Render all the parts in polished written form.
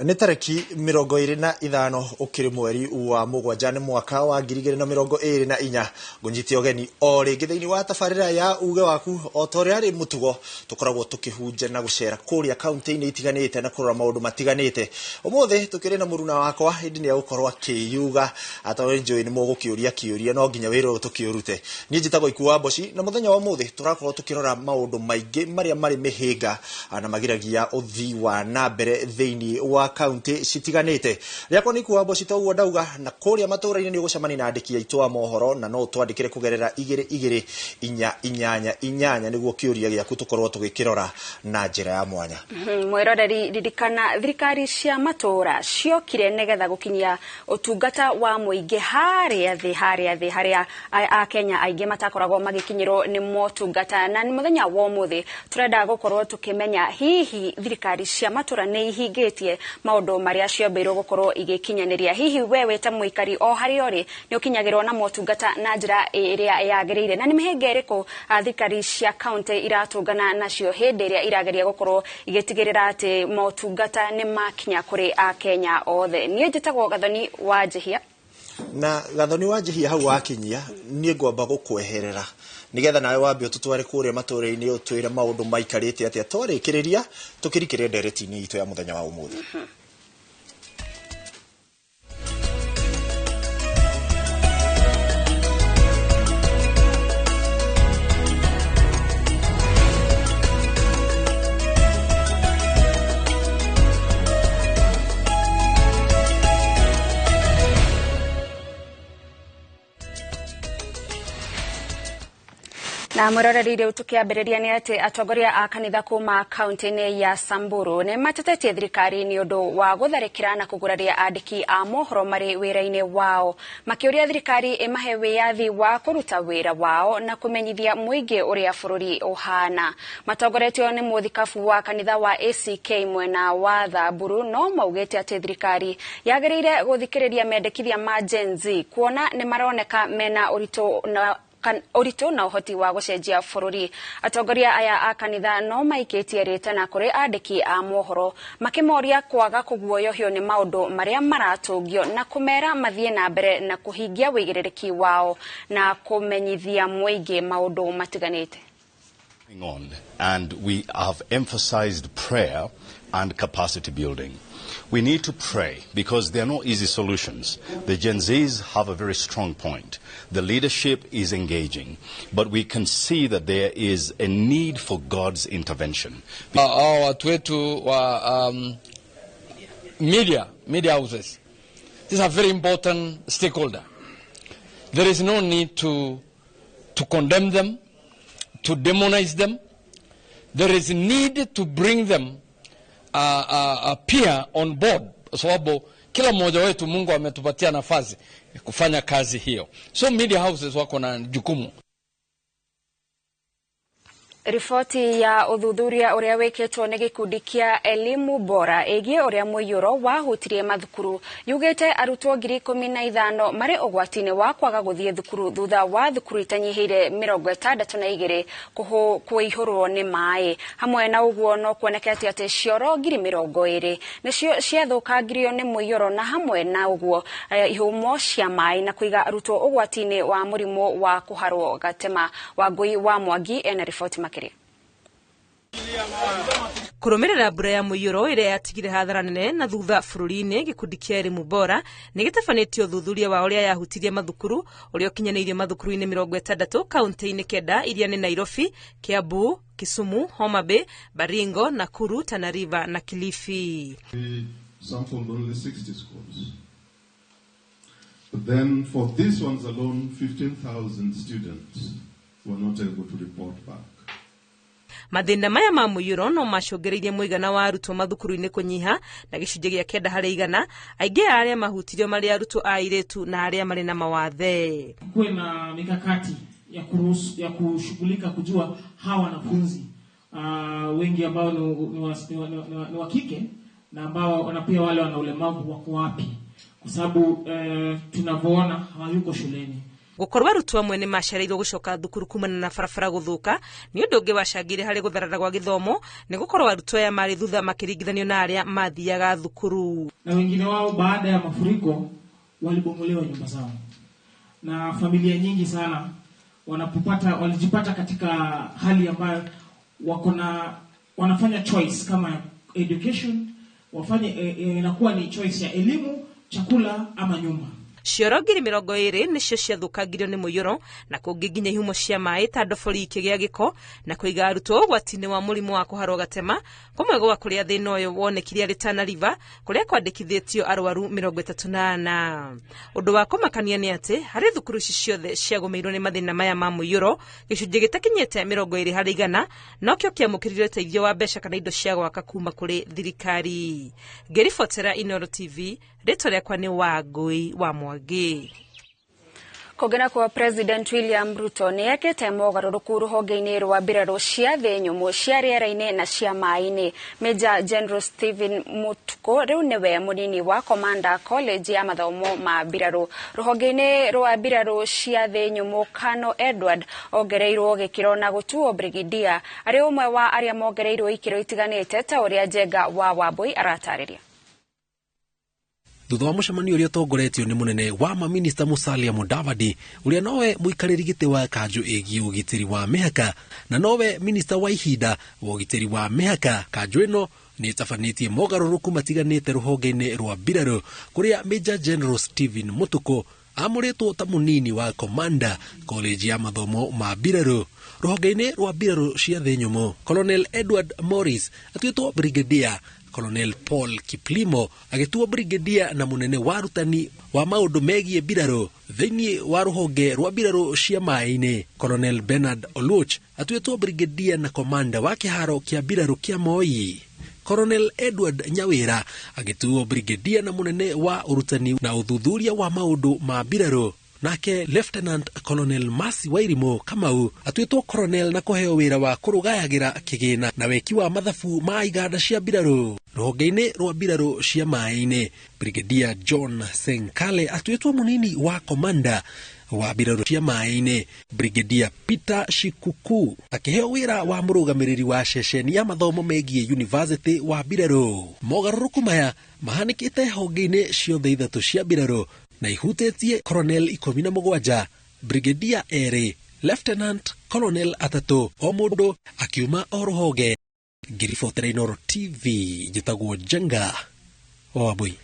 Nĩ tarĩki 25 ũkĩrĩ mweri wa 7 nĩ mwaka wa 2024 ngũnyite ũgeni o rĩngĩ thĩinĩ wa tabarĩra ya uge waku o ta ũrĩa arĩ mũtugo tũkoragwo tũkĩhunja na gũcera kũrĩa kaunti-inĩ itiganĩte na kũrora maũndũ matiganĩte. Ũmũthĩ tũkĩrĩ na mũruna wakwa hĩndĩ nĩ egũkorwo akĩyuga atondũ njũĩ nĩ mũgũkĩũria kĩũria no nginya wĩra ũyũ tũkĩũrute. Niĩ njĩtagwo Ikua Mboci na mũthenya wa ũmũthĩ tũrakorwo tũkĩrora maũndũ maingĩ marĩa marĩ mĩhĩnga na magiragia ũthii wa na mbere thĩinĩ wa kaunti citiganĩte. Rĩakwa nĩ Ikua Mboci toguo ndauga na kũrĩa matũũra-inĩ nĩ ũgũcemania na andĩki aitũ a mohoro na no ũtwandĩkĩre kũgerera 2 2 4 8 8 nĩguo kĩũria gĩaku tũkorwo tũgĩkĩrora na njĩra ya mwanya. Mwĩroreri ririkana thirikari cia matũũra ciokire nĩgetha gũkinyia ũtungata wa mũingĩ harĩa thĩ harĩa Akenya aingĩ matakoragwo magĩkinyĩrwo nĩ motungata. Na mũthenya wa ũmũthĩ tũrenda gũkorwo tũkĩmenya hihi thirikari cia matũũra nĩ ihingĩtie maũndũ marĩa ciambĩirwo gũkorwo igĩkinyanĩria. Hihi we wĩ ta mũikari o harĩa ũrĩ nĩ ũkinyagĩrwo na motungata na njĩra ĩrĩa yagĩrĩire, na nĩ mĩhĩnga ĩrĩkũ thirikari cia kaunti iratũngana nacio hĩndĩ ĩrĩa irageria gũkorwo igĩtigĩrĩra atĩ motungata nĩ makinya kũrĩ Akenya othe. Niĩ njĩtagwo Gathoni wa Njihia. Na Gathoni wa Njihia hau wakinyia niĩ ngwamba gũkweherera nigetha nawe wambe ũtũtware kũrĩa matũũra-inĩ ũtwĩre maũndũ maikarĩte atĩa twarĩkĩrĩria tũkĩrikĩre ndereti-inĩ itũ ya mũthenya wa ũmũthĩ. Na mwĩroreri rĩu tũkĩambĩrĩria nĩ atĩ atongoria a kanitha kuma kaunti-inĩ ya Samburu nĩ matetetie thirikari nĩ ũndũ wa gũtharĩkĩra na kũguraria andĩki a mohoro marĩ wĩra-inĩ wao, makĩũria thirikari ĩmahe wĩyathi wa kũruta wĩra wao na kũmenyithia mũingĩ ũrĩa bũrũri ũhana. Matongoretio nĩ mũthikabu wa kanitha wa ACK mwena wa Thamburu no maugĩte atĩ thirikari yagĩrĩire gũthikĩrĩria mendekithia ma Gen Z kuona nĩ maroneka mena ũritũ na ũhoti wa gũcenjia bũrũri. Atongoria aya a kanitha no maikĩtie rĩtana kũrĩ andĩki a mohoro makĩmoria kwaga kũguoyohio nĩ maũndũ marĩa maratũngio na kũmera mathiĩ na mbere na kũhingia wĩigĩrĩrĩki wao na kũmenyithia mũingĩ maũndũ matiganĩte. On, and we have emphasized prayer and capacity building. We need to pray because there are no easy solutions. The Gen Zs have a very strong point. The leadership is engaging, but we can see that there is a need for God's intervention. Watu wetu wa media houses. These are very important stakeholder. There is no need to condemn them, to demonize them. There is need to bring them appear on board, sababu kila mmoja wetu Mungu ametupatia nafasi kufanya kazi hiyo. So media houses wako na jukumu. Riboti ya ũthuthuria ũrĩa wĩkĩtwo nĩ gĩkundi kĩa Elimu Bora ĩgiĩ ũrĩa mũiyũro wahutirie mathukuru yugĩte arutwo 15,000 marĩ ũgwati-inĩ wa kwaga gũthiĩ thukuru thutha wa thukuru itanyihĩire 62 kũihũrwo nĩ maĩ. Hamwe na ũguo no kuonekete atĩ cioro 20,000 nĩcio ciathũkangirio nĩ mũiyũro na hamwe na ũguo ihumo cia maĩ na kũiga arutwo ũgwati-inĩ wa mũrimũ wa kũharwo gatema. Wangũi wa Mwangi ena riboti makĩria. Kũrũmĩrĩra mbura ya mũiyũro ĩrĩa yatigire hathara nene na thutha bũrũri-inĩ, gĩkundi kĩa Elimu Bora nĩ gĩtabanĩtie ũthuthuria wa ũrĩa yahutirie mathukuru ũrĩa ũkinyanĩirio mathukuru-inĩ 60 kaunti-inĩ 9 iria nĩ Nairobi, Kiambu, Kisumu, Homa Bay, Baringo, Nakuru, Tana River na Kilifi. We sampled only 60 schools. But then for these ones alone, 15,000 students were not able to report back. Mathĩna maya ma mũiyũro no macũngĩrĩirie mũigana wa arutwo mathukuru-inĩ kũnyiha na gĩcunjĩ gĩa 9 harĩ igana, aingĩ a arĩa mahutirio marĩ arutwo a airĩtu na arĩa marĩ na mawathe. Kuwe na mikakati ya kuruhusu, ya kushughulika kujua hawa wanafunzi wengi ambao ni wa kike na ambao wana pia wale wana ulemavu wako wapi, kwa sababu tunavyoona hawayuko shuleni. Gũkorwo arutwo amwe nĩ macereirwo gũcoka thukuru kumana na barabara gũthũka nĩ ũndũ ũngĩ wacangĩire harĩ gũtharara gwa gĩthomo, nĩ gũkorwo arutwo aya marĩ thutha makĩringithanio na arĩa mathiaga thukuru. Na wengine wao baada ya mafuriko walibomolewa nyumba zao, na familia nyingi sana walijipata katika hali ambayo wanafanya choice kama education, wafanye inakuwa ni choice ya elimu, chakula ama nyumba. Cioro 20,020 nĩcio ciathũkangirio nĩ mũiyũro, na kũngĩ nginya ihumo cia maĩ ta ndobori ikĩgĩa gĩko na kũiga arutwo ũgwati-inĩ wa mũrimũ wa kũharwo gatema. Kũmwe gwa kũrĩa thĩna ũyũ wonekire arĩ Tana River, kũrĩa kwandĩkithĩtio arwaru 34. Ũndũ wa kũmakania nĩ atĩ harĩ thukuru ici ciothe ciagũmĩirwo nĩ mathĩna maya ma mũiyũro, gĩcunjĩ gĩtakinyĩte 20% nokĩo kĩamũkĩrire ũteithio wa mbeca kana indo cia gwaka kuma kũrĩ thirikari. Ngĩribotera Inooro TV, rĩtwa rĩakwa nĩ Wangũi wa Mwangi. Kũngĩ nakuo, President William Ruto nĩ ekĩte mogarũrũku rũhonge-inĩ rwa mbirarũ cia thĩ nyũmũ, cia rĩera-inĩ na cia maĩ-inĩ. Major General Stephen Mutuku rĩu nĩwe mũnini wa Commander College ya mathomo ma mbirarũ. Rũhonge-inĩ rwa mbirarũ cia thĩ nyũmũ, Colonel Edward ongereirwo gĩkĩro na gũtuo brigadier, arĩ ũmwe wa arĩa mongereirwo ikĩro itiganĩte, ta ũrĩa Njenga wa Wambui aratarĩria. Thutha wa mũcemanio ũrĩa ũtongoretio nĩ mũnene wa maminista Musalia Mudavadi, ũrĩa nowe mũikarĩri gĩtĩ wa kanjũ ĩgiĩ ũgitĩri wa mĩhaka na nowe minista wa ihinda wa ũgitĩri wa mĩhaka, kanjũ ĩno nĩ ĩtabanĩtie mogarũrũku matiganĩte rũhonge-inĩ rwa mbirarũ, kũrĩa Major General Stephen Mutuku amũrĩtwo ta mũnini wa Commander College ya mathomo ma mbirarũ. Rũhonge-inĩ rwa mbirarũ cia thĩ nyũmũ, Colonel Edward Morris atuĩtwo brigadier, Colonel Paul Kiplimo agĩtuo brigadier na mũnene wa arutani wa maũndũ megiĩ mbirarũ thĩinĩ wa rũhonge rwa mbirarũ cia maĩ-inĩ. Colonel Bernard Oluoch atuĩtwo brigadier na commander wa kĩharo kĩa mbirarũ kĩa Moi. Colonel Edward Nyawira agĩtuo brigadier na mũnene wa ũrutani na ũthuthuria wa maũndũ ma mbirarũ. Nake Lieutenant Colonel Mercy Wairimu Kamau atuĩtwo colonel na kũheo wĩra wa kũrũgayagĩra kĩgĩna na weki wa mathabu ma iganda cia mbirarũ. Rũhonge-inĩ rwa mbirarũ cia maĩ-inĩ, Brigadier John Senkale atuĩtwo mũnini wa commander wa mbirarũ cia maĩ-inĩ. Brigadier Peter Shikuku akĩheo wĩra wa mũrũgamĩrĩri wa ceceni ya mathomo megiĩ University wa mbirarũ. Mogarũrũku maya mahanĩkĩte honge-inĩ ciothe ithatũ cia mbirarũ na ihutĩtie colonel 17, brigadier 2, lieutenant colonel 3, o mũndũ akiuma o rũhonge. Ngĩribotera Inooro TV, njĩtagwo Njenga wa Wambui.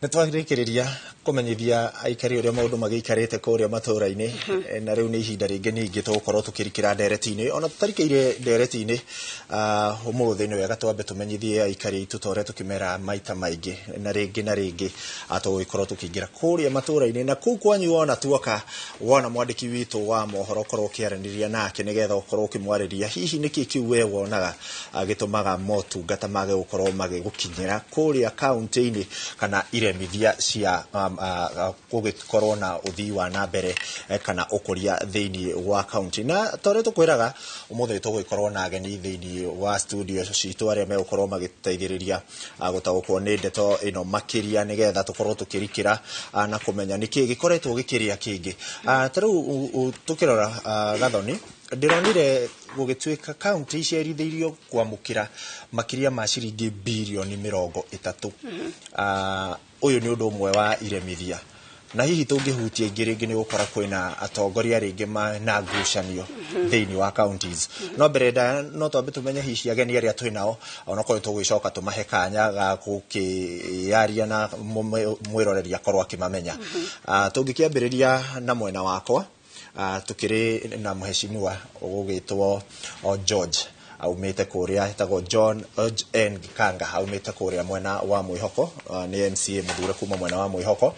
Nĩ twarĩkĩrĩria kũmenyithia aikari ũrĩa maũndũ magĩikarĩte kũrĩa matũũra-inĩ, na rĩu nĩ ihinda rĩngĩ ningĩ tũgũkorwo tũkĩrikĩra ndereti-inĩ. Ona tũtarikĩire ndereti-inĩ ũmũthĩ, nĩ wega twambe tũmenyithie aikari aitũ ta ũrĩa tũkĩmera maita maingĩ na rĩngĩ na rĩngĩ, tũgũgĩkorwo tũkĩingĩra kũrĩa matũũra-inĩ na kũu kwanyu. Wona tuoka, wona mwandĩki witũ wa mohoro, ũkorwo ũkĩaranĩria nake nĩgetha ũkorwo ũkĩmwarĩria hihi nĩkĩ kĩu we wonaga gĩtũmaga motungata mage gũkorwo magĩgũkinyĩra kũrĩa kaunti-inĩ, kana iremithia cia gũgĩkorwo na ũthii wa na mbere kana ũkũria thĩinĩ wa kaunti. Na ta ũrĩa tũkwĩraga, ũmũthĩ tũgũgĩkorwo na ageni thĩinĩ wa studio citũ arĩa megũkorwo magĩteithĩrĩria gũtaũkwo nĩ ndeto ĩno makĩria, nĩgetha tũkorwo tũkĩrikĩra na kũmenya nĩkĩ gĩkoretwo gĩkĩrĩa kĩngĩ. Ta rĩu tũkĩrora Gathoni, ndĩronire gũgĩtuĩka kaunti icerithĩirio kwamũkĩra makĩria ma ciringi birioni 30. Ũyũ nĩ ũndũ ũmwe wa iremithia, na hihi tũngĩhutia ingĩ rĩngĩ nĩ gũkora kwĩna atongoria rĩngĩ na ngucanio thĩinĩ wa counties. No mbere ndaya no twambe tũmenye hihi ageni arĩa twĩ nao, onokorwo tũgũgĩcoka tũmahe kanya ga gũkĩaria na mwĩroreri akorwo akĩmamenya. Tũngĩkĩambĩrĩria na mwena wakwa, tukĩrĩ na mheshimiwa ũgũgĩtwo George Aumĩte kũrĩa, etagwo John N Gikanga, aumĩte kũrĩa mwena wa Mwĩhoko, nĩ MCA mũthure kuma mwena wa Mwĩhoko.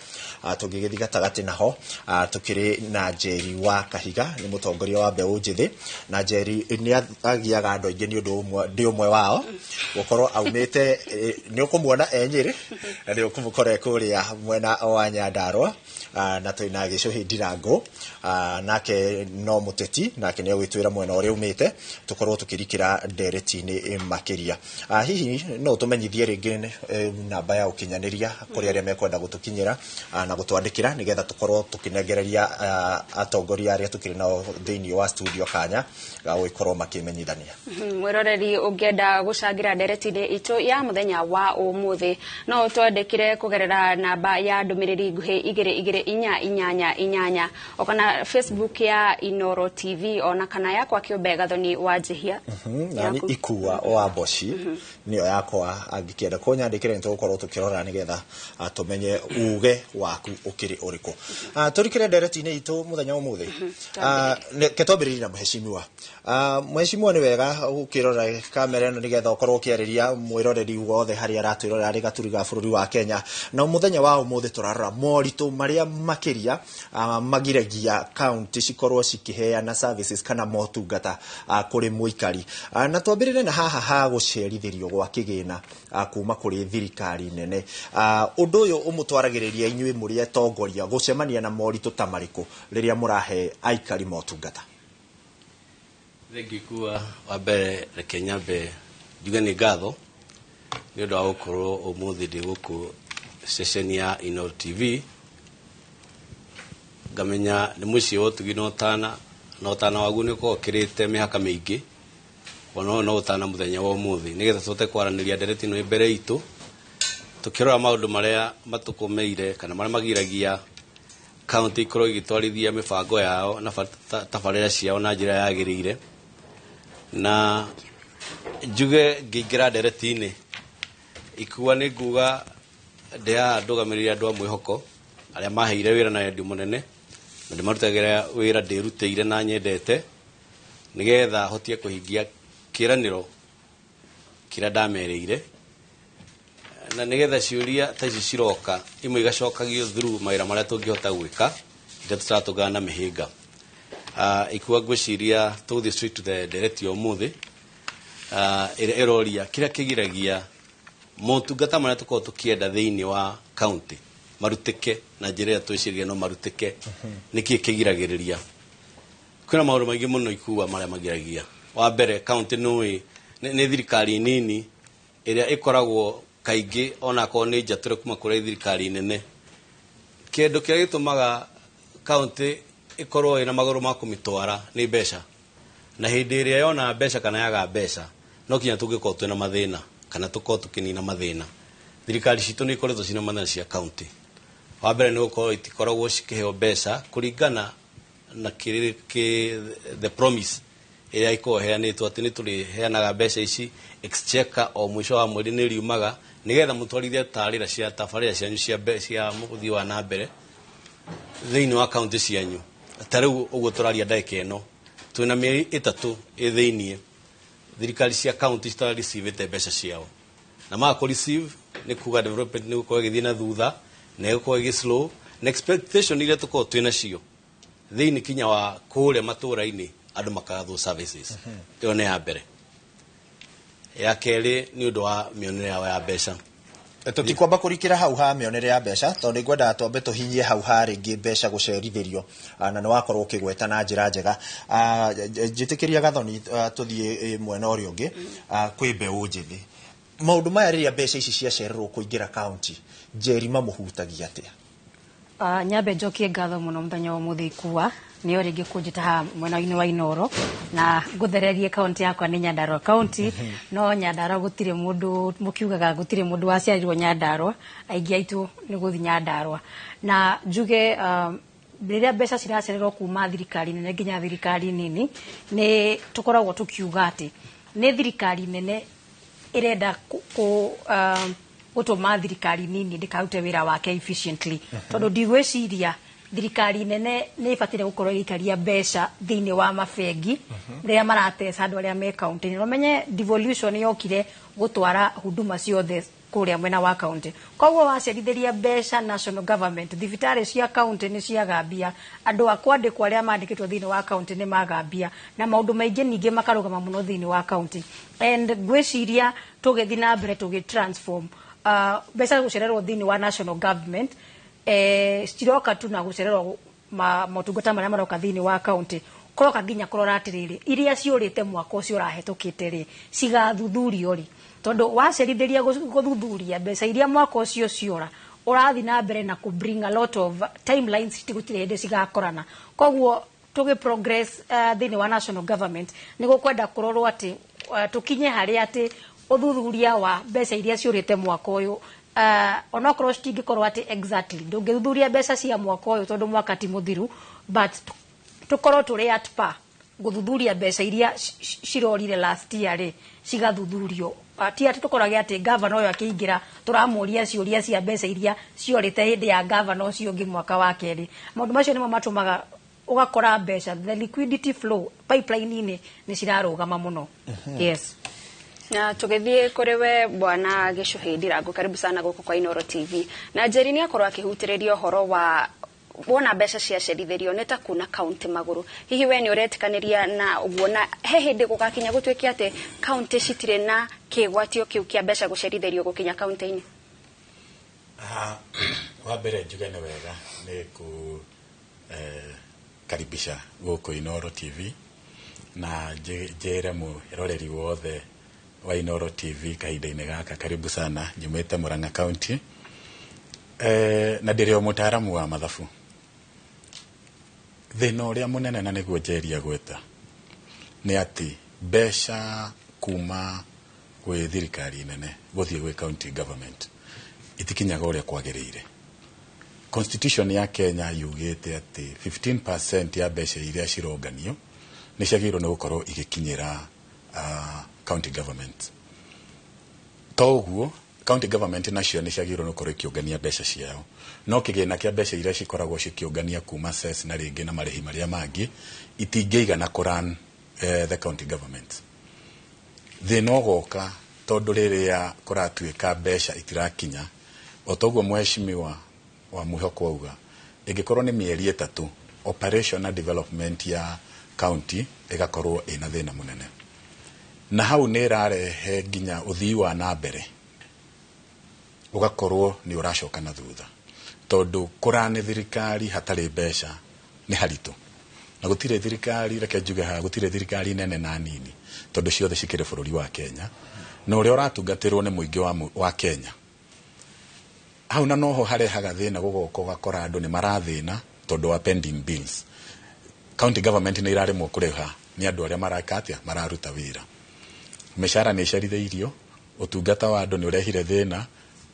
Tũngĩgĩthiĩ gatagatĩ naho, tũkĩrĩ na Njeri wa Kahiga, nĩ mũtongoria wa mbeũ njĩthĩ, na Njeri nĩ agiaga andũ aingĩ nĩ ũndũ ũmwe, ndĩ ũmwe wao gũkorwo aumĩte, nĩ ũkũmuona e Nyĩrĩ na nĩ ũkũmũkora kũrĩa mwena wa Nyandarũa. Na twĩna Gĩcũhĩ Ndirangũ, nake no mũteti, nake nĩ egwĩtwĩra mwena ũrĩa umĩte, tũkorwo tũkĩrikĩra ndereti-inĩ makĩria. Hihi no ũtũmenyithie rĩngĩ namba ya ũkinyanĩria kũrĩ arĩa mekwenda gũtũkinyĩra na gũtwandĩkĩra, nĩgetha tũkorwo tũkĩnengereria atongoria arĩa tũkĩrĩ nao thĩinĩ wa studio kanya ga gũgĩkorwo makĩmenyithania. Mwĩroreri, ũngĩenda gũcangĩra ndereti-inĩ itũ ya mũthenya wa ũmũthĩ, no ũtwandĩkĩre kũgerera namba ya ndũmĩrĩri nguhĩ 22488, o kana Facebook ya Inoro TV, ona kana yakwa kĩũmbe Gathoni wa Njihia. Nani Ikua wa Mboci nĩyo yakwa, angĩkĩenda kũnyandĩkĩra nĩ tũgũkorwo tũkĩrora nĩgetha tũmenye uge waku ũkĩrĩ ũrĩkũ. Tũrikĩre ndereti-inĩ itũ mũthenya ũmũthĩ. Reke twambĩrĩrie na mheshimiwa. Mheshimiwa, nĩ wega ũkĩrora kamera ĩno nĩgetha ũkorwo ũkĩarĩria mwĩroreri wothe harĩa aratwĩrorera arĩ gaturi ga bũrũri wa Kenya. Na mũthenya wa ũmũthĩ tũrarora moritũ marĩa makĩria magiragia kaunti cikorwo cikĩheana services kana motungata kũrĩ mũikari. Na twambĩrĩre na haha ha gũcerithĩrio gwa kĩgĩna kuma kũrĩ thirikari nene. Ũndũ ũyũ ũmũtwaragĩrĩria inyuĩ mũrĩ atongoria gũcemania na moritũ ta marĩkũ rĩrĩa mũrahe aikari motungata? Thengiũ Ikua. Wa mbere, reke nyambe njuge nĩ ngatho nĩ ũndũ wa gũkorwo ũmũthĩ ndĩ gũkũ ceceni ya Inooro TV. Ngamenya nĩ mũciĩ wa ũtugi na ũtana, na ũtana waguo nĩ ũkoragwo ũkĩrĩte mĩhaka mĩingĩ, ona ũyũ no ũtana mũthenya wa ũmũthĩ, nĩgetha tũhote kwaranĩria ndereti ĩno ĩ mbere itũ, tũkĩrora maũndũ marĩa matũkũmĩire kana marĩa magiragia kaunti ikorwo igĩtwarithia mĩbango yao na tabarĩra ciao na njĩra yagĩrĩire. Na njuge ngĩingĩra ndereti-inĩ Ikua, nĩ nguga ndĩ haha ndũgamĩrĩire andũ a Mwĩhoko arĩa maheire wĩra na wendi mũnene, na ndĩmarutagĩra wĩra ndĩrutĩire na nyendete, nĩgetha hotie kũhingia kĩĩranĩro kĩrĩa ndamerĩire, na nĩgetha ciũria ta ici ciroka imwe igacokagio through mawĩra marĩa tũngĩhota gwĩka rĩrĩa tũratũngana na mĩhĩnga. Ikua, ngwĩciria tũgũthiĩ straight to the ndereti ya ũmũthĩ, ĩrĩa ĩroria kĩrĩa kĩgiragia motungata marĩa tũkoragwo tũkĩenda thĩinĩ wa county marutĩke na njĩra ĩrĩa twĩciragia no marutĩke. Nĩkĩ kĩgiragĩrĩria? Kwĩna maũndũ maingĩ mũno Ikua marĩa magiragia. Wa mbere, county nĩũĩ nĩ thirikari nini ĩrĩa ĩkoragwo kaingĩ onakorwo nĩ njatũre kuma kũrĩ thirikari nene. Kĩndũ kĩrĩa gĩtũmaga county ĩkorwo ĩna magũrũ ma kũmĩtwara nĩ mbeca, na hĩndĩ ĩrĩa yona mbeca kana yaga mbeca, no kinya tũngĩkorwo twĩna mathĩna kana tũkorwo tũkĩnina mathĩna. Thirikari citũ nĩ ikoretwo cina mathĩna cia county. Wa mbere nĩ gũkorwo itikoragwo cikĩheo mbeca kũringana na the promise ĩrĩa ĩkoragwo ĩheanĩtwo atĩ nĩ tũrĩheanaga mbeca ici, exchequer o mũico wa mweri nĩ riumaga nĩgetha mũtwarithie tarĩra cia tabarĩra cianyu cia ũthii wa na mbere thĩinĩ wa kaunti cianyu. Ta rĩu ũguo tũraria ndagĩka ĩno, twĩna mĩeri 3 ĩ thĩiniĩ thirikari cia kaunti citara-receivĩte mbeca ciao, na maga kũ-receive nĩ kuga development nĩ gũkorwo ĩgĩthiĩ na thutha na ĩgũkorwo ĩgĩ slow, na expectation iria tũkoragwo twĩ nacio thĩinĩ kinya wa kũrĩa matũra-inĩ, andũ makaga services. Ĩyo nĩ ya mbere. Ya kerĩ, nĩ ũndũ wa mĩonere yao ya mbeca. Tũtikwamba kũrikĩra hau ha mĩonere ya mbeca, tondũ nĩ ngwendaga twambe tũhinyie hau ha rĩngĩ mbeca gũcerithĩrio, na nĩ wakorwo ũkĩgweta na njĩra njega. Njĩtĩkĩria Gathoni, tũthiĩ mwena ũrĩa ũngĩ kwĩ mbeũ njĩthĩ. Maũndũ maya, rĩrĩa mbeca ici ciacererwo kũingĩra kaunti, Njeri, mamũhutagia atĩa? Nyambe njokie ngatho mũno mũthenya wa ũmũthĩ Ikua nĩyo rĩngĩ kũnjĩta haha mwena-inĩ wa Inooro, na ngũthererie kaunti yakwa nĩ Nyandarua kaunti. No Nyandarua gũtirĩ mũndũ mũkiugaga, gũtirĩ mũndũ waciarirwo Nyandarua, aingĩ aitũ nĩ gũthiĩ Nyandarua. Na njuge rĩrĩa mbeca ciracererwo kuma thirikari nene nginya thirikari nini, nĩ tũkoragwo tũkiuga atĩ nĩ thirikari nene ĩrenda gũtũma thirikari nini ndĩkarute wĩra wake efficiently, tondũ ndigwĩciria Thirikari nene nĩ ĩbataire gũkorwo ĩgĩikaria mbeca thĩinĩ wa mabengi rĩrĩa marateca andũ arĩa me kaunti. Na ũmenye devolution yokire gũtwara huduma ciothe kũrĩa mwena wa kaunti, koguo wacerithĩria mbeca national government, thibitarĩ cia kaunti nĩ ciagambia, andũ a kwandĩkwo arĩa mandĩkĩtwo thĩinĩ wa kaunti nĩ magambia, na maũndũ maingĩ ningĩ makarũgama mũno thĩinĩ wa kaunti. And ngwĩciria tũgĩthiĩ na mbere tũgĩ transform mbeca gũcererwo thĩinĩ wa national government, ciroka tu na gũcererwo motungata marĩa maroka thĩinĩ wa kaunti, kũroka nginya kũrora atĩrĩrĩ, iria ciũrĩte mwaka ũcio ũrahetũkĩte rĩ, cigathuthurio rĩ, tondũ wacerithĩria gũthuthuria mbeca iria mwaka ũcio ciora, ũrathiĩ na mbere na kũ bring a lot of timelines, gũtirĩ hĩndĩ cigakorana. Koguo tũgĩ progress thĩinĩ wa national government, nĩ gũkwenda kũrorwo atĩ tũkinye harĩa atĩ ũthuthuria wa mbeca iria ciũrĩte mwaka ũyũ, onokorwo citingĩkorwo atĩ exactly ndũngĩthuthuria mbeca cia mwaka ũyũ tondũ mwaka ti mũthiru, but tũkorwo tũrĩ at par gũthuthuria mbeca iria cirorire last year rĩ, cigathuthurio. Ti atĩ tũkorage atĩ gavana ũyũ akĩingĩra tũramũria ciũria cia mbeca iria ciorĩte hĩndĩ ya gavana ũcio ũngĩ mwaka wa kerĩ. Maũndũ macio nĩmo matũmaga ũgakora mbeca, the liquidity flow pipeline-inĩ nĩ cirarũgama mũno. Yes. Na tũgĩthiĩ kũrĩ we Bwana Gĩcũhĩ Ndirango, karibu sana gũkũ kwa Inooro TV. Na Njeri nĩ akorwo akĩhutĩrĩria ũhoro wa wona mbeca ciacerithĩrio nĩ ta kuna kaunti magũrũ. Hihi we nĩ ũretĩkanĩria na ũguo, na he hĩndĩ gũgakinya gũtuĩke atĩ kaunti citirĩ na kĩgwatio kĩu kĩa mbeca gũcerithĩrio gũkinya kaunti-inĩ? Wa mbere njuge nĩ wega nĩ ku karibisha gũkũ Inooro TV, na njĩre mũroreri wothe wa Inooro TV kahinda-inĩ gaka karibu sana. Nyumĩte Murang'a County, na ndĩrĩ o mũtaaramu wa mathabu. Thĩna ũrĩa mũnene, na nĩguo njeria gweta, nĩ atĩ mbeca kuma gwĩ thirikari nene gũthiĩ gwĩ county government itikinyaga ũrĩa kwagĩrĩire. Constitution ya Kenya yugĩte atĩ 15% ya mbeca iria cironganio nĩ ciagĩrĩirwo nĩ gũkorwo igĩkinyĩra county government. To ũguo, county government nacio nĩ ciagĩrĩirwo nĩ gũkorwo ikĩũngania mbeca ciao, no kĩgĩna kĩa mbeca iria cikoragwo cikĩũngania kuma cess na rĩngĩ na marĩhi marĩa mangĩ itingĩigana kũrun the county government. Thĩna ũgoka tondũ rĩrĩa kũratuĩka mbeca itirakinya, o toguo mheshimiwa wa mwĩhoko auga, ĩngĩkorwo nĩ mĩeri 3, operation na development ya county ĩgakorwo ĩna thĩna mũnene, na hau nĩ ĩrarehe nginya ũthii wa na mbere ũgakorwo nĩ ũracoka na thutha, tondũ kũrani thirikari hatarĩ mbeca nĩ haritũ. Na gũtirĩ thirikari, reke njuge haha, gũtirĩ thirikari nene na nini, tondũ ciothe cikĩrĩ bũrũri wa Kenya, na ũrĩa ũratungatĩrwo nĩ mũingĩ wa Kenya. Hau na noho harehaga thĩna, gũgoka ũgakora andũ nĩ marathĩna tondũ wa pending bills. County government nĩ iraremwo kũrĩha nĩ andũ arĩa mareka atĩa, mararuta wĩra. Mĩcara nĩ ĩcerithĩirio, ũtungata wa andũ nĩ ũrehire thĩna,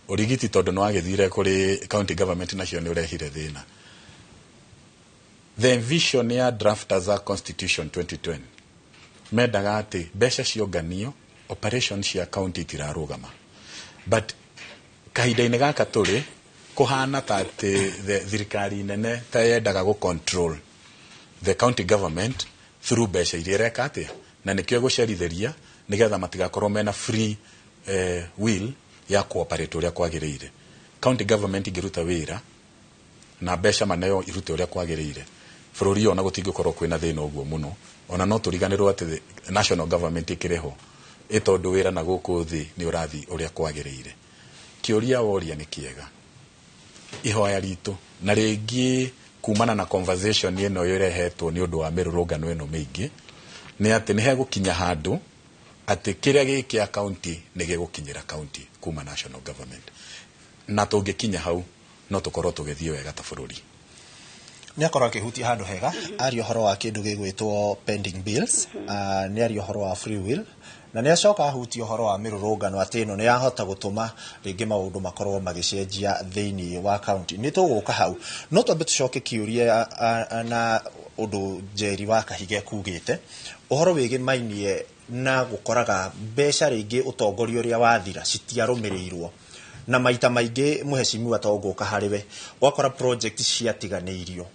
ũrigiti tondũ nĩ wagĩthire kũrĩ county government nacio nĩ ũrehire thĩna. The vision ya drafters a constitution 2020 mendaga atĩ mbeca cionganio, operation cia county itirarũgama, but kahinda-inĩ gaka tũrĩ kũhana ta atĩ thirikari nene ta yendaga gũ control the county government through mbeca iria ĩreka atĩa, na nĩkĩo ĩgũcerithĩria nĩgetha matigakorwo mena free will ya cooperate ũrĩa kwagĩrĩire. County government ingĩruta wĩra na mbeca maneo irute ũrĩa kwagĩrĩire, bũrũri ona gũtingĩkorwo kwĩna thĩna ũguo mũno. Ona no tũriganĩrwo atĩ national government ĩkĩrĩ ho, ĩ tondũ wĩra na gũkũ thĩ nĩ ũrathiĩ ũrĩa kwagĩrĩire. Kĩũria woria nĩ kĩega. Ihoya ritũ na rĩngĩ kumana na conversation ĩno ĩrehetwo nĩ ũndũ wa mĩrũrũngano ĩno mĩingĩ nĩ atĩ nĩ hegũkinya handũ atĩ kĩrĩa gĩ kĩa county nĩ gĩgũkinyĩra county kuma national government, na tũngĩkinya hau no tũkorwo tũgĩthiĩ wega ta bũrũri. Nĩ akorwo akĩhutia handũ hega, aria ũhoro wa kĩndũ gĩgwĩtwo pending bills, nĩ aria ũhoro wa free will, na nĩ acoka ahutia ũhoro wa mĩrũrũngano atĩ ĩno nĩ yahota gũtũma rĩngĩ maũndũ makorwo magĩcenjia thĩinĩ wa county. Nĩ tũgũka hau, no twambe tũcoke kĩũria na ũndũ Njeri wa Kahige kugĩte ũhoro wĩgĩmainie na gũkoraga mbeca rĩngĩ ũtongoria ũrĩa wathira citiarũmĩrĩirwo. Na maita maingĩ, mũhecimiwa, to ngũka harĩ we, wakora project ciatiganĩirio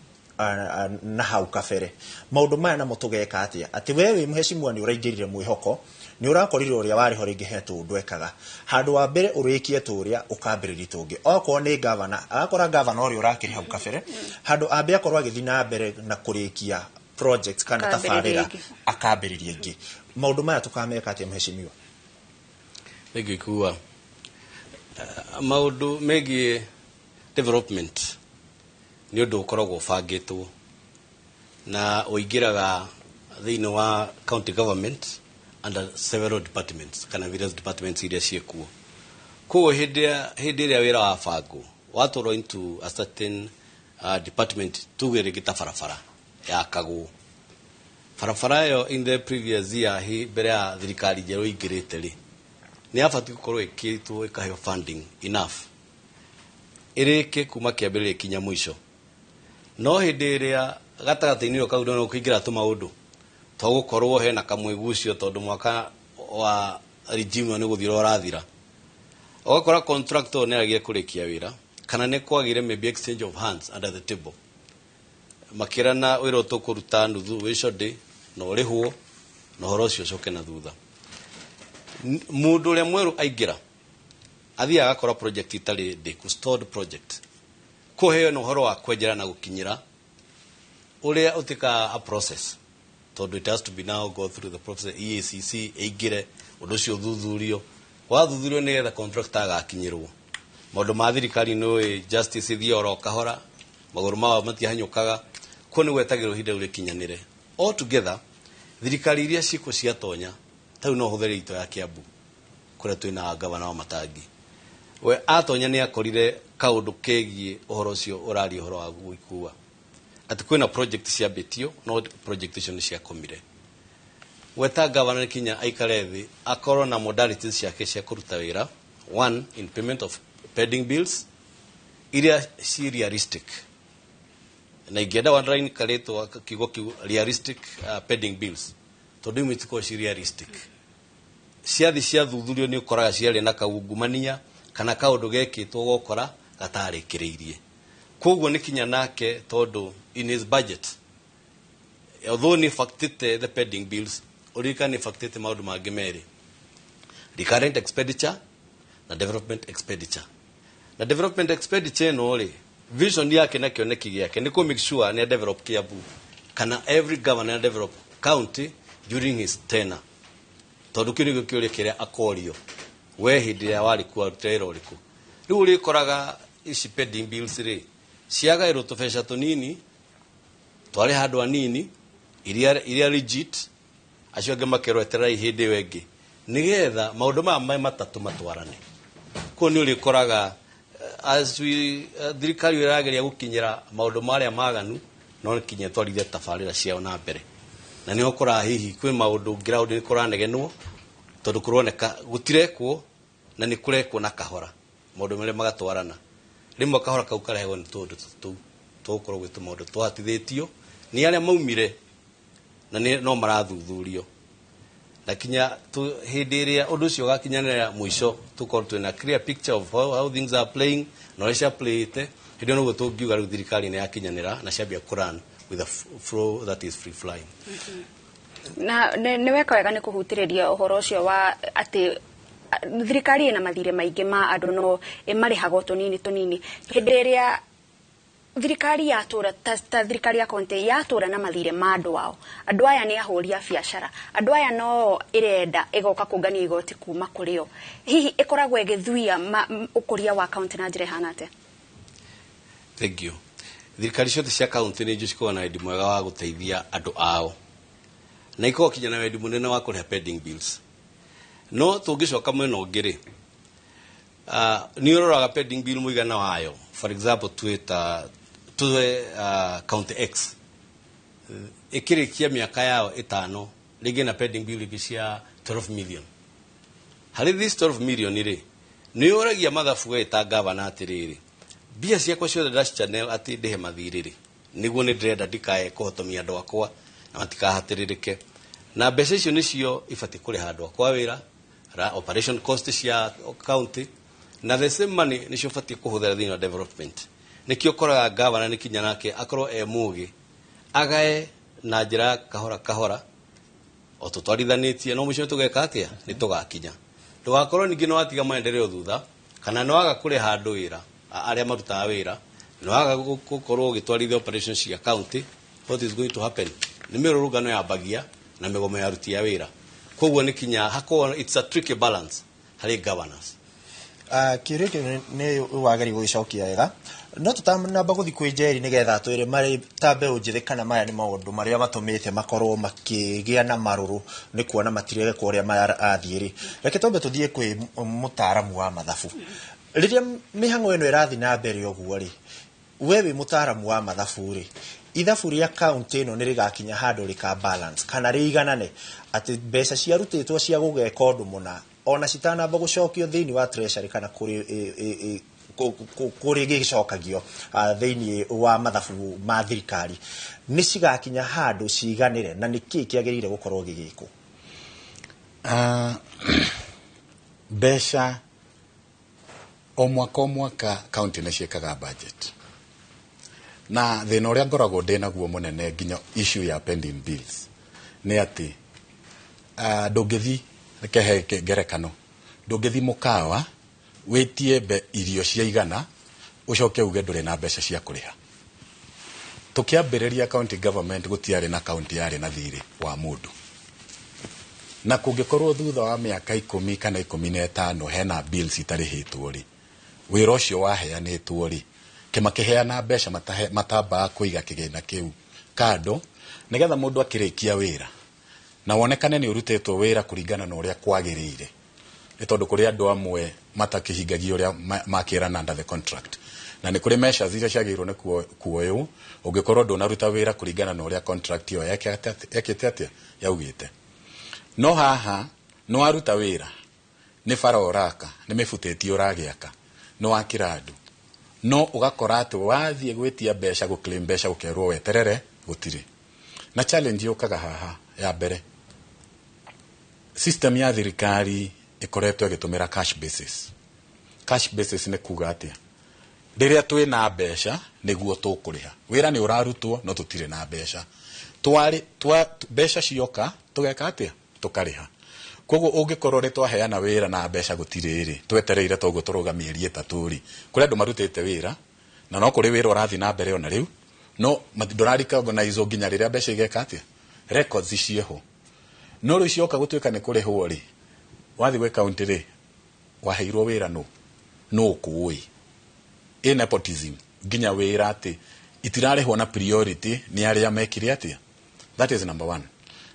na hau kabere. Maũndũ maya namo tũgeka atĩa, atĩ we wĩ mũhecimiwa nĩ ũraingĩrire mwĩhoko, nĩ ũrakorire ũrĩa warĩ ho rĩngĩ he tũũndũ ekaga, handũ wa mbere ũrĩkie tũrĩa ũkambĩrĩria tũngĩ. Okorwo nĩ gavana, agakora gavana ũrĩa ũrakĩrĩ hau kabere, handũ ambe akorwo agĩthiĩ na mbere na kũrĩkia project kana akambĩrĩria tabarĩra, ĩngĩ. Akambĩrĩria ĩngĩ. Maũndũ maya tũkameka atĩa, mũhecimiwa? Thank you. Kuwa maũndũ megiĩ development nĩ ũndũ ũkoragwo ũbangĩtwo na ũingĩraga thĩinĩ wa county government under several departments kana various departments iria ciĩkuo. Koguo hĩndĩ ĩrĩa wĩra wabangwo watwarwo into a certain department, tuge rĩngĩ ta barabara yakagwo, barabara ĩyo in the previous year, mbere ya thirikari njerũ ĩingĩrĩte rĩ, nĩ yabatiĩ gũkorwo ĩkĩtwo, ĩkaheo funding enough ĩrĩke kuma kĩambĩrĩria kinya mũico. No hĩndĩ ĩrĩa gatagatĩ-inĩ kau no kũingĩra tũmaũndũ to gũkorwo hena kamwĩgucio, tondũ mwaka wa regime ĩyo nĩ gũthira ũrathira, ũgakora contractor nĩ agire kũrĩkia wĩra kana nĩ kwagire maybe exchange of hands under the table, makĩrana wĩra ũyũ tũkũruta nuthu wĩ ndĩ na ũrĩhwo na ũhoro ũcio ũcoke na thutha. Mũndũ ũrĩa mwerũ aingĩra athiaga agakora project itarĩ ndĩku, stalled project. Kũheo na ũhoro wa kwenjera na gũkinyĩra ũrĩa ũtĩka a process, tondũ it has to be now go through the process, EACC ĩingĩre, ũndũ ũcio ũthuthurio, wathuthurio nĩgetha contractor agakinyĩrwo. Maũndũ ma thirikari nĩ justice ĩthiĩ oro kahora, magũrũ mao matiahanyũkaga, kuo nĩ gwetagĩrwo ihinda rĩu rĩkinyanĩre. All together, thirikari iria ciĩkuo ciatonya tarĩu, no hũthĩre itũ ya Kiambu kũrĩa twĩna gavana wa Matangi, we atonya nĩ akorire kaũndũ kegiĩ ũhoro ũcio ũraria ũhoro wa gũikua atĩ kwĩna project ciambĩtio, no project icio nĩ ciakomire. Weta gavana nĩ kinya aikare thĩ, akorwo na modalities ciake cia kũruta wĩra. One, in payment of pending bills iria ci realistic, na ingĩenda one line karĩtwa kiugo kiu realistic pending bills, tondũ imwe itikoragwo ci realistic. Ciathi ciathuthurio nĩ ũkoraga ciarĩ na kaungumania kana kaũndũ gekĩtwo gokora gatarĩkĩrĩirie. Koguo nĩ kinya nake, tondũ in his budget, although nĩ factĩte the pending bills, ũririkane nĩ factĩte maũndũ mangĩ merĩ, recurrent expenditure na development expenditure. Na development expenditure ĩno rĩ, vision yake na kĩoneki gĩake nĩ kũ make sure nĩ develop Kiambu kana every governor develop county during his tenure, tondũ kĩu nĩkĩo kĩũria kĩrĩa akorio, we hĩndĩ ĩrĩa warĩ kuo warutire wĩra ũrĩkũ? Rĩu ũrĩkoraga ici pending bills rĩ, ciagaĩrwo tũbeca tũnini, twarĩ handũ hanini, iria legit, acio angĩ makerwo etererai hĩndĩ ĩyo ĩngĩ, nĩgetha maũndũ maya me matatũ matwarane. Koguo nĩ ũrĩkoraga as we thirikari ĩrageria gũkinyĩra maũndũ marĩa maganu, no kinya ĩtwarithie tabarĩra ciao na mbere. Na nĩho ũkoraga hihi kwĩ maũndũ ground nĩ kũranegenwo, tondũ kũroneka gũtirekwo na nĩ kũrekwo na kahora, maũndũ marĩa magatwarana. Rĩmwe kahora kau karehagwo nĩ tũũndũ tũu tũgũkorwo gwĩ tũmaũndũ twahatithĩtio nĩ arĩa maumire na nĩ no marathuthurio, na kinya hĩndĩ ĩrĩa ũndũ ũcio ũgakinyanĩra mũico, tũkorwo twĩna clear picture of how things are playing na ũrĩa cia playĩte. Hĩndĩ ĩyo nĩguo tũngiuga rĩu thirikari nĩ yakinyanĩra na ciambia kũrun with a flow that is free flying. Na nĩ weka wega nĩ kũhutĩrĩria ũhoro ũcio wa atĩ thirikari ĩna mathirĩ maingĩ ma andũ no ĩmarĩhaga o tũnini tũnini. Hĩndĩ ĩrĩa thirikari yatũra ta thirikari ya kaunti yatũra na mathirĩ ma andũ ao, andũ aya nĩ ahũri a biacara, andũ aya no ĩrenda ĩgoka kũngania igoti kuma kũrĩ o, hihi ĩkoragwo ĩgĩthuia ũkũria wa kaunti na njĩra ĩhana atĩa? Thank you. Thirikari ciothe cia kaunti nĩ njũ cikoragwo na wendi mwega wa gũteithia andũ ao, na ikoragwo kinya na wendi mũnene wa kũrĩha pending bills. No tũngĩcoka mwena ũngĩ rĩ, nĩ ũroraga pending bill mũigana wayo. For example, twĩta tuwe county X ĩkĩrĩkia mĩaka yao 5, rĩngĩ na pending bill ingĩ cia 12 million. Harĩ this 12 million rĩ, nĩ ũragia mathabu we ta gavana atĩrĩrĩ, mbia ciakwa ciothe ndacichanel atĩ ndĩhe mathirĩ rĩ, nĩguo nĩ ndĩrenda ndikae kũhotomia andũ akwa na matikahatĩrĩrĩke, na mbeca icio nĩcio ibatiĩ kũrĩha andũ akwa wĩra ra operation cost cia county. Na the same money nĩcio ũbatiĩ kũhũthĩra thĩinĩ wa development. Nĩkĩo ũkoraga gavana nĩ kinya nake akorwo e mũgĩ, agae na njĩra ya kahora kahora o tũtwarithanĩtie, no mũico tũgeka atĩa? Nĩ tũgakinya. Ndũgakorwo ningĩ nĩ watiga maendeleo thutha, kana nĩ waga kũrĩha andũ wĩra arĩa marutaga wĩra, nĩ waga gũkorwo ũgĩtwarithia operations cia county. What is going to happen nĩ mĩrũrũngano yambagia na mĩgomo ya aruti a wĩra. Koguo nĩ kinya hakorwo it's a tricky balance harĩ governors. Kĩũria kĩu nĩ wagĩrĩirwo gũgĩcokia wega, no tũtanamba gũthiĩ kwĩ Njeri nĩgetha atwĩre marĩ ta mbeũ njĩthĩ kana maya nĩ maũndũ marĩa matũmĩte makorwo makĩgĩa na marũrũ nĩ kuona matirekwo ũrĩa marathiĩ rĩ, reke twambe tũthiĩ kwĩ mũtaaramu wa mathabu. Rĩrĩa mĩhang'o ĩno ĩrathiĩ na mbere ũguo rĩ, we wĩ mũtaaramu wa mathabu rĩ, ithabu rĩa kaunti ĩno nĩ rĩgakinya handũ rĩka balance kana rĩiganane, atĩ mbeca ciarutĩtwo cia gũgeka ũndũ mũna ona citanamba gũcokio thĩinĩ wa treasury kana kũrĩ kũrĩ gĩcokagio thĩinĩ wa mathabu ma thirikari, nĩ cigakinya handũ ciganĩre, na nĩ kĩĩ kĩagĩrĩire gũkorwo gĩgĩkwo? Mbeca o mwaka o mwaka kaunti nĩ ciĩkaga budget, na thĩna ũrĩa ngoragwo ndĩ naguo mũnene nginya issue ya pending bills nĩ atĩ ndũngĩthi, reke he ngerekano, ndũngĩthi mũkawa wĩtie irio cia 100 ũcoke uge ndũrĩ na mbeca cia kũrĩha. Tũkĩambĩrĩria county government gũtiarĩ na county yarĩ na thirĩ wa mũndũ, na kũngĩkorwo thutha wa mĩaka 10 kana 15 hena bills itarĩhĩtwo rĩ, wĩra ũcio waheanĩtwo rĩ, kĩmakĩheana mbeca matambaga kũiga kĩgĩna kĩu kando nĩgetha mũndũ akĩrĩkia wĩra na wonekane nĩ ũrutĩtwo wĩra kũringana na ũrĩa kwagĩrĩire, nĩ tondũ kũrĩ andũ amwe matakĩhingagia ũrĩa makĩrana under the contract, na nĩ kũrĩ measures iria ciagĩrĩirwo nĩ kuoywo ũngĩkorwo ndũnaruta wĩra kũringana na ũrĩa contract ĩyo yekĩte atĩa yaugĩte. No haha nĩ waruta wĩra, nĩ bara ũraka, nĩ mĩbutĩti ũragĩaka, nĩ wakĩra andũ, no ũgakora atĩ wathiĩ gwĩtia mbeca, gũ-claim mbeca, ũkerwo weterere gũtirĩ. Na challenge yũkaga haha ya mbere, system ya thirikari ĩkoretwo ĩgĩtũmĩra cash basis. Cash basis nĩ kuga atĩa? Rĩrĩa twĩna mbeca nĩguo tũkũrĩha. Wĩra nĩ ũrarutwo no tũtirĩ na mbeca. Mbeca cioka tũgeka atĩa? Tũkarĩha. Koguo ũngĩkorwo nĩ twaheana wĩra na mbeca gũtirĩ rĩ, twetereire toguo tũrũga mĩeri 3 rĩ, kũrĩ andũ marutĩte wĩra na no kũrĩ wĩra ũrathiĩ na mbere ona rĩu, no ndũra-recognize nginya rĩrĩa mbeca igeka atĩa? Records ciĩho. No rĩu cioka gũtuĩka nĩ kũrĩhwo rĩ, wathiĩ gwĩ county rĩ, waheirwo wĩra nũ? Nũ ũkũĩ? Ĩ nepotism nginya wĩra atĩ itirarĩhwo na priority nĩ arĩa mekire atĩa? That is number one.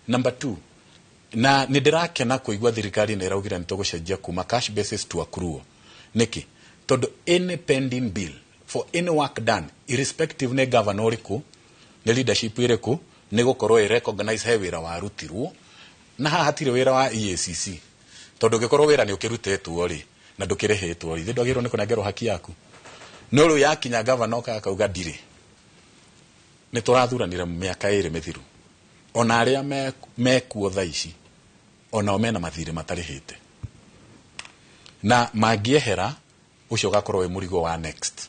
Number two, na nĩ ndĩrakena kũigua thirikari nĩ ĩraugire nĩ tũgũcenjia kuma cash basis to accrual. Nĩkĩ? Tondũ any pending bill for any work done, irrespective nĩ governor ũrĩkũ, nĩ leadership ĩrĩkũ, nĩ gũkorwo ĩ recognize he wĩra warutirwo, na haha hatirĩ wĩra wa EACC, tondũ ũngĩkorwo wĩra nĩ ũkĩrutĩtwo rĩ na ndũkĩrĩhĩtwo rĩ, ndwagĩrĩirwo nĩ kũnengerwo haki yaku. No rĩu yakinya governor okaga akauga ndirĩ. Nĩ tũrathuranire mĩaka 2 mĩthiru, ona arĩa mekuo thaa ici onao mena mathirĩ matarĩhĩte, na mangĩehera ũcio ũgakorwo wĩ mũrigo wa next.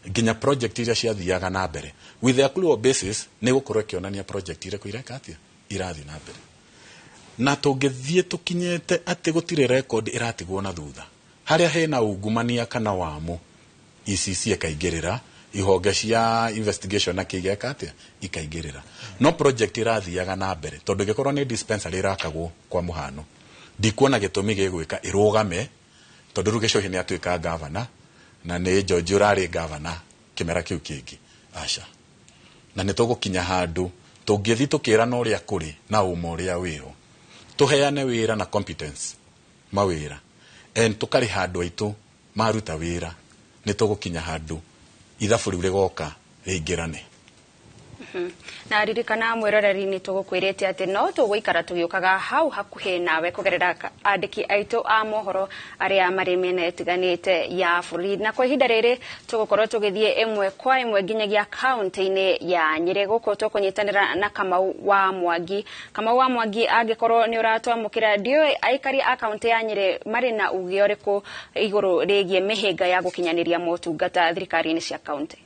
Nginya project iria ciathiaga na mbere with the accrual basis nĩ gũkorwo ĩkĩonania project irĩkũ ireka atĩa irathiĩ na mbere. Na tũngĩthiĩ tũkinyĩte atĩ gũtirĩ record ĩratigwo na thutha, harĩa hena ungumania kana wamo, ECC ĩkaingĩrĩra, ihonge cia investigation na kĩigeka atĩa ikaingĩrĩra. No project ĩrathiaga na mbere, tondũ ĩngĩkorwo nĩ dispensary ĩrakagwo kwa mũhano, ndikuona gĩtũmi gĩgwĩka ĩrũgame, tondũ rĩu Gĩcũhĩ nĩ atuĩka gavana na nĩ George ũrarĩ gavana kĩmera kĩu kĩngĩ, aca. Na nĩ tũgũkinya handũ tũngĩthiĩ tũkĩrana ũrĩa kũrĩ na ũma ũrĩa wĩho, tũheane wĩra na competence mawĩra, and tũkarĩha andũ aitũ maruta wĩra, nĩ tũgũkinya handũ ithabu rĩu rĩgoka rĩingĩrane. Na ririkana mwiroreri ni tugukwirite ati no tuguikara tugiukaga hau hakuhi nawe kugerera andiki aitu a mohoro aria mari miena itiganite ya bururi. Na kwa ihinda riri tugukorwo tugithie imwe kwa imwe nginyagia kaunti-ini ya Nyeri guku tukunyitanira na Kamau wa Mwangi. Kamau wa Mwangi, angikorwo ni uratwamukira, ndiui aikari a kaunti ya Nyeri mari na uge uriku iguru rigie mihinga ya gukinyaniria motungata thirikari-ini cia kaunti?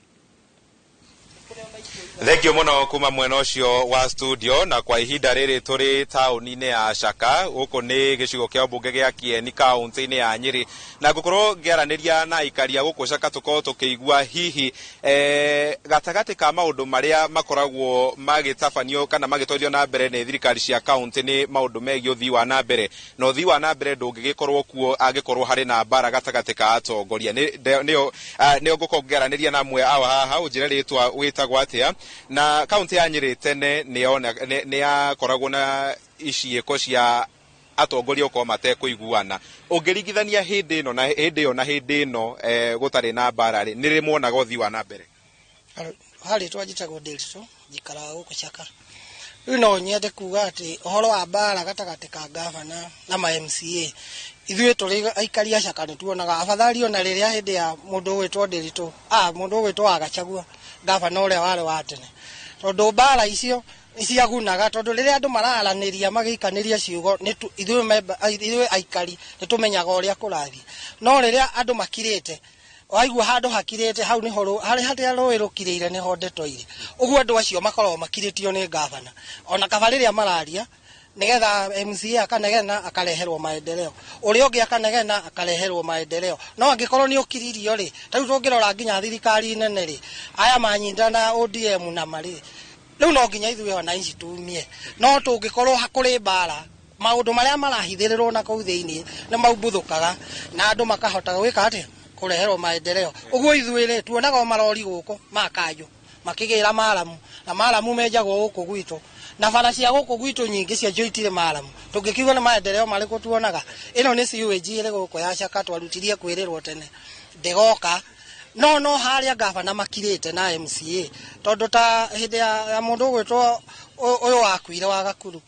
Thengio muno kuma mwena ucio wa studio. Na kwa ihinda riri turi tauni-ini ya Caka, guku ni gicigo kia mbunge gia Kieni kaunti-ini ya Nyeri, na ngukorwo ngiaraniria na aikaria guku Caka tukorwo tukiigua hihi gatagati ka maundu maria makoragwo magitabanio kana magitwario na mbere ni thirikari cia kaunti ni maundu megie uthii wa na mbere, na uthii wa na mbere ndungigikorwo kuo angikorwo hari na mbara gatagati ka atongoria. Nio ngukorwo ngiaraniria na amwe ao haha. Unjire ritwa, witagwo atia, na kaunti ya Nyeri tene nĩ yakoragwo na iciĩko cia atongoria gũkorwo matekũiguana. Ũngĩringithania hĩndĩ ĩno na hĩndĩ ĩyo na hĩndĩ ĩno gũtarĩ na mbara rĩ, nĩ rĩ muonaga ũthii wa na mbere? Harĩ njĩtagwo Delso, njikaraga gũkũ Caka. Rĩu no nyende kuga atĩ ũhoro wa mbara gatagatĩ ka gavana na ma MCA, ithuĩ tũrĩ aikari a Caka nĩ tuonaga afadhali ona rĩrĩa hĩndĩ ya mũndũ ũgwĩtwo Ndiritu, mũndũ ũgwĩtwo wa Gachagua, gavana ũrĩa warĩ wa tene, tondũ mbara icio nĩciagunaga, tondũ rĩrĩa andũ mararanĩria magĩikanĩria ciugo, ithuĩ aikari nĩ tũmenyaga ũrĩa kũrathiĩ. No rĩrĩa andũ makirĩte, waigua handũ hakirĩte, hau nĩho harĩ harĩa rũĩ rũkirĩire nĩho ndeto irĩ. Ũguo andũ acio makoragwo makirĩtio nĩ gavana, ona kaba rĩrĩa mararia, nigetha MCA akanegena akareherwo maendeleo, ũrĩa ũngĩ akanegena akareherwo maendeleo. No angĩkorwo nĩ ũkiririo rĩ, ta rĩu tũngĩrora nginya thirikari nene rĩ, aya manyitana ODM na marĩ rĩu no nginya ithuĩ wananchi tumie. No tũngĩkorwo kũrĩ mbara, maũndũ marĩa marahithĩrĩrwo na kũu thĩinĩ nĩ maumbuthũkaga na andũ makahota gwĩka atĩa, kũreherwo maendeleo. Ũguo ithuĩ rĩ, tuonaga o marori gũkũ ma kanjũ makĩgĩra maramu, na maramu menjagwo gũkũ gwitũ, na bara cia gũkũ gwitũ nyingĩ ciacio itirĩ maramu. Tũngĩkiuga nĩ maendeleo marĩkũ tuonaga? Ĩno nĩ sewage ĩrĩ gũkũ ya Caka, twarutirie kwĩrĩrwo tene ndĩgoka. No harĩa gavana makirĩte na MCA, tondũ ta hĩndĩ ya mũndũ ũgwĩtwo ũyũ wakuire wa Gakuru,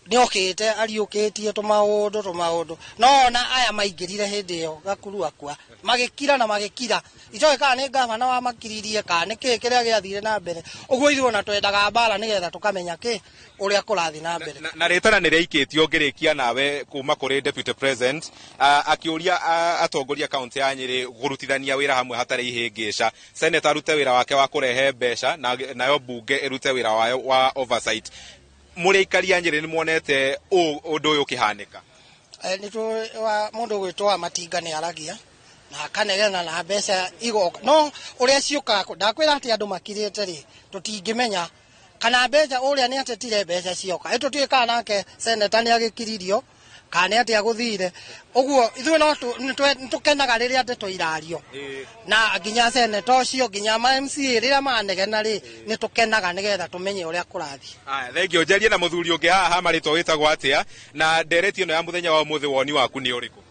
nĩokĩte ariũkĩtie tũmaũndũ, no ona aya maingĩrire hĩndĩ ĩyo Gakuru akua, magĩkira na magĩkira. Itoĩ kana nĩ gavana wamakiririe kana nĩ kĩĩ kĩrĩa gĩathire na mbere. Ũguo ithuĩ ona twendaga mbara nĩgetha tũkamenya kĩ ũrĩa kũrathiĩ na mbere. Na rĩtana nĩ rĩaikĩtio ngĩrĩkia nawe kuma kũrĩ Deputy President, akĩũria atongoria kaunti ya Nyeri kũrutithania wĩra hamwe hatarĩ ihĩngĩca. Senator arute wĩra wake wa kũrehe mbeca, nayo mbunge ĩrute wĩra wayo wa oversight. Mũrĩ aikari a Nyeri nĩ muonete ũndũ ũyũ ũkĩhanĩka? Mũndũ ũgwĩtwo wa Matinga nĩ aragia na akanegena na mbeca igoka, no ũrĩa ciũkaga, ndakwĩra atĩ andũ makirĩte rĩ, tũtingĩmenya kana mbeca ũrĩa nĩ atetire mbeca cioka. Tũtiũĩ kana nake seneta nĩ agĩkiririo kana nĩ atĩa gũthire. Ũguo ithuĩ no tũkenaga rĩrĩa ndeto irario, na nginya seneta ũcio nginya ma MCA rĩrĩa manegena rĩ, nĩ tũkenaga nĩgetha tũmenye ũrĩa kũrathiĩ. Aya, thengio. Njarie na mũthuri ũngĩ haha marĩtwa, wĩtagwo atĩa, na ndereti ĩno ya mũthenya wa ũmũthĩ woni waku nĩ ũrĩkũ?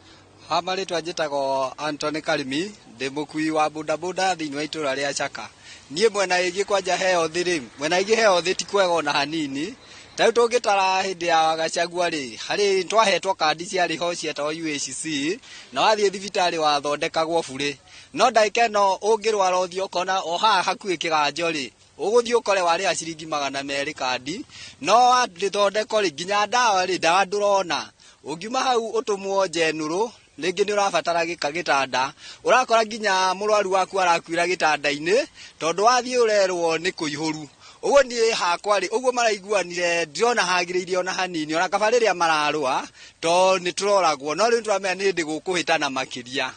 Ha marĩtwa njĩtagwo Anthony Karimi, ndĩ mũkui wa bodaboda thĩinĩ wa itũra rĩa Caka. Niĩ mwena ĩngĩ kwanja heo thĩ rĩ, mwena ĩngĩ heo thĩ ti kwega ona hanini. Ta rĩu tũngĩtara hĩndĩ ya Gachagua rĩ, harĩ twahetwo kandi ciarĩ ho cietagwo UHC, na wathiĩ thibitarĩ wathondekagwo burĩ. No ndagĩka ĩno ũngĩrwara ũthiĩ ũkona o haha hakuhĩ kĩganjo rĩ, ũgũthiĩ ũkore warĩha ciringi 200 kandi, no warĩthondekwo rĩ, nginya ndawa rĩ, ndawa ndũrona. Ũngiuma hau ũtũmwo njenũrũ, rĩngĩ nĩ ũrabatara gĩtanda, ũrakora nginya mũrwaru waku arakuĩra gĩtanda-inĩ, tondũ wathiĩ ũrerwo nĩ kũihũru. Ũguo niĩ hakwa rĩ, ũguo maraiguanire ndirona hagĩrĩire ona hanini, ona kaba rĩrĩa mararũa, tondũ nĩ tũroragwo, no rĩu nĩtũramenya nĩ hĩndĩ gũkũhĩtana makĩria.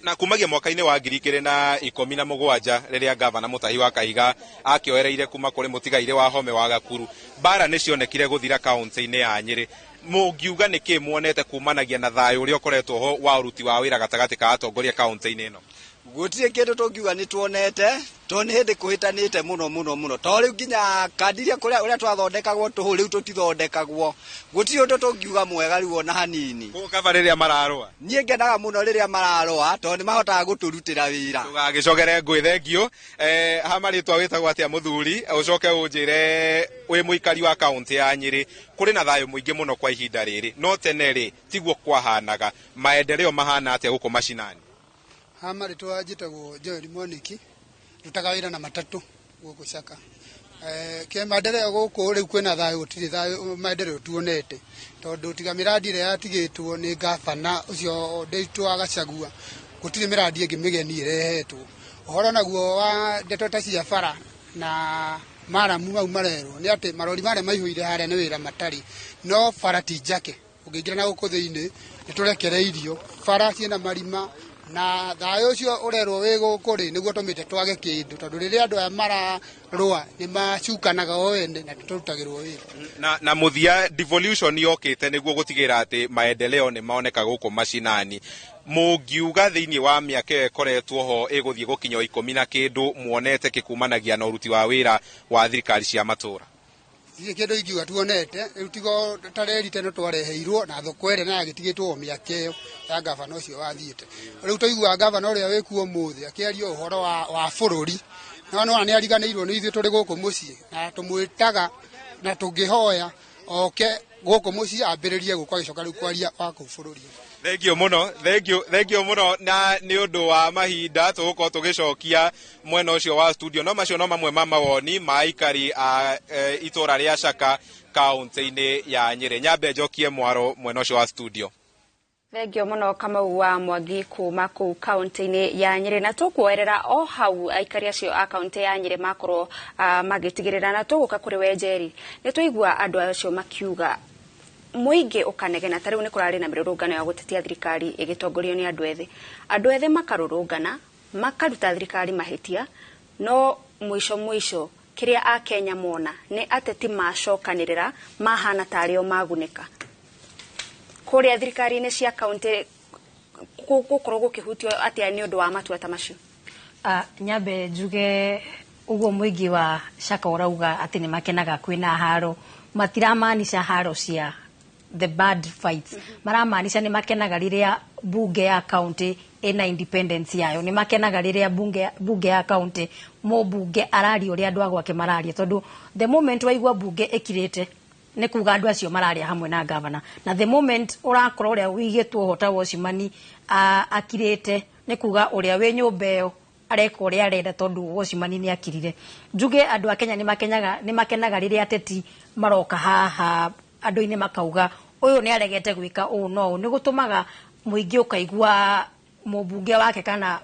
Na kumagia mwaka-inĩ wa 2017 rĩrĩa gavana Mutahi wa Kahiga akĩoereire kuma kũrĩ mũtigairĩ wa Home wa Gakuru, mbara nĩ cionekire gũthira kaunti-inĩ ya Nyeri. Mũngiuga nĩ kĩ muonete kumanagia na thayũ ũrĩa ũkoretwo ho wa ũruti wa wĩra gatagatĩ ka atongoria kaunti-inĩ ĩno? Gũtirĩ kĩndũ tũngiuga nĩ tuonete, tondũ nĩ hĩndĩ kũhĩtanĩte mũno mũno mũno. To rĩu nginya kandi iria kũrĩa ũrĩa twathondekagwo tũhũ rĩu tũtithondekagwo. Gũtirĩ ũndũ tũngiuga mwega rĩu ona hanini. Kaba rĩrĩa mararũa. Niĩ ngenaga mũno rĩrĩa mararũa tondũ nĩ mahotaga gũtũrutĩra wĩra. Tũgagĩcogere ngũĩ thengio. Ha marĩtwa wĩtagwo atĩa mũthuri, ũcoke ũnjĩre wĩ mũikari wa kaũntĩ ya Nyĩrĩ, kũrĩ na thayũ mũingĩ mũno kwa ihinda rĩrĩ, no tene rĩ tiguo kwahanaga. Maendeleo mahana atĩa gũkũ macinani? Ha marĩtwa njĩtagwo Joel Mwaniki, ndutaga wĩra na matatũ gũkũ Caka. Ke maendeleo gũkũ rĩu kwĩna thayũ, gũtirĩ thayũ maendeleo tuonete, tondũ tiga mĩrandi ĩrĩa yatigĩtwo nĩ gabana ũcio Ndiritu wa Gachagua, gũtirĩ mĩrandi ĩngĩ mĩgeni ĩrehetwo. Ũhoro naguo wa ndeto ta cia bara na maramu mau marerwo nĩ atĩ marori marĩa maihũire harĩa nĩ wĩra matarĩ, no bara ti njake. Ũngĩingĩra na gũkũ thĩinĩ nĩ tũrekereirio, bara ciĩna marima, na thayũ ũcio ũrerwo wĩ gũkũ rĩ nĩguo tũmĩte twage kĩndũ, tondũ rĩrĩa andũ aya mararũa nĩ macukanaga o ene na tũrutagĩrwo wĩra. Na mũthia devolution yokĩte nĩguo gũtigĩrĩra atĩ maendeleo nĩ maoneka gũkũ macinani. Mũngiuga thĩinĩ wa mĩaka ĩyo ĩkoretwo ho ĩgũthiĩ gũkinya 10 na kĩndũ muonete kĩkumanagia na ũruti wa wĩra wa thirikari cia matũra? Gĩtirĩ kĩndũ ingiuga tuonete, rĩu tigo ta reri teno twareheirwo na thoko ĩrĩa nayo ĩgĩtigĩtwo o mĩaka ĩyo ya gavana ũcio wathiĩte. Rĩu tũiguaga gavana ũrĩa wĩkuo ũmũthĩ akĩaria ũhoro wa bũrũri, no nĩwona nĩ ariganĩirwo nĩ ithuĩ tũrĩ gũkũ mũciĩ, na tũmwĩtaga na tũngĩhoya oke gũkũ mũciĩ ambĩrĩrie gũkũ agĩcoka rĩu kwaria wa kũu bũrũri. Thengio mũno, thengio mũno, na nĩ ũndũ wa mahinda tũgũkorwo tũgĩcokia mwena ũcio wa studio. No macio no mamwe ma mawoni ma aikari a itũra rĩa Caka kaũntĩ-inĩ ya Nyĩrĩ. Nyambe njokie mwaro mwena ũcio wa studio. Thengio mũno Kamau wa Mwangi kuma kũu kaũntĩ-inĩ ya Nyĩrĩ, na tũkuoerera o hau aikari acio a kaũntĩ ya Nyĩrĩ makorwo magĩtigĩrĩra. Na tũgũka kũrĩ we Njeri, nĩ twaigua andũ acio makiuga mũingĩ ũkanegena, ta rĩu nĩ kũrarĩ na mĩrũrũngano ya gũtetia thirikari ĩgĩtongorio nĩ andũ ethĩ. Andũ ethĩ makarũrũngana makaruta thirikari mahĩtia, no mũico mũico kĩrĩa akenya mona nĩ ateti macokanĩrĩra mahana tarĩ o magunĩka. Kũrĩa thirikari-inĩ cia kaũntĩ gũkorwo gũkĩhutio atĩa nĩ ũndũ wa matua ta macio? Nyambe njuge ũguo mũingĩ wa Caka ũrauga atĩ nĩ makenaga kwĩna haro, matiramaanisha haro cia the bad fights. Maramaanisha nĩ makenaga rĩrĩa bunge ya county ĩna independence yayo, nĩ makenaga rĩrĩa bunge ya county mũmbunge araria ũrĩa andũ a gwake mararia, tondũ the moment waigua bunge ĩkirĩte nĩ kuga andũ acio mararia hamwe na gavana, na the moment ũrakora ũrĩa wĩigĩtwo ho ta Wocimani akirĩte nĩ kuga ũrĩa wĩ nyũmba ĩyo areka ũrĩa arenda, tondũ Wocimani nĩ akirire. Njuge andũ a Kenya nĩ makenaga rĩrĩa ateti maroka haha andũ-inĩ makauga ũyũ nĩ aregete gwĩka ũũ no ũũ, nĩ gũtũmaga mũingĩ ũkaigua mũmbunge wake kana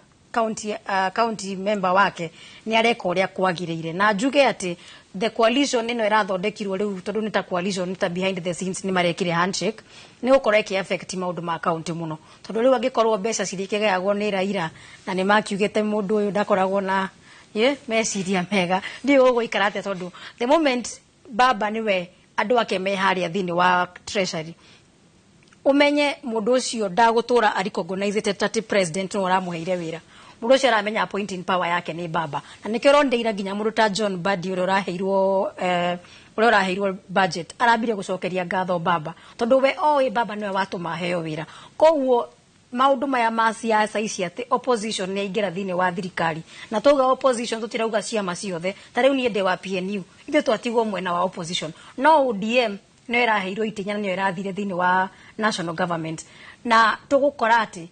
county member wake nĩ areka ũrĩa kwagĩrĩire. Na njuge atĩ the coalition ĩno ĩrathondekirwo rĩu, tondũ nĩ ta coalition, nĩ ta behind the scenes nĩ marekire handshake, nĩ gũkorwo ĩkĩ affect maũndũ ma county mũno, tondũ rĩu angĩkorwo mbeca ciria ikĩgayagwo nĩ Raila na nĩ makiugĩte mũndũ ũyũ ndakoragwo na meciria mega, ndiũĩ gũgũikara atĩa, tondũ the moment baba nĩwe andũ ake me harĩa thĩinĩ wa treasury, ũmenye mũndũ ũcio ndagũtũra arecognize ta ti president no ũramũheire wĩra. Mũndũ ũcio aramenya appointing power yake nĩ baba, na nĩkĩo ũrondeira nginya mũndũ ta John Mbadi ũrĩa ũraheirwo budget arambire gũcokeria ngatho baba, tondũ we oĩ baba nĩwe watũma aheo wĩra. Koguo maũndũ maya ma siasa ici atĩ opposition nĩ yaingĩra thĩinĩ wa thirikari, na twauga opposition tũtirauga ciama ciothe, ta rĩu niĩ ndĩ wa PNU, ithuĩ twatigwo mwena wa opposition, no ODM nĩyo ĩraheirwo itenya na nĩyo ĩrathire thĩinĩ wa national government. Na tũgũkora atĩ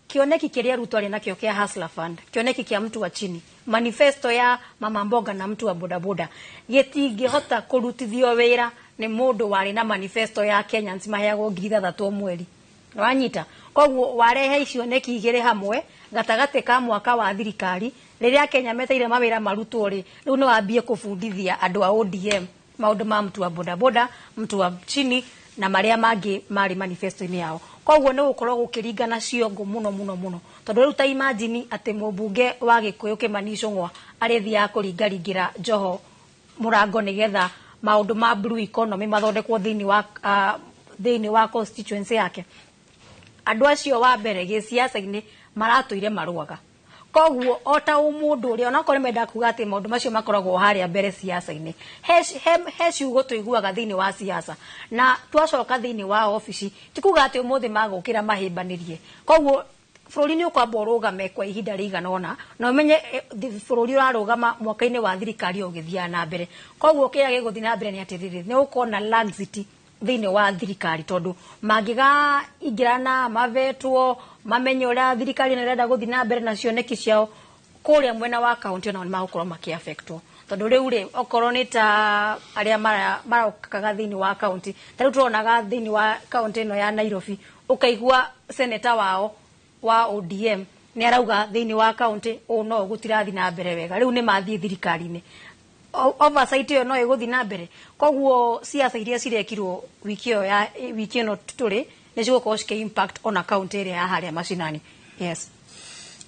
kĩoneki kĩrĩa Ruto arĩ nakĩo kĩa Hustler Fund, kĩoneki kĩa mtu wa chini, manifesto ya mama mboga na mtu wa bodaboda gĩtingĩhota kũrutithio wĩra nĩ mũndũ warĩ na manifesto ya Kenyans maheagwo 6,000 o mweri. Wanyita? Koguo warehe icioneki igĩrĩ hamwe gatagatĩ ka mwaka wa thirikari rĩrĩa Kenya meteire mawĩra marutwo rĩ, rĩu no wambie kũbundithia andũ a ODM maũndũ ma mtu wa bodaboda, mtu wa chini na marĩa mangĩ marĩ manifesto-inĩ yao. Koguo nĩ gũkorwo gũkĩringana ciongo mũno mũno mũno, tondũ rĩu ta imagine atĩ mũmbunge wa Gĩkũyũ Kĩmani Ichung'wa arĩthiaga kũringaringĩra Joho mũrango nĩgetha maũndũ ma blue economy mathondekwo thĩinĩ wa constituency yake. Andũ acio wa mbere gĩciaca-inĩ maratũire marũaga, Koguo o ta ũmũndũ ũrĩa onakorwo nĩ mendaga kuga atĩ maũndũ macio makoragwo harĩa mbere siasa-inĩ, he ciugo tũiguaga thĩinĩ wa siasa na twacoka thĩinĩ wa obici, ti kuga atĩ ũmũthĩ magũkĩra mahĩmbanĩrie. Koguo bũrũri nĩ ũkwamba ũrũgame kwa ihinda rĩigana ũna na ũmenye bũrũri ũrarũgama mwaka-inĩ wa thirikari o ũgĩthiaga na mbere. Koguo kĩrĩa gĩgũthiĩ na mbere nĩ atĩrĩrĩ, nĩ gũkorwo na laxity thĩinĩ wa thirikari, tondũ mangĩgaingĩrana mavetwo mamenye ũrĩa thirikari ĩno ĩrenda gũthiĩ na mbere na cioneki ciao kũrĩa mwena wa kaunti, onao nĩ magũkorwo makĩaffectwo, tondũ rĩu rĩ, okorwo nĩ ta arĩa marokaga thĩinĩ wa kaunti, ta rĩu tũronaga thĩinĩ wa kaunti ĩno ya Nairobi, ũkaigua seneta wao wa ODM nĩ arauga thĩinĩ wa kaunti ũũ no gũtirathiĩ na mbere wega. Rĩu nĩ mathiĩ thirikari-inĩ, oversight ĩyo no ĩgũthiĩ na mbere. Koguo siasa iria cirekirwo wiki ĩyo ya wiki ĩno tũrĩ nĩ cigũkorwo cikĩ impact ona kaunti ĩrĩa ya harĩa macinani, yes.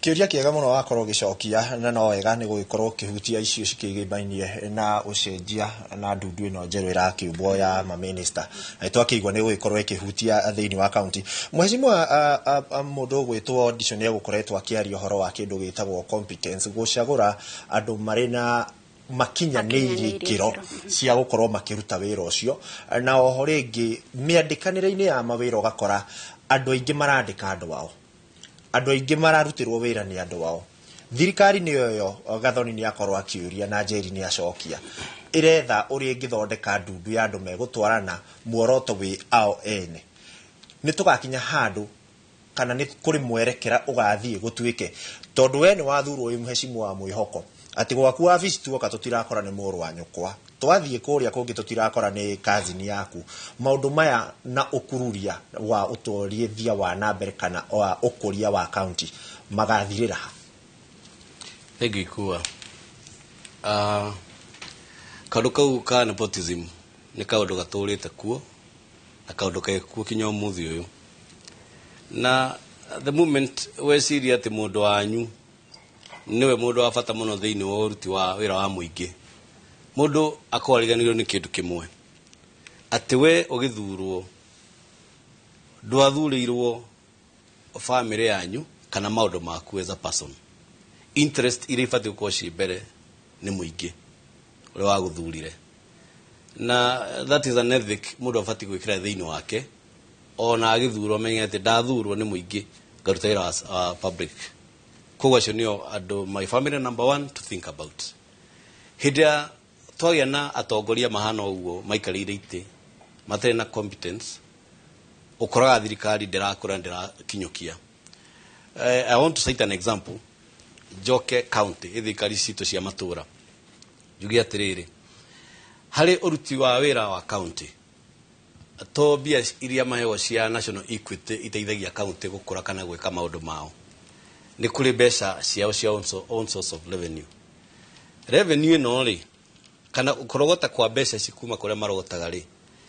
Kĩũria kĩega mũno wakorwo ũgĩcokia, na no wega nĩ gũgĩkorwo ũkĩhutia icio cikĩgĩmbainie na ũcenjia na ndundu ĩno njerũ ĩrakĩũmbwo ya mamĩnĩsta, na twakĩigua nĩ gũgĩkorwo ĩkĩhutia thĩinĩ wa kaunti. Mheshimiwa, mũndũ ũgwĩtwo Ndicio nĩ egũkoretwo akĩaria ũhoro wa kĩndũ gĩtagwo competence, gũcagũra andũ marĩ na makinyanĩirie ikĩro cia gũkorwo makĩruta wĩra ũcio, na oho rĩngĩ mĩandĩkanĩre-inĩ ya mawĩra ũgakora andũ aingĩ marandĩka andũ ao, andũ aingĩ mararutĩrwo wĩra nĩ andũ ao. Thirikari nĩyo ĩyo Gathoni nĩ akorwo akĩũria na Njeri nĩ acokia, ĩretha ũrĩa ĩngĩthondeka ndundu ya andũ megũtwarana muoroto wĩ ao ene. Nĩ tũgakinya handũ kana nĩ kũrĩ mwerekera ũgathiĩ gũtuĩke tondũ we nĩ wathurwo wĩ mheshimiwa wa mwĩhoko atĩ gwaku wabici tuoka tũtirakora nĩ mũrũ wa nyũkwa, twathiĩ kũrĩa kũngĩ tũtirakora nĩ kazini yaku. Maũndũ maya na ũkururia wa ũtwarithia wa na mbere kana wa ũkũria wa kaunti magathirĩra ha? Thank you, Ikua. Kaũndũ kau ka nepotism nĩ kaũndũ gatũrĩte kuo na kaũndũ ke kuo kinya ũmũthĩ ũyũ, na the moment weciria atĩ mũndũ wanyu nĩwe mũndũ wa bata mũno thĩinĩ wa ũruti wa wĩra wa mũingĩ, mũndũ akorwo ariganĩirwo nĩ kĩndũ kĩmwe, atĩ we ũgĩthurwo ndwathurĩirwo family yanyu kana maũndũ maku as a person. Interest iria ibatiĩ gũkorwo ciĩ mbere nĩ mũingĩ ũrĩa wagũthurire, na that is an ethic mũndũ abatiĩ gwĩkĩra thĩinĩ wake ona agĩthurwo, amenye atĩ ndathurwo nĩ mũingĩ ngaruta wĩra wa public. Koguo acio nĩo andũ, my family number one to think about. Hĩndĩ ĩrĩa twagĩa na atongoria mahana ũguo maikarĩire itĩ matarĩ na competence, ũkoraga thirikari ndĩrakũra, ndĩrakinyũkia. I want to cite an example. Njoke county, thirikari citũ cia matũra, njuge atĩrĩrĩ, harĩ ũruti wa wĩra wa county, to mbia iria maheagwo cia national equity iteithagia county gũkũra kana gwĩka maũndũ mao, nĩ kũrĩ mbeca ciao cia own source of revenue. Revenue ĩno rĩ, kana kũrogota kwa mbeca ici kuma kũrĩa marogotaga rĩ,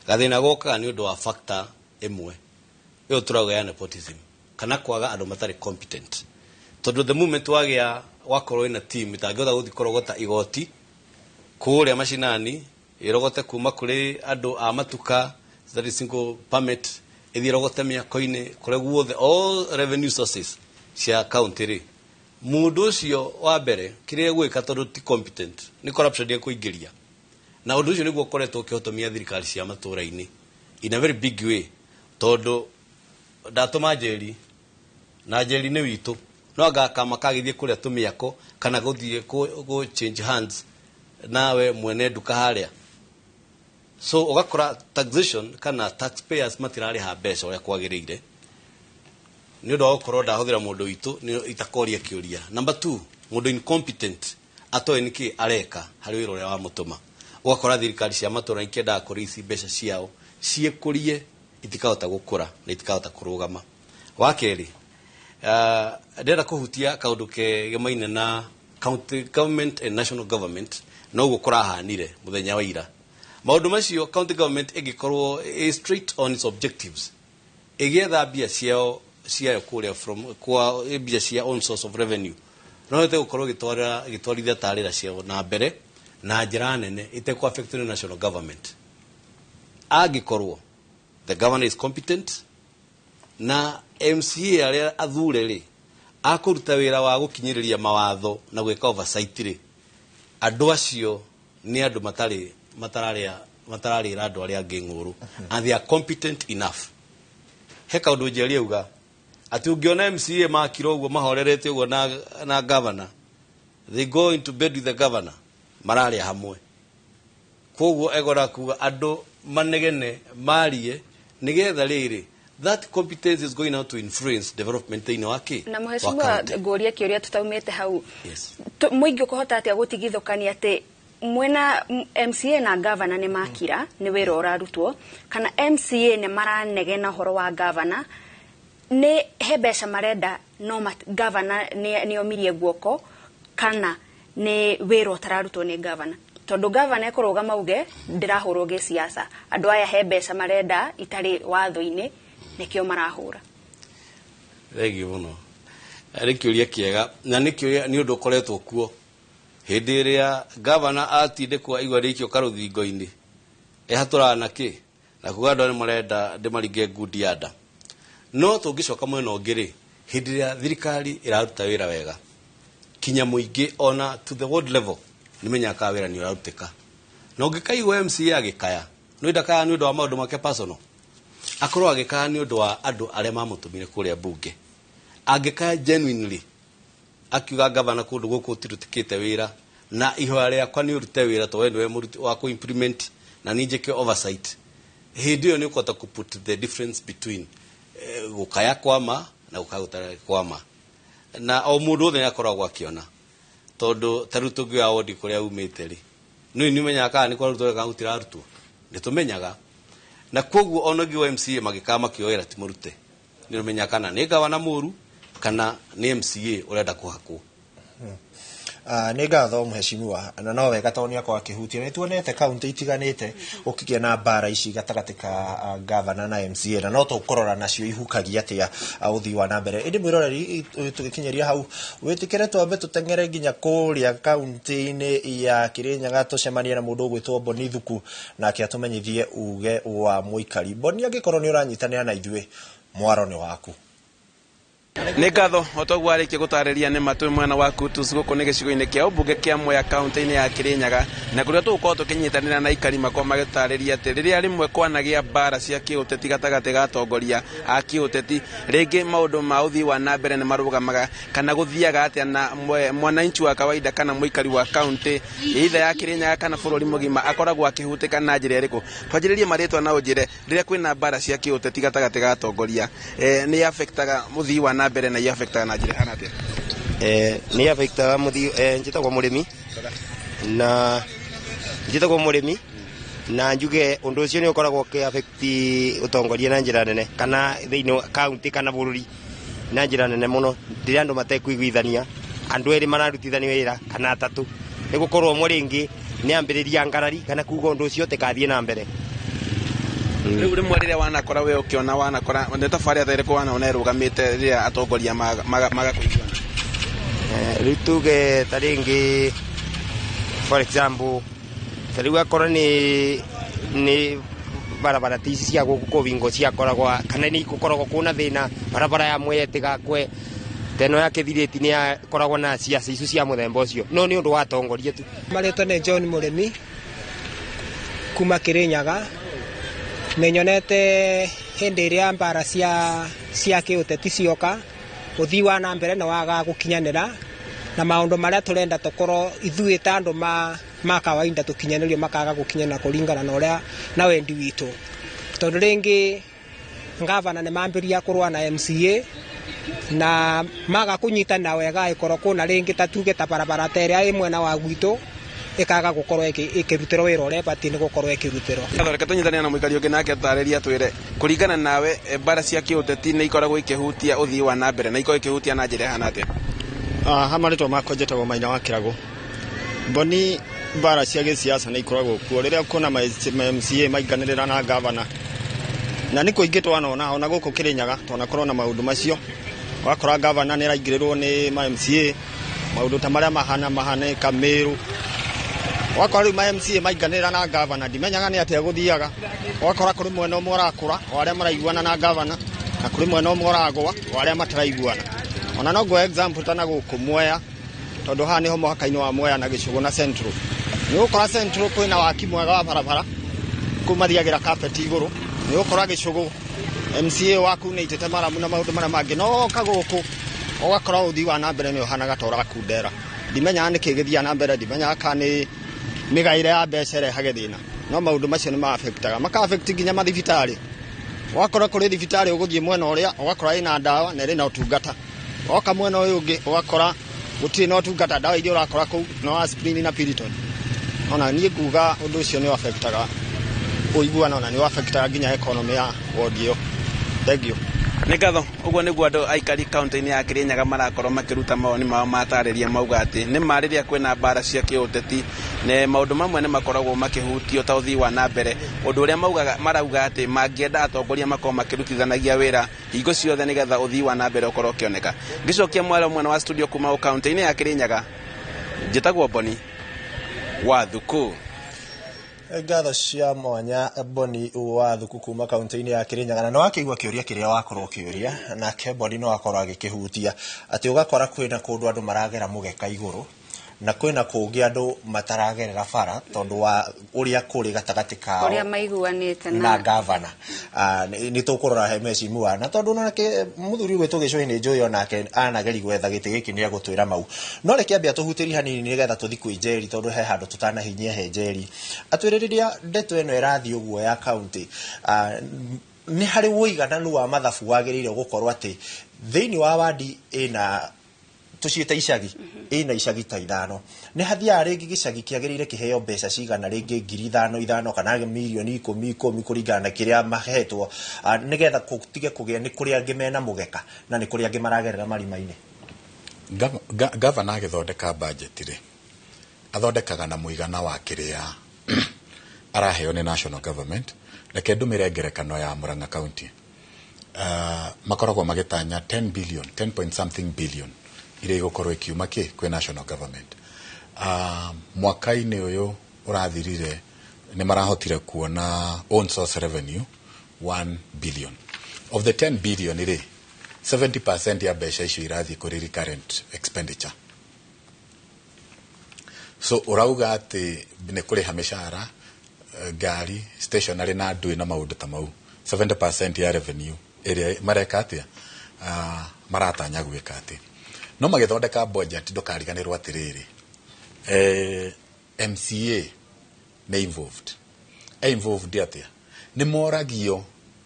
gathĩna gokaga nĩ ũndũ wa factor ĩmwe ĩyo tũrauga ya nepotism kana kwaga andũ matarĩ competent, tondũ the moment wagĩa wakorwo wĩna team ĩtangĩhota gũthiĩ kũrogota igoti kũrĩa macinani, ĩrogote kuma kũrĩ andũ a matuka, that is single permit, ĩthiĩ ĩrogote mĩako-inĩ kũrĩa guothe, all revenue sources cia county rĩ, mũndũ ũcio wa mbere kĩrĩa egwĩka, tondũ ti competent, nĩ corruption ekũingĩria. Na ũndũ ũcio nĩguo ũkoretwo ũkĩhotomia thirikari cia matũra-inĩ in a very big way, tondũ ndatũma Njeri na Njeri nĩ witũ, no anga kama kagĩthiĩ kũrĩa tũmĩako kana gũthiĩ kũ change hands nawe mwene nduka harĩa. So ũgakora taxation kana taxpayers matirarĩha mbeca ũrĩa kwagĩrĩire nĩ ũndũ wa gũkorwo ndahũthĩra mũndũ witũ nĩ itakoria kĩũria. Number two, mũndũ incompetent atoĩ nĩkĩ areka harĩ wĩra ũrĩa wamũtũma. Ũgakora thirikari cia matũra ikĩendaga kũrĩ ici mbeca ciao ciĩkũrie, itikahota gũkũra na itikahota kũrũgama. Wa kerĩ, ndĩrenda kũhutia kaũndũ kegemaine na county government and national government. Noguo kũrahanire mũthenya wa ira, maũndũ macio, county government ĩngĩkorwo ĩ straight on its objectives, ĩgĩetha mbia ciao ciayo kũrĩa from kwa mbia cia own source of revenue, no ĩhote gũkorwo ĩgĩtwarithia tarĩra ciao na mbere na njĩra nene ĩtekũ affect nĩ national government, angĩkorwo the governor is competent na MCA arĩa athure rĩ A kũruta wĩra wa gũkinyĩrĩria mawatho na gwĩka oversight rĩ, andũ acio nĩ andũ matarĩ matararĩa matararĩra andũ arĩa angĩ ng'ũrũ, and they are competent enough. He kaũndũ Njeri auga atĩ ũngĩona MCA makira ũguo mahorerete ũguo na governor, they go into bed with the governor, mararĩa hamwe. Koguo egora kuga andũ manegene marie nĩgetha rĩrĩ that competence is going out to influence development thĩinĩ wa kĩ Na wa mheshimiwa, county. Ngũria kĩũria tutaumĩte hau. Yes. Mũingĩ ũkũhota atĩa gũtigithũkania atĩ mwena MCA na governor nĩ makira nĩ wĩra ũrarutwo, kana MCA nĩ maranegena ũhoro wa governor nĩ he mbeca marenda no governor nĩ omirie guoko, kana nĩ wĩra ũtararutwo nĩ governor? Tondũ governor ekũrũgama auge ndĩrahũrwo gĩsiasa, andũ aya he mbeca marenda itarĩ watho-inĩ nĩkĩo marahũra. Thengiũ mũno. Nĩ kĩũria kĩega na nĩ kĩũria nĩ ũndũ ũkoretwo kuo hĩndĩ ĩrĩa gavana atindĩkwo aigua rĩikio karũthingo-inĩ ehatũraga na kĩ na kuga andũ arĩa marenda ndĩmaringe ngundi ya nda. No tũngĩcoka mwena ũngĩ rĩ, hĩndĩ ĩrĩa thirikari ĩraruta wĩra wega kinya mũingĩ ona to the world level nĩ menyaga kana wĩra nĩ ũrarutĩka. Na ũngĩkaigua MCA agĩkaya, nĩ ndakaya nĩ ũndũ wa maũndũ make personal, akorwo agĩkaya nĩ ũndũ wa andũ arĩa mamũtũmire kũrĩa mbunge. Angĩkaya genuinely akiuga gavana kũndũ gũkũ gũtirutĩkĩte wĩra na ihoya rĩakwa nĩ ũrute wĩra tondũ we nĩwe mũruti wa kũ-implement na niĩ njĩke oversight, hĩndĩ ĩyo nĩ ũkũhota kũ put the difference between gũkaya kwa ma na gũkaya gũtarĩ kwa ma. Na o mũndũ wothe nĩ akoragwo akĩona, tondũ ta rĩu tũngĩoya wodi kũrĩa umĩte rĩ, nĩ nĩ ũmenyaga kana nĩ kwarutwo kana gũtirarutwo, nĩ tũmenyaga. Na koguo ona ũngĩ wa MCA magĩkaga makĩoera ti mũrute, nĩ ũmenyaga kana nĩ gavana mũru kana nĩ MCA ũrenda kũhakwo. Nĩ ngatho mheshimiwa, na no wega tondũ nĩ akorwo akĩhutia nĩ tuonete kaunti itiganĩte gũkĩgĩa na mbara ici gatagatĩ ka gavana na MCA, na no tũkũrora nacio ihukagia atĩa ũthii wa na mbere. Ĩndĩ mwĩroreri, tũgĩkinyĩria hau wĩtĩkĩre twambe tũteng'ere nginya kũrĩa kaunti-inĩ ya Kirinyaga tũcemanie na mũndũ ũgwĩtwo Boni Thuku, nake atũmenyithie uge wa mũikari. Boni, angĩkorwo nĩ ũranyitanĩra na ithuĩ, mwaro nĩ waku. Nĩ ngatho o toguo arĩkia gũtarĩria nĩ matũ mwena wa Kutus gũkũ nĩ gĩcigo-inĩ kĩa ũmbunge kĩa Mwea kaunti-inĩ ya Kirinyaga, na kũrĩa tũgũkorwo tũkĩnyitanĩra na aikari makorwo magĩtarĩria atĩ rĩrĩa rĩmwe kwanagĩa mbara cia kĩũteti gatagatĩ ga atongoria a kĩũteti, rĩngĩ maũndũ ma ũthii wa na mbere nĩ marũgamaga kana gũthiaga atĩa, na mwananchi wa kawaida kana mũikari wa kaunti either ya Kirinyaga kana bũrũri mũgima akoragwo akĩhutĩka na njĩra ĩrĩkũ. Twanjĩrĩrie marĩtwa na ũnjĩre rĩrĩa kwĩna mbara cia kĩũteti gatagatĩ ga atongoria nĩ affectaga mũthii wa na mbere na i affectaga na njĩra ĩhana atĩa? Nĩ affectaga mũthii. Njĩtagwo mũrĩmi na njĩtagwo mũrĩmi na njuge ũndũ ũcio nĩ ũkoragwo ũkĩ affect ũtongoria na njĩra nene kana thĩinĩ wa kaunti kana bũrũri na njĩra nene mũno, rĩrĩa andũ matekũiguithania, andũ erĩ mararutithania wĩra kana atatũ, nĩ gũkorwo ũmwe rĩngĩ nĩ ambĩrĩria ngarari kana kuga ũndũ ũcio ũtĩkathiĩ na mbere. Rĩu rĩmwe rĩrĩa wanakora we ũkĩona wanakora nĩ tabarĩra ta ĩrĩkũ wanona ĩrũgamĩte rĩrĩa atongoria maga kũiguana? Rĩu tuge ta rĩngĩ, for example, ta rĩu akorwo nĩ barabara ti ici cia gũkũ kũbingo ciakoragwo kana nĩ gũkoragwo kwĩna thĩna, barabara ya Mwea ĩtigakwe ta ĩno ya Kĩthirĩti nĩ yakoragwo na ciaca icio cia mũthemba ũcio, no nĩ ũndũ wa atongoria tu. Marĩtwa nĩ John Mũrĩmi kuma Kirinyaga. Nĩ nyonete hĩndĩ ĩrĩa mbara cia kĩũteti cioka, ũthii wa na mbere nĩ wagaga gũkinyanĩra, na maũndũ marĩa tũrenda tũkorwo ithuĩ ta andũ ma kawaida tũkinyanĩrio makaga gũkinyanĩra kũringana na ũrĩa na wendi witũ, tondũ rĩngĩ ngavana nĩ mambĩrĩria kũrũa na MCA na maga kũnyitana wega, ĩkorwo kũna rĩngĩ ta tuge ta barabara ta ĩrĩa ĩ mwena wa gwitũ ĩkaga gũkorwo ĩkĩrutĩrwo wĩra ũrĩa ĩbatiĩ nĩ gũkorwo ĩkĩrutĩrwo. Reke tũnyitanĩre na mũikari ũngĩ nake atarĩrie atwĩre kũringana nawe mbara cia kĩũteti nĩ ikoragwo ikĩhutia ũthii wa na mbere na ikoragwo ikĩhutia na njĩra ĩhana atĩa? Ha marĩtwa makwa njĩtagwo Maina wa Kĩragũ. Mboni mbara cia gĩsiasa nĩ ikoragwo kuo rĩrĩa ũkuona ma MCA mainganĩrĩra na gavana, na nĩ kũingĩ twanona ona gũkũ Kĩrĩnyaga twanakorwo na maũndũ macio, wakora gavana nĩ araingĩrĩrwo nĩ ma MCA maũndũ ta marĩa mahana mahanĩka Mĩrũ, wakora rĩu ma MCA mainganĩrĩra na gavana, ndimenyaga nĩ atĩa gũthiaga, wakora kũrĩ mwena ũmwe ũrakũra wa arĩa maraiguana na gavana na kũrĩ mwena ũmwe ũragũa wa arĩa mataraiguana. Ona no nguhe example ta na gũkũ Mwea, tondũ haha nĩho mũhaka-inĩ wa Mwea na Gĩcũgũ na Central. Nĩ ũgũkora Central kwĩna waki mwega wa barabara, kũu mathiagĩra carpet igũrũ. Nĩ ũgũkora Gĩcũgũ MCA waku nĩ aitĩte maramu na maũndũ marĩa mangĩ, no woka gũkũ ũgakora ũthii wa na mbere nĩ ũhanaga ta ũrakundera. Ndimenyaga nĩkĩ gĩthiaga na mbere, ndimenyaga kana nĩ mĩgaĩre ya mbeca ĩrehage thĩna, no maũndũ macio nĩ ma-affectaga, maka-affect nginya mathibitarĩ. Ũgakora kũrĩ thibitarĩ ũgũthiĩ mwena ũrĩa ũgakora ĩna ndawa na ĩrĩ na ũtungata, woka mwena ũyũ ũngĩ ũgakora gũtirĩ na ũtungata, ndawa iria ũrakora kũu no aspirin na Piriton. Ona niĩ nguga ũndũ ũcio nĩ affectaga ũiguano na nĩ affectaga nginya economy ya ward ĩyo. Thank you. Nĩ ngatho. Ũguo nĩguo andũ aikari kaunti-inĩ ya Kirinyaga marakorwo makĩruta mawoni mao, matarĩria mauga atĩ nĩ ma rĩrĩa kwĩna mbara cia kĩũteti nĩ maũndũ mamwe nĩ makoragwo makĩhutio ta ũthii wa na mbere, ũndũ ũrĩa maugaga marauga atĩ mangĩenda atongoria makorwo makĩrutithanagia wĩra hingo ciothe nĩgetha ũthii wa na mbere ũkorwo ũkĩoneka. Ngĩcokia mwaro mwena wa studio kuma kaunti-inĩ ya Kirinyaga, njĩtagwo Boni wa Thuku. Ngatho cia mwanya, Boni wa Thuku kuma kaunti-inĩ ya Kirinyaga. Na nĩ wakĩigua kĩũria kĩrĩa wakorwo ũkĩũria, nake Boni no akorwo agĩkĩhutia atĩ ũgakora kwĩna kũndũ andũ maragera mũgeka igũrũ na kwĩna kũngĩ andũ mataragerera bara tondũ wa ũrĩa kũrĩ gatagatĩ kao ũrĩa maiguanĩte. Na gavana nĩ tũkũrora he mheshimiwa, na tondũ nake mũthuri ũgwĩtwo Gĩcũhĩ nĩ njũĩ onake anageri gwetha gĩtĩ gĩkĩ, nĩ egũtwĩra mau. No reke ambia tũhutĩrie hanini nĩgetha tũthi kwĩ Njeri, tondũ he handũ tũtanahinyia. He Njeri atwĩre, rĩrĩa ndeto ĩno ĩrathiĩ ũguo ya kaunti, nĩ harĩ ũigananu wa mathabu wagĩrĩire gũkorwo atĩ thĩinĩ wa wadi ĩna tũciĩte icagi, ĩna icagi ta 5, nĩ hathiaga rĩngĩ gĩcagi kĩagĩrĩire kĩheo mbeca cigana, rĩngĩ 5,000 5 kana mirioni 10 10 kũringana na kĩrĩa mahetwo, nĩgetha gũtige kũgĩa nĩ kũrĩ angĩ mena mũgeka na nĩ kũrĩ angĩ maragerera marima-inĩ. Gavana agĩthondeka budget rĩ, athondekaga na mũigana wa kĩrĩa araheo nĩ national government. Reke ndũmĩre ngerekano ya Murang'a County. Makoragwo magĩtanya 10 billion, 10 point something billion iria igũkorwo ikiuma kĩ kwĩ national government. Mwaka-inĩ ũyũ ũrathirire nĩ marahotire kuona own source revenue 1 billion. Of the 10 billion rĩ, 70% ya mbeca icio irathiĩ kũrĩ recurrent expenditure. So ũrauga atĩ nĩ kũrĩha mĩcara, ngari, stationary na ndui na maũndũ ta mau. 70% ya revenue ĩrĩa mareka atĩa, maratanya gwĩka atĩ no magĩthondeka budget. Ndũkariganĩrwo atĩrĩrĩ, MCA nĩ involved. Involved atĩa? Nĩ moragio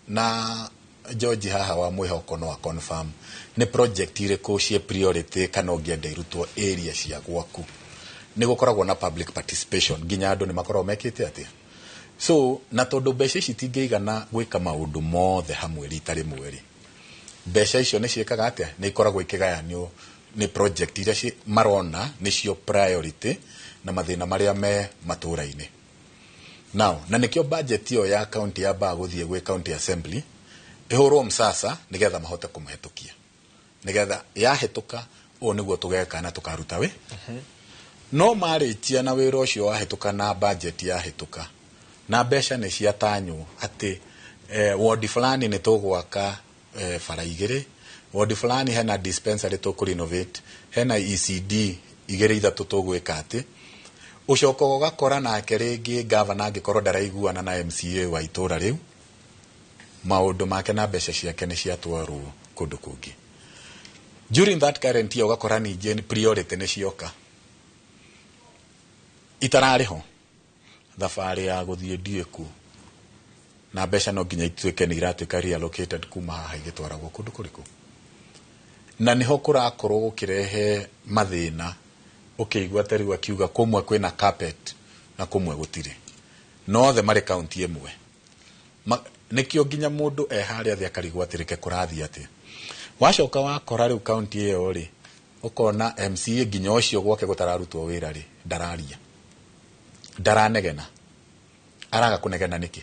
na George haha wa mwĩhoko no confirm nĩ project irĩkũ ciĩ priority kana ũngĩenda irutwo area cia gwaku. Nĩ gũkoragwo na public participation, nginya andũ nĩ makoragwo mekĩte atĩa. So na tondũ mbeca ici itingĩigana gwĩka maũndũ mothe hamwe rita rĩmwe rĩ, mbeca icio nĩ ciĩkaga atĩa? Nĩ ikoragwo ikĩgayanio nĩ project iria marona nĩcio priority na mathĩna marĩa me matũra-inĩ. Now na nĩkĩo budget ĩyo ya county yambaga gũthiĩ gwĩ county assembly ĩhũrwo msasa nĩgetha mahote kũmĩhĩtũkia, nĩgetha yahĩtũka, ũũ nĩguo tũgeka na tũkaruta wĩ no marĩkia na wĩra ũcio wahĩtũka na budget yahĩtũka na mbeca nĩ ciatanywo atĩ ward fulani nĩ tũgwaka bara 2, ward fulani hena dispensary tũkũ renovate, hena ECD 2 3 tũgwĩka atĩ. Ũcoka ũgakora nake rĩngĩ gavana angĩkorwo ndaraiguana na MCA wa itũra rĩu, maũndũ make na mbeca ciake nĩ ciatwarwo kũndũ kũngĩ. During that current year ũgakora ningĩ priority nĩ cioka itararĩ ho, thabarĩ ya gũthiĩ ndiĩ ku, na mbeca no nginya ituĩke nĩ iratuĩka reallocated kuma haha igĩtwaragwo kũndũ kũrĩkũ, na nĩho kũrakorwo gũkĩrehe mathĩna. Ũkĩigua ta rĩu akiuga kũmwe kwĩna carpet na kũmwe gũtirĩ, no othe marĩ kaunti ĩmwe. Nĩkĩo nginya mũndũ e harĩa thĩ akarigwo atĩrĩke kũrathiĩ atĩa. Wacoka wakora rĩu kaunti ĩyo rĩ, ũkona MCA nginya ũcio gwake gũtararutwo wĩra rĩ, ndararia, ndaranegena. Araga kũnegena nĩkĩ?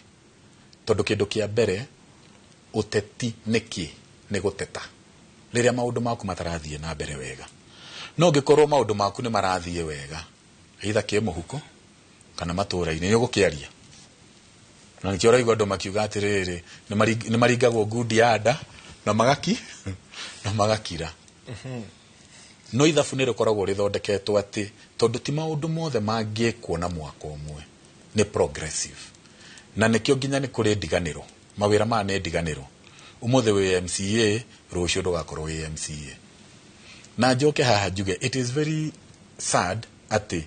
Tondũ kĩndũ kĩa mbere, ũteti nĩkĩ? Nĩ gũteta rĩrĩa maũndũ maku matarathiĩ na mbere wega. No ũngĩkorwo maũndũ maku nĩ marathiĩ wega, either kĩmũhuko kana matũra-inĩ, nĩ ũgũkĩaria. Na nĩkĩo ũraigua andũ makiuga atĩrĩrĩ, nĩ maringagwo ngundi ya nda na magaki na magakira. No ithabu nĩ rĩkoragwo rĩthondeketwo atĩ tondũ ti maũndũ mothe mangĩkwo na mwaka ũmwe, nĩ progressive, na nĩkĩo nginya nĩ kũrĩ ndiganĩro. Mawĩra maya nĩ ndiganĩro. Ũmũthĩ wĩ MCA, rũciũ ndũgakorwo wĩ MCA. Na njoke haha njuge it is very sad atĩ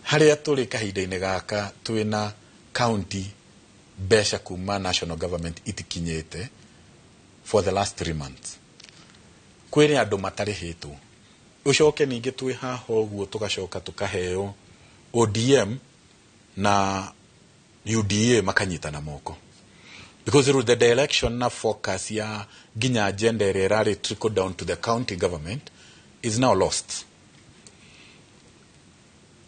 harĩa tũrĩ kahinda-inĩ gaka, twĩna county mbeca kuma national government itikinyĩte for the last 3 months. Kwĩrĩ andũ matarĩhĩtwo. Ũcoke ningĩ twĩ haha ũguo, tũgacoka tũkaheo ODM na UDA makanyitana moko, because rĩu the direction na focus ya nginya agenda ĩrĩa ĩrarĩ trickle down to the county government is now lost,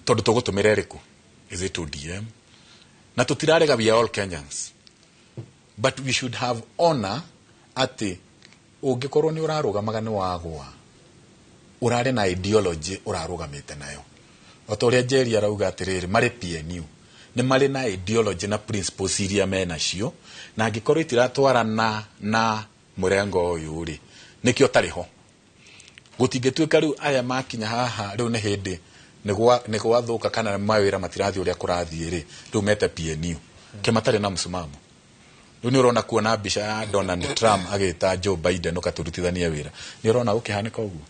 tondũ tũgũtũmĩra ĩrĩkũ? Is it ODM? Na tũtirarega, we are all Kenyans, but we should have honor atĩ ũngĩkorwo nĩ ũrarũgamaga nĩ wagwa, ũrarĩ na ideology ũrarũgamĩte nayo. O ta ũrĩa Jerry arauga atĩrĩrĩ, marĩ PNU nĩ marĩ na ideology na principles iria menacio, na angĩkorwo itiratwarana na mũrengo ũyũ rĩ, nĩkĩo tarĩ ho. Gũtingĩtuĩka rĩu aya makinya haha rĩu nĩ hĩndĩ nĩ gwathũka kana mawĩra matirathiĩ ũrĩa kũrathiĩ rĩ, rĩu mete PNU ke matarĩ na msimamo. Rĩu nĩ ũrona kuona mbica ya Donald Trump agĩta Joe Biden ũkatũrutithanie wĩra, nĩ ũrona gũkĩhanĩka ũguo.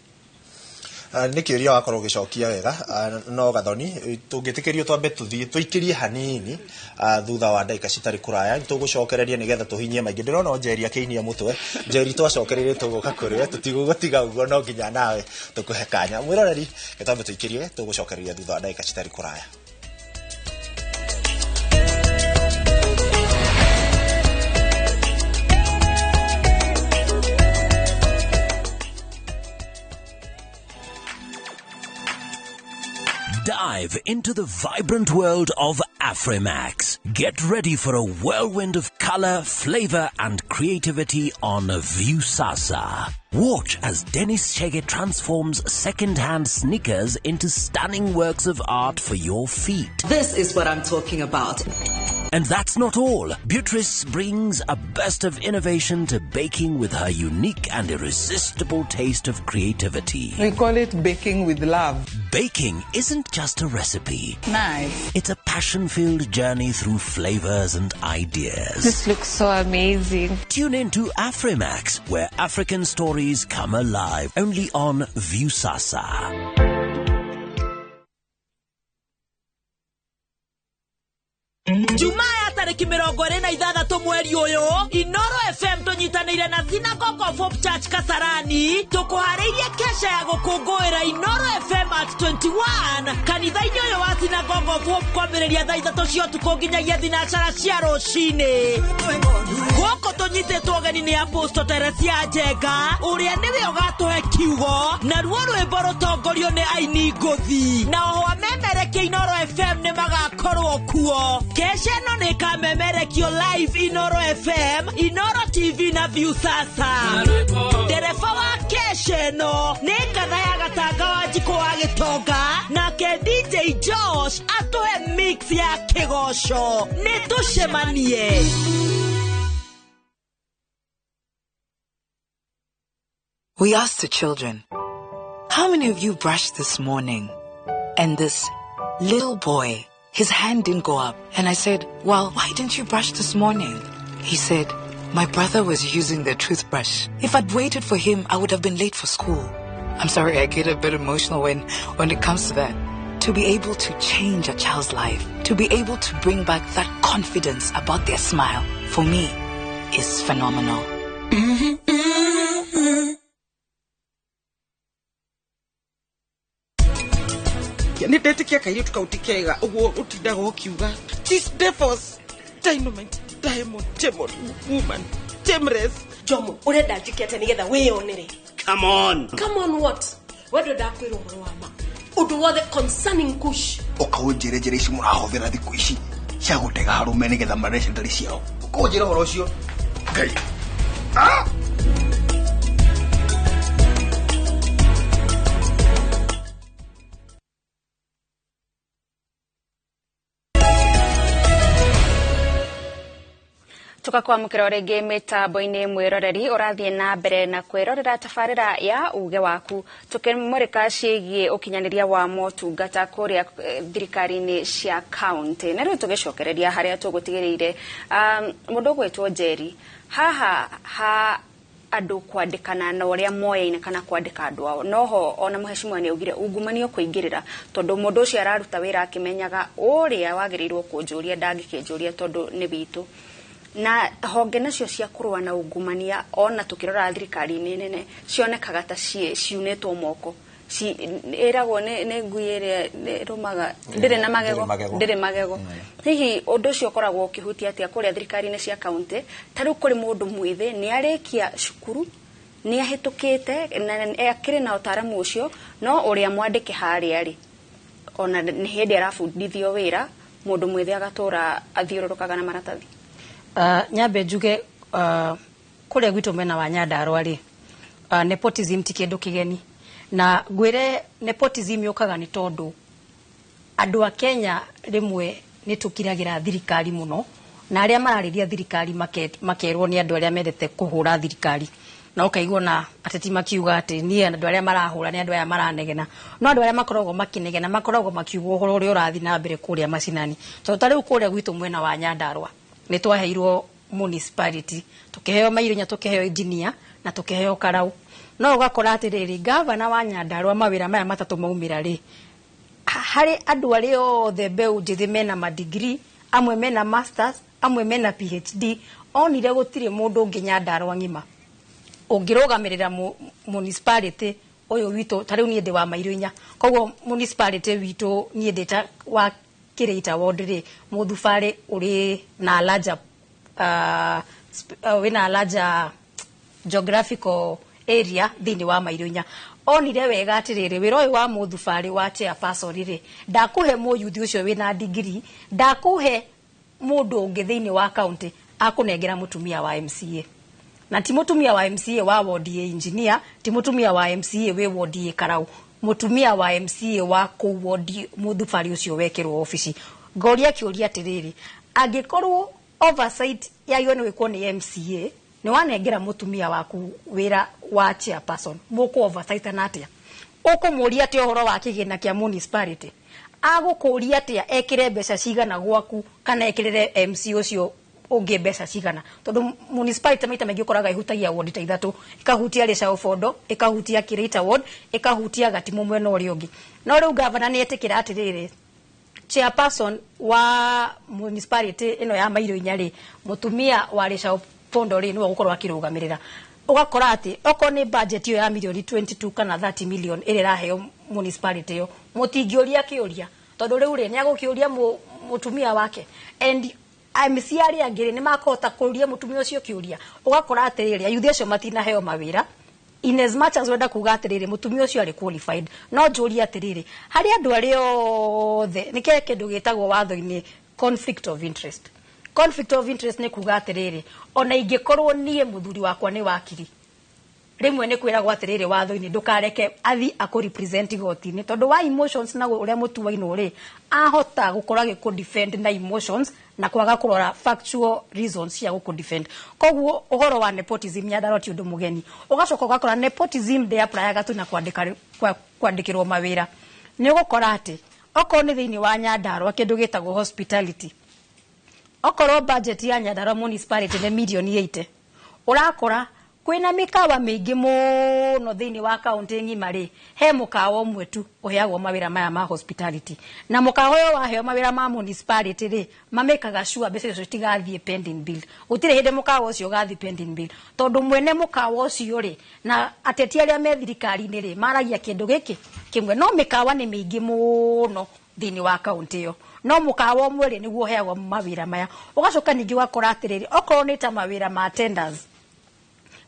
Nĩ kĩũria wakorwo ũgĩcokia wega, no Gathoni, tũngĩtĩkĩrio twambe tũthiĩ tũikĩrie hanini, thutha wa ndagĩka citarĩ kũraya tũgũcokereria nĩgetha tũhinyie maingĩ. Ndĩrona o Njeri akĩinia mũtwe. Njeri, twacokereire tũgũka kũrĩ we, tũtigũgũtiga ũguo, no nginya nawe tũkũhe kanya. Mwĩroreri, gĩtambe tũikĩrie, tũgũcokereria thutha wa ndagĩka citarĩ kũraya. Dive into the vibrant world of Afrimax. Get ready for a whirlwind of color, flavor, and creativity on Viusasa. Watch as Dennis Chege transforms second-hand sneakers into stunning works of art for your feet. This is what I'm talking about. And that's not all. Beatrice brings a burst of innovation to baking with her unique and irresistible taste of creativity. We call it baking with love. Baking isn't just a recipe. Nice. It's a passion-filled journey through flavors and ideas. This looks so amazing. Tune in to Afrimax, where African stories come alive, only on Viusasa. Jumaa ya tarĩki 26 mweri ũyũ, Inoro FM tũnyitanĩire na Synagogue of Hope Church Kasarani tũkũharĩirie kesha ya gũkũngũĩra Inoro FM at 21 kanitha-inĩ ũyũ wa Synagogue of Hope, kwambĩrĩria thaa 3 cia ũtukũ nginyagia thinacara cia rũcinĩ. Gũkũ tũnyitĩtwo ũgeni nĩ Apostle Teresia Njenga, ũrĩa nĩwe ũgatũhe kiugo, naruo rwĩmbo rũtongorio nĩ aini ngũthi, na oho amemerekia Inoro FM nĩ magakorwo kuo. Kesha ĩno nĩ ĩkamemerekio live Inoro FM, Inoro TV na Viusasa. Ndereba wa kesha ĩno nĩ ngatha ya Gatanga wa Njikũ wa Gĩtonga, nake DJ Josh atũhe mix ya kĩgoco. Nĩ tũcemanie. We asked the children, "How many of you brushed this morning?" And this little boy, his hand didn't go up. And I said, "Well, why didn't you brush this morning?" He said, "My brother was using the toothbrush. If I'd waited for him, I would have been late for school." I'm sorry, I get a bit emotional when it comes to that. To be able to change a child's life, to be able to bring back that confidence about their smile, for me, is phenomenal. Nä ndetĩkia kairĩtu kau ti kega ũguo ũtindaga ũkiuga. These devils, dynamite, diamond, demon, woman, shameless. Jomo, ũrenda njĩke atĩa nĩgetha wĩyonere? Come on. Come on what? We ndwenda kwĩrwo ũhoro wa ma ũndũ wothe concerning Kush? Ũkaũnjĩre njĩra ici mũrahũthĩra thikũ ici cia gũtega arũme nĩgetha marehe ndari ciao. Ũkũnjĩra ũhoro ũcio. Ngai. Ah! Tukakwamukira o rĩngĩ mĩtambo-inĩ mwĩroreri ũrathiĩ na mbere na kwĩrorera tabarĩra ya uge waku tũkĩmũrĩka ciĩgiĩ ũkinyanĩria wa motungata kũrĩa thirikari-inĩ cia kaunti. Na rĩu tũgĩcokereria harĩa tũgũtigĩrĩire mũndũ ũgwĩtwo Njeri haha ha andũ kwandĩkana na ũrĩa moyaine kana kwandĩka andũ ao noho ona mũhecimiwa nĩ augire ungumania kũingĩrĩra tondũ mũndũ ũcio araruta wĩra akĩmenyaga ũrĩa wagĩrĩirwo kũnjũria ndangĩkĩnjũria tondũ nĩ witũ. Na honge nacio cia kũrũa na ungumania ona tukirora thirikari-inĩ nene cionekaga ta ciunĩtwo moko, ĩragwo nĩ ngui ĩrĩa ĩrũmaga ndĩrĩ na magego, ndĩrĩ magego. Hihi ũndũ ũcio ũkoragwo ũkĩhutia atĩa kũrĩa thirikari-inĩ cia kaunti? Ta rĩu kũrĩ mũndũ mwĩthĩ nĩ arĩkia cukuru, nĩ ahĩtũkĩte na akĩrĩ na ũtaaramu ũcio, no ũrĩa mwandĩke harĩa rĩ ona nĩ hĩndĩ arabundithio wĩra, mũndũ mwĩthĩ agatũra athiũrũrũkaga na maratathi. Nyambe njuge kũrĩa gwitũ mwena wa Nyandarua rĩ, nepotism ti kĩndũ kĩgeni, na ngwĩre nepotism yũkaga nĩ tondũ andũ a Kenya rĩmwe nĩ tũkiragĩra thirikari mũno, na arĩa mararĩria thirikari makerwo nĩ andũ arĩa mendete kũhũra thirikari, na ũkaigua na ateti makiuga atĩ niĩ andũ arĩa marahũra nĩ andũ aya maranegena, no andũ arĩa makoragwo makĩnegena makoragwo makiuga ũhoro ũrĩa ũrathiĩ na mbere kũrĩa macinani. Tondũ ta rĩu kũrĩa gwitũ mwena wa Nyandarua nĩ twaheirwo municipality, tukiheo Mairunya, tukiheo engineer na tukiheo Karau. No ũgakora atĩrĩrĩ, gavana wa Nyandarua mawĩra maya matatũ maumĩra rĩ, harĩ andũ arĩa othe mbeũ njĩthĩ mena madigiri, amwe mena masters, amwe mena PhD, onire gũtirĩ mũndũ ũngĩ Nyandarua ng'ima ũngĩrũgamĩrĩra municipality ũyũ witũ. Ta rĩu niĩ ndĩ wa Mairunya, koguo municipality witũ niĩ ndĩ ta wa Kĩrĩita ward rĩ, mũthubarĩ ũrĩ na larger wĩna larger geographical area thĩinĩ wa Mairunya. Onire wega atĩrĩrĩ, wĩra ũyũ wa mũthubarĩ wa chairperson rĩ, ndakũhe mũyuthi ũcio wĩna degree, ndakũhe mũndũ ũngĩ thĩinĩ wa county, akũnengera mũtumia wa MCA. Na ti mũtumia wa MCA wa ward ya engineer, ti mũtumia wa MCA wĩ ward ya Karau, mũtumia wa MCA wa kũu ward mũthubarĩ ũcio wekĩrwo obici. Ngoria kĩũria atĩrĩrĩ, angĩkorwo oversight yagĩrĩirwo nĩ gwĩkwo nĩ MCA, nĩ wanengera mũtumia waku wĩra wa chairperson, mũkũ oversight na atĩa? Ũkũmũria atĩa ũhoro wa kĩgĩna kĩa municipality? Agũkũria atĩa ekĩre mbeca cigana gwaku kana ekĩrĩre MC ũcio ũngĩ mbeca cigana? Tondũ municipality maita maingĩ ũkoraga ĩhutagia ward ta ithatũ, ĩkahutia Rĩcaũ Bondo, ĩkahutia Kĩrĩita ward, ĩkahutia Gatimũ mwena ũrĩa ũngĩ. No rĩu gavana nĩ etĩkĩra atĩrĩrĩ, chairperson wa municipality ĩno ya Mairunya rĩ, mũtumia wa Rĩcaũ Bondo rĩ, nĩwe ũgũkorwo akĩrũgamĩrĩra. Ũgakora atĩ okorwo nĩ budget ĩyo ya mirioni 22 kana 30 million ĩrĩa ĩraheo municipality ĩyo, mũtingĩũria kĩũria, tondũ rĩu rĩ nĩ agũkĩũria mũtumia wake, and MC arĩa angĩ rĩ nĩ makũhota kũũria mũtumia ũcio kĩũria. Ũgakora atĩrĩrĩ, ayuthi acio matinaheo mawĩra, in as much as wenda kuga atĩrĩrĩ mũtumia ũcio arĩ qualified, no njũrie atĩrĩrĩ, harĩ andũ arĩa othe nĩ kĩndũ gĩtagwo watho-inĩ conflict of interest. Conflict of interest nĩ kuga atĩrĩrĩ, ona ingĩkorwo niĩ mũthuri wakwa nĩ wakiri, rĩmwe nĩ kwĩragwo atĩrĩrĩ watho-inĩ ndũkareke athi akũ represent igoti-inĩ, tondũ wa emotions na ũrĩa mũtuainwo rĩ, ahota gũkorwo agĩkũ defend na emotions na kwaga kũrora factual reasons cia gũkũ defend. Koguo ũhoro wa nepotism Nyandarua ti ũndũ mũgeni. Ũgacoka ũgakora nepotism ndĩ applyaga tu na kwandĩkĩrwo mawĩra. Nĩ ũgũkora atĩ okorwo nĩ thĩinĩ wa Nyandarua kĩndũ gĩtagwo hospitality, okorwo budget ya Nyandarua municipality nĩ mirioni 80, ũrakora kwĩna mĩkawa mĩingĩ mũno thĩinĩ wa kaunti ng'ima rĩ, he mũkawa ũmwe tu ũheagwo mawĩra maya ma hospitality, na mũkawa ũyũ waheo mawĩra ma municipality rĩ, mamĩkaga sure mbeca icio citigathiĩ pending bill. Gũtirĩ hĩndĩ mũkawa ũcio ũgathiĩ pending bill, tondũ mwene mũkawa ũcio rĩ na ateti arĩa me thirikari-inĩ rĩ maragia kĩndũ gĩkĩ kĩmwe. No mĩkawa nĩ mĩingĩ mũno thĩinĩ wa kaunti ĩyo, no mũkawa ũmwe rĩ nĩguo ũheagwo mawĩra maya. Ũgacoka ningĩ ũgakora atĩrĩrĩ, okorwo nĩ ta mawĩra ma tenders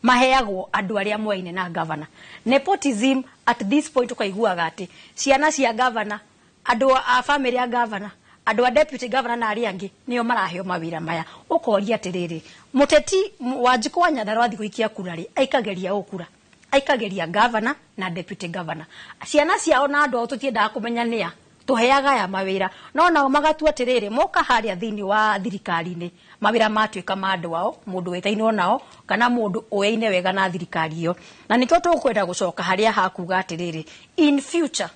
maheagwo andũ arĩa moaine na governor. Nepotism at this point ũkaiguaga atĩ ciana cia governor, andũ a family ya governor, andũ a deputy governor na arĩa angĩ nĩo maraheo mawĩra maya. Ũkoria atĩrĩrĩ, mũteti Wanjikũ wa Nyandarua athiĩ gũikia kura rĩ, aikageria ũ kura? Aikageria governor na deputy governor. Ciana ciao na andũ ao tũtiendaga kũmenya nĩa, Tũheaga aya mawĩra, no nao magatua atĩrĩrĩ, moka harĩa thĩinĩ wa thirikari-inĩ, mawĩra matuĩka ma andũ ao, mũndũ wĩtainwo nao kana mũndũ ũyaine wega na thirikari ĩyo. Na nĩkĩo tũkwenda gũcoka harĩa hakuga atĩrĩrĩ, in future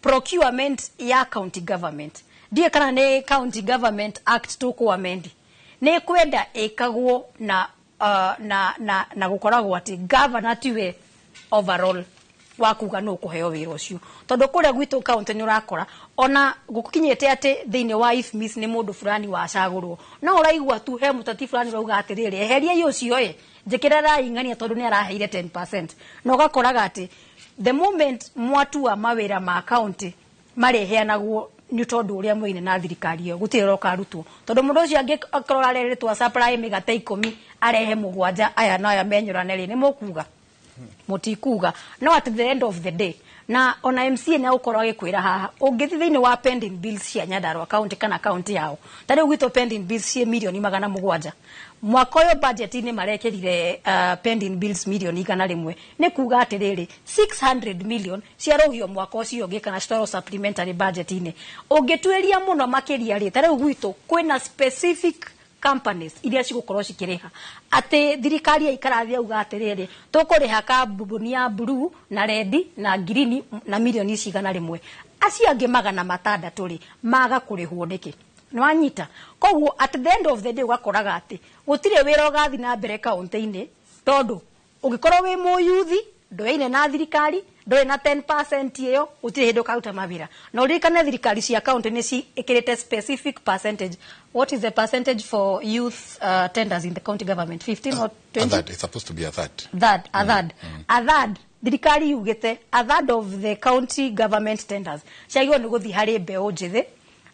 procurement ya county government, ndiũĩ kana nĩ County Government Act tũkũ-amend, nĩ kwenda ĩkagwo na gũkoragwo atĩ governor tiwe overall wa kuga nũ ũkũheo wĩra ũcio, tondũ kũrĩa gwitũ county nĩ ũrakora ona gũkinyĩte atĩ thĩinĩ wa IFMIS nĩ mũndũ fulani wacagũrwo, no ũraigua tu he mũteti fulani ũrauga atĩrĩrĩ, eheriai ũcio ĩ, njĩkĩrĩrai ng'ania tondũ nĩ araheire 10%. Na ũgakoraga atĩ the moment mwatua mawĩra ma county marĩheanagwo nĩ tondũ ũrĩa mwĩine na thirikari ĩyo, gũtirĩ ũroka arutwo, tondũ mũndũ ũcio angĩkorwo arerĩtwo supply mĩgate 10, arehe 7, aya na aya menyũrane rĩ, nĩ mũkuga mũtikuga. No at the end of the day, na ona MCA nĩ agũkorwo agĩkwĩra haha, ũngĩthiĩ thĩinĩ wa pending bills cia Nyandarua County kana county yao, ta rĩu gwitũ pending bills ciĩ mirioni 700. Mwaka ũyũ budget-inĩ marekĩrire pending bills mirioni 100. Nĩ kuga atĩrĩrĩ, 600 million ciarũgio mwaka ũcio ũngĩ kana citwarwo supplementary budget-inĩ. Ũngĩtuĩria mũno makĩria rĩ, ta rĩu gwitũ kwĩna specific companies iria cigũkorwo cikĩrĩha, atĩ thirikari yaikara thĩ yauga atĩrĩrĩ, tũkũrĩha kambuni ya blue na red na green na mirioni ici 100, acio angĩ 600 rĩ, maga kũrĩhwo nĩkĩ? Nĩwanyita? Koguo at the end of the day ũgakoraga atĩ gũtirĩ wĩra ũgathiĩ na mbere kaunti-inĩ, tondũ ũngĩkorwo wĩ mũyuthi, ndũyaine na thirikari, ndũrĩ na 10% ĩyo, gũtirĩ hĩndĩ ũkaruta mawĩra. Na ũririkane thirikari cia county nĩ ciĩkĩrĩte specific percentage. What is the percentage for youth tenders in the county government? 15 or 20? A third. It's supposed to be a third. Third, a third. A third. Thirikari yugĩte a third of the county government tenders ciagĩrĩirwo nĩ gũthiĩ harĩ mbeũ njĩthĩ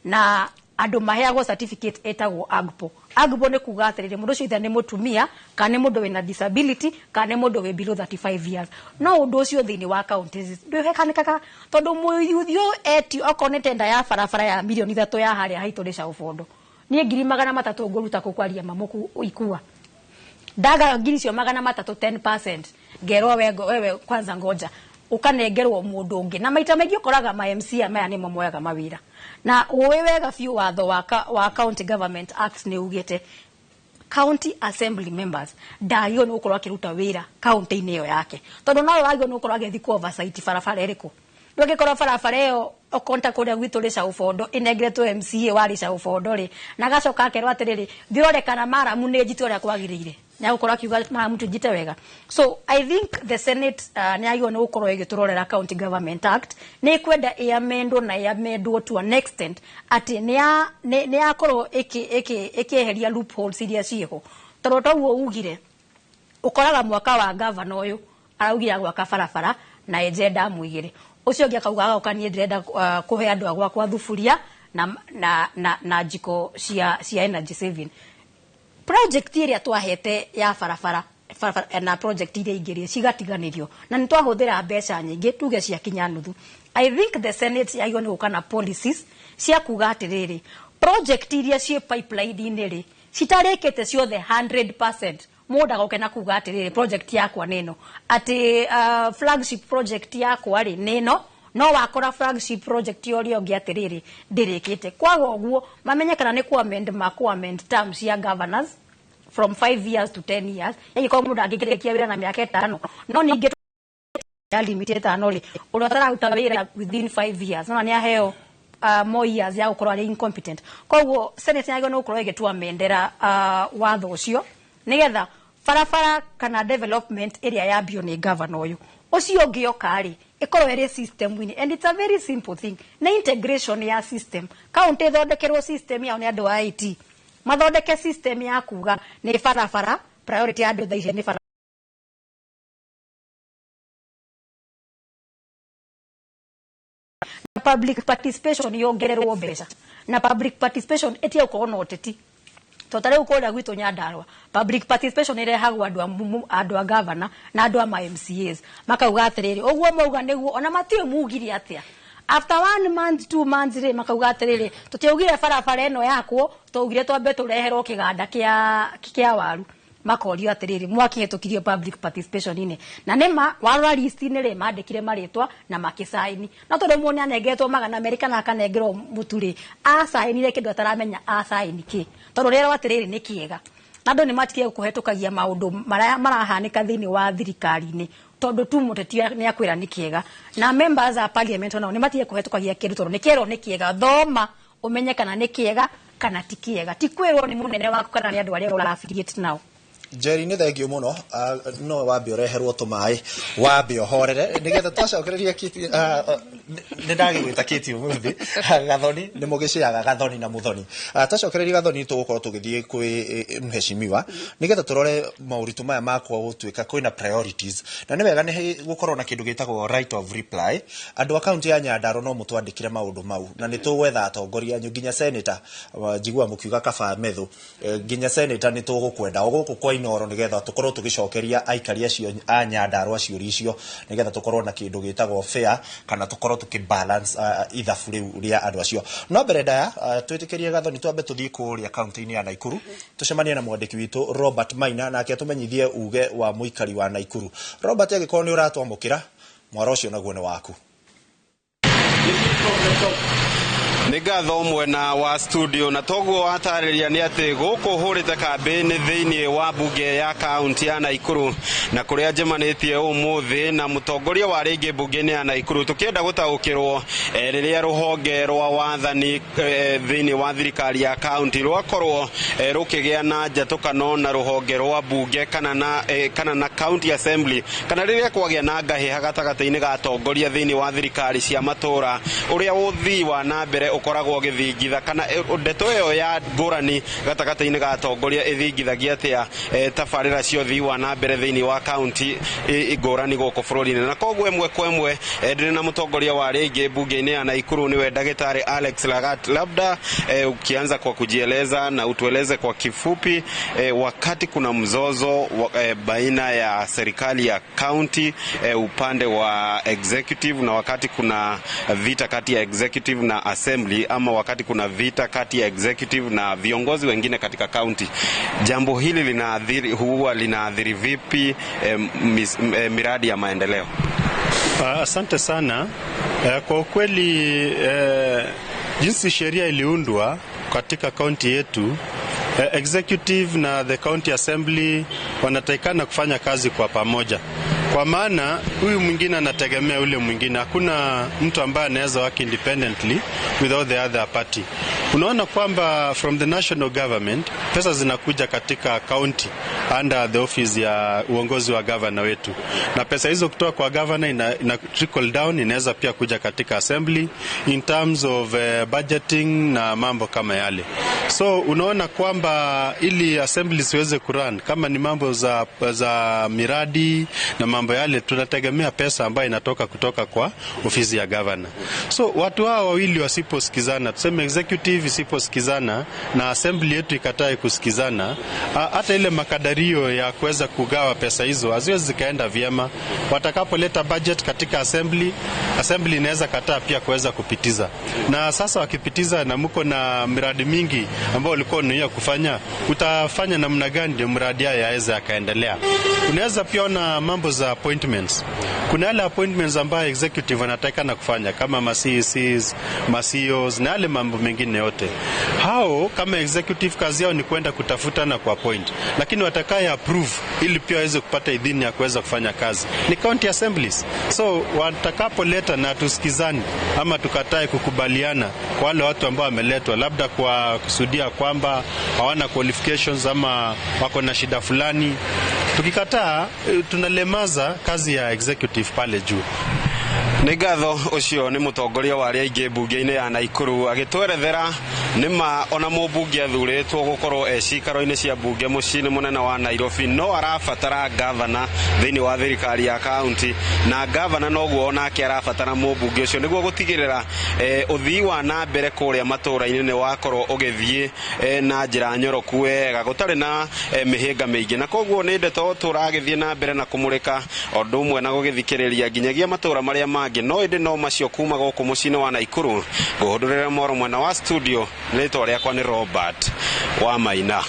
na andũ maheagwo certificate ĩtagwo AGPO. AGPO nĩ kuga atĩrĩrĩ, mũndũ ũcio either nĩ mũtumia kana nĩ mũndũ wĩna disability kana nĩ mũndũ wĩ below 35 years. No ũndũ ũcio thĩinĩ wa counties ndũhekanĩkaga, tondũ mũyuthi ũyũ etio, okorwo nĩ tenda ya barabara ya mirioni 3 ya harĩa haitũ rĩ Caũbondo, niĩ 300,000 ngũruta kũ kwaria mamũku ikua ndaga ngiri icio 300 10%, ngerwo wewe kwanza ngoja ukanengerwo mũndũ ũngĩ. Na maita maingĩ ũkoraga ma MCA maya nĩmo moyaga mawĩra, na ũĩ wega biũ watho wa County Government Act nĩ ugĩte county assembly members ndagĩrĩirwo nĩ gũkorwo akĩruta wĩra county-inĩ ĩyo yake, tondũ nowe wagĩrĩirwo nĩ gũkorwo agĩthiĩ ku oversight barabara ĩrĩkũ. Ndũngĩkorwo barabara ĩyo okonta kũrĩa gwitũ rĩ Caũbondo ĩnengeretwo MCA wa rĩ Caũbondo rĩ, na agacoka akerwo atĩrĩrĩ, thiĩ ũrore kana maramu nĩ njite ũrĩa kwagĩrĩire, nĩ agũkorwo akiuga maramu ti njite wega. So I think the Senate nĩ yagĩrĩirwo nĩ gũkorwo ĩgĩtũrorera County Government Act. Nĩ ĩkwenda ĩamendwo na ĩamendwo to an extent atĩ nĩ yakorwo ĩkĩeheria loopholes iria ciĩho, tondũ toguo ugire ũkoraga mwaka wa gavana ũyũ araugire gwaka barabara na enje ndamu 2, ũcio ũngĩ akauga agoka niĩ ndĩrenda kũhe andũ a gwakwa thuburia na njiko cia energy saving. Project ĩrĩa twahete ya barabara barabara na project iria ingĩ rĩ, cigatiganĩrio na nĩ twahũthĩra mbeca nyingĩ, tuge ciakinya nuthu. I think the Senate yagĩrĩirwo nĩ gũka na policies cia kuga atĩrĩrĩ, project iria ciĩ pipeline-inĩ rĩ, citarĩkĩte ciothe 100%, mũndũ agoke na kuga atĩrĩrĩ, project yakwa nĩ ĩno, atĩ flagship project yakwa rĩ nĩ ĩno, no wakora flagship project ya ũrĩa ũngĩ atĩrĩrĩ ndĩrĩkĩte. Kwaga ũguo mamenye kana nĩ ku amend ma ku amend terms cia governors from 5 years to 10 years, ĩngĩkorwo mũndũ angĩkĩrĩkia wĩra na mĩaka 5, no ningĩ ya limit 5 rĩ, ũrĩa ũtararuta wĩra within 5 years no nĩ aheo more years ya gũkorwo arĩ incompetent. Koguo Senate yagĩrĩirwo nĩ gũkorwo ĩgĩtua mendera watho ũcio, nĩgetha barabara kana development ĩrĩa yambio nĩ governor ũyũ, ũcio ũngĩ oka rĩ, ĩkorwo ĩrĩ system-inĩ. And it's a very simple thing, nĩ integration ya system. County ĩthondekerwo system yao nĩ andũ a IT, mathondeke system ya kuga nĩ barabara priority ya andũ thaa ici nĩ barabara. Na public participation yongererwo mbeca, na public participation ĩtige gũkorwo na ũteti, to ta rĩu kũrĩa gwitũ Nyandarua public participation ĩrehagwo andũ a governor na andũ a ma MCAs makauga atĩrĩrĩ, ũguo mauga nĩguo, ona matiũĩ mugire atĩa. After 1 month, 2 months rĩ, makauga atĩrĩrĩ, tũtiaugire barabara ĩno yakwo, twaugire twambe tũreherwo kĩganda kĩa waru. Makorio atiriri mwakihĩtũkirio public participation inĩ na nĩma warora list-inĩ rĩ mandĩkire marĩtwa na makĩcaini no tondũ mũndũ nĩanengeretwo 200 kana akanengerwo mũtu rĩ acainire kĩndũ ataramenya acaini kĩ tondũ rĩerwo atĩrĩrĩ nĩ kĩega na andũ nĩmatigire kũhetũkagia maũndũ marĩa marahanĩka thĩinĩ wa thirikari-inĩ tondũ tu mũteti nĩakwĩra nĩ kĩega na members a parliament onao nĩmatige kũhetũkagia kĩndũ tondũ nĩkĩerwo nĩ kĩega. Thoma ũmenye kana nĩ kĩega kana ti kĩega, ti kwĩrwo nĩ mũnene waku kana nĩ andũ arĩa ũra affiliate nao. Njeri nĩ thengio mũno, no wambe ũreherwo tũmaĩ wambe ũhorere nĩgetha twacokereria kiti. Nĩ ndagĩgwĩta kiti ũmũthĩ Gathoni, nĩ mũgĩcĩaga Gathoni na Mũthoni. Twacokereria Gathoni tũgũkorwo tũgĩthiĩ kwĩ mheshimiwa nĩgetha tũrore maũritũ maya makwa gũtuĩka kwĩna priorities na nĩ wega nĩ gũkorwo na kĩndũ gĩtagwo right of reply. Andũ a kaunti ya Nyandarua no mũtwandĩkĩre maũndũ mau na nĩ tũgwetha atongoria anyu nginya senator njigua mũkiuga kaba methu, nginya senator nĩ tũgũkwenda o gũkũ kwa Inooro nĩgetha tũkorwo tũgĩcokeria aikari acio a Nyandarua ciũria icio nĩgetha tũkorwo na kĩndũ gĩtagwo fair kana tũkorwo tũkĩ balance ithabu rĩu rĩa andũ acio. No mbere ndaya twĩtĩkĩrie Gathoni twambe tũthiĩ kũrĩa kaunti-inĩ ya Naikuru tũcemanie na mwandĩki witũ Robert Maina nake atũmenyithie uge wa mũikari wa Naikuru. Robert, angĩkorwo nĩ ũratwamũkĩra, mwaro ũcio naguo nĩ waku. Nĩ ngatho mwena wa studio na toguo watarĩria nĩ atĩ gũkũ hũrĩte kambĩ-inĩ thĩinĩ wa mbunge ya kaunti ya Naikuru na kũrĩa njemanĩtie ũmũthĩ na mũtongoria wa rĩngĩ mbunge-inĩ ya Naikuru tũkĩenda gũtaũkĩrwo rĩrĩa rũhonge rwa wathani thĩinĩ wa thirikari ya kaunti rwakorwo rũkĩgĩa na njatũkano na rũhonge rwa mbunge kana na county assembly kana rĩrĩa kwagĩa na ngahĩha gatagatĩ-inĩ ga atongoria thĩinĩ wa thirikari cia matũra ũrĩa ũthii wa na mbere ũkoragwo ũgĩthingitha kana ndeto ĩyo ya ngũrani gatagatĩ-inĩ ga atongoria ĩthingithagia atĩa tabarĩra cia ũthii wa na mbere thĩinĩ wa kaunti ngũrani gũkũ bũrũri-inĩ. Na koguo ĩmwe kwa ĩmwe ndĩrĩ na mũtongoria wa rĩngĩ mbunge-inĩ ya Naikuru niwe Ndagĩtarĩ Alex Lagat. Labda ukianza kwa kujieleza na utueleze kwa kifupi, wakati kuna mzozo baina ya serikali ya county upande wa executive na wakati kuna vita kati ya executive na assembly ama wakati kuna vita kati ya executive na viongozi wengine katika county, jambo hili linaathiri, huwa linaathiri vipi miradi ya maendeleo? Asante sana. Kwa ukweli jinsi sheria iliundwa katika kaunti yetu, executive na the county assembly wanatakikana kufanya kazi kwa pamoja, kwa maana huyu mwingine anategemea ule mwingine. Hakuna mtu ambaye anaweza work independently without the other party. Unaona kwamba from the national government pesa zinakuja katika county under the office ya uongozi wa governor wetu, na pesa hizo kutoka kwa governor ina trickle down, inaweza pia kuja katika assembly in terms of budgeting na mambo kama yale. So unaona kwamba ili assembly siweze kurun, kama ni mambo za miradi na mambo yale, tunategemea pesa ambayo inatoka kutoka kwa ofisi ya governor. So watu hao wawili wasiposikizana, tuseme executive isiposikizana na assembly yetu ikatae kusikizana, hata ile makadirio ya kuweza kugawa pesa hizo haziwezi zikaenda vyema. Watakapoleta budget katika assembly, assembly inaweza kataa pia kuweza kupitiza. Na sasa wakipitiza na mko na miradi mingi ambao ulikuwa unuia kufanya, utafanya namna gani ndio mradi haya yaweze yakaendelea? Unaweza pia ona mambo za appointments. Kuna yale appointments ambayo executive wanatakikana kufanya kama ma CECs, ma CEOs na yale mambo mengine yote. Hao kama executive kazi yao ni kwenda kutafuta na kuappoint, lakini watakaye approve ili pia waweze kupata idhini ya kuweza kufanya kazi ni county assemblies. So watakapoleta na tusikizani ama tukatae kukubaliana kwa wale watu ambao wameletwa, labda kwa kusudia kwamba hawana qualifications ama wako na shida fulani, tukikataa tunalemaza kazi ya executive pale juu. Nĩ ngatho. Ũcio nĩ mũtongoria wa arĩa aingĩ mbunge-inĩ ya Naikuru agĩtwerethera nĩma ona mũmbunge athurĩtwo gũkorwo e cikaro-inĩ cia mbunge mũciĩ-inĩ mũnene wa Nairobi no arabatara gavana thĩinĩ wa thirikari ya kaunti na gavana noguo onake arabatara mũmbunge ũcio nĩguo gũtigĩrĩra ũthii wa na mbere kũrĩa matũũra-inĩ nĩ wakorwo ũgĩthiĩ na njĩra nyoroku wega gũtarĩ na mĩhĩnga mĩingĩ. Na koguo nĩ ndeto tũragĩthiĩ na mbere na kũmũrĩka o ũndũ ũmwe na gũgĩthikĩrĩria nginyagia matũũra marĩa mangĩ, no ĩndĩ no macio kuma gũkũ mũciĩ-inĩ wa Naikuru. Ngũhũndũrĩra moro mwena wa studio, rĩtwa rĩakwa nĩ Robert wa Maina.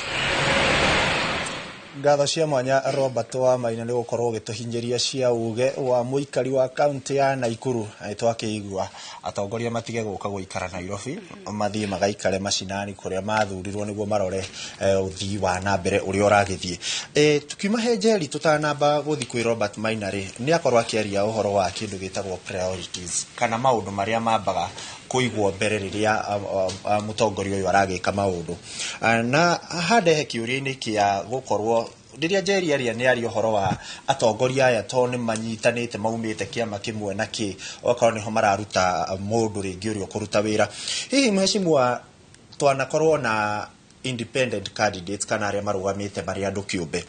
Ngatho cia mwanya Robert wa Maina nĩ gũkorwo ũgĩtũhinyĩria cia uge wa mũikari wa kaunti ya Naikuru. Na nĩtwakĩigua atongoria matige gũka gũikara Nairobi, mathiĩ magaikare macinani kũrĩa mathurirwo nĩguo marore ũthii wa na mbere ũrĩa ũragĩthiĩ. Tukiuma he Njeri tũtanamba gũthiĩ kwĩ Robert Maina rĩ, nĩ akorwo akĩaria ũhoro wa kĩndũ gĩtagwo priorities kana maũndũ marĩa mambaga kũigwo mbere rĩrĩa mũtongoria ũyũ aragĩka maũndũ. Na handehe kĩũria-inĩ kĩa gũkorwo rĩrĩa Njeri aria nĩ aria ũhoro wa atongoria aya tondũ nĩ manyitanĩte maumĩte kĩama kĩmwe na kĩ okorwo nĩho mararuta mũndũ rĩngĩ ũrĩa ũkũruta wĩra. Hihi mheshimiwa, twanakorwo na independent candidates kana arĩa marũgamĩte marĩ andũ kĩũmbe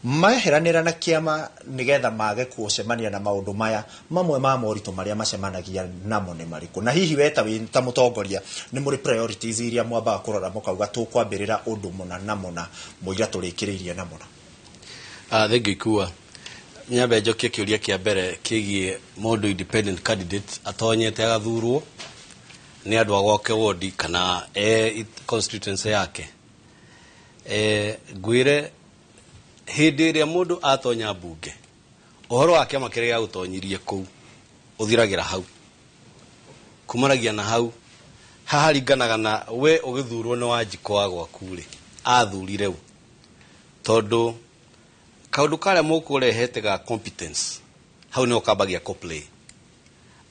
meheranĩra na kĩama nĩgetha mage gũcemania na maũndũ maya, mamwe ma moritũ marĩa macemanagia namo nĩ marĩkũ? Na hihi we ta wĩ ta mũtongoria nĩ mũrĩ priorities iria mwambaga kũrora mũkauga tũkwambĩrĩra ũndũ mũna na mũna mũira tũrĩkĩrĩirie na mũna? Thengiũ Ikua. Nyambe njokie kĩũria kĩa mbere kĩgiĩ mũndũ independent candidate atonyete agathurwo nĩ andũ a gwake wodi kana e constituency yake. Ngwĩre hĩndĩ ĩrĩa mũndũ atonya mbunge, ũhoro wa kĩama kĩrĩa gĩagũtonyirie kũu ũthiragĩra hau, kumanagia na hau. Haha ringanaga na we ũgĩthurwo nĩ Wanjikũ wa gwaku rĩ, athurire ũ, tondũ kaũndũ karĩa mũkũrehete ga competence hau nĩho kambagia kũ play.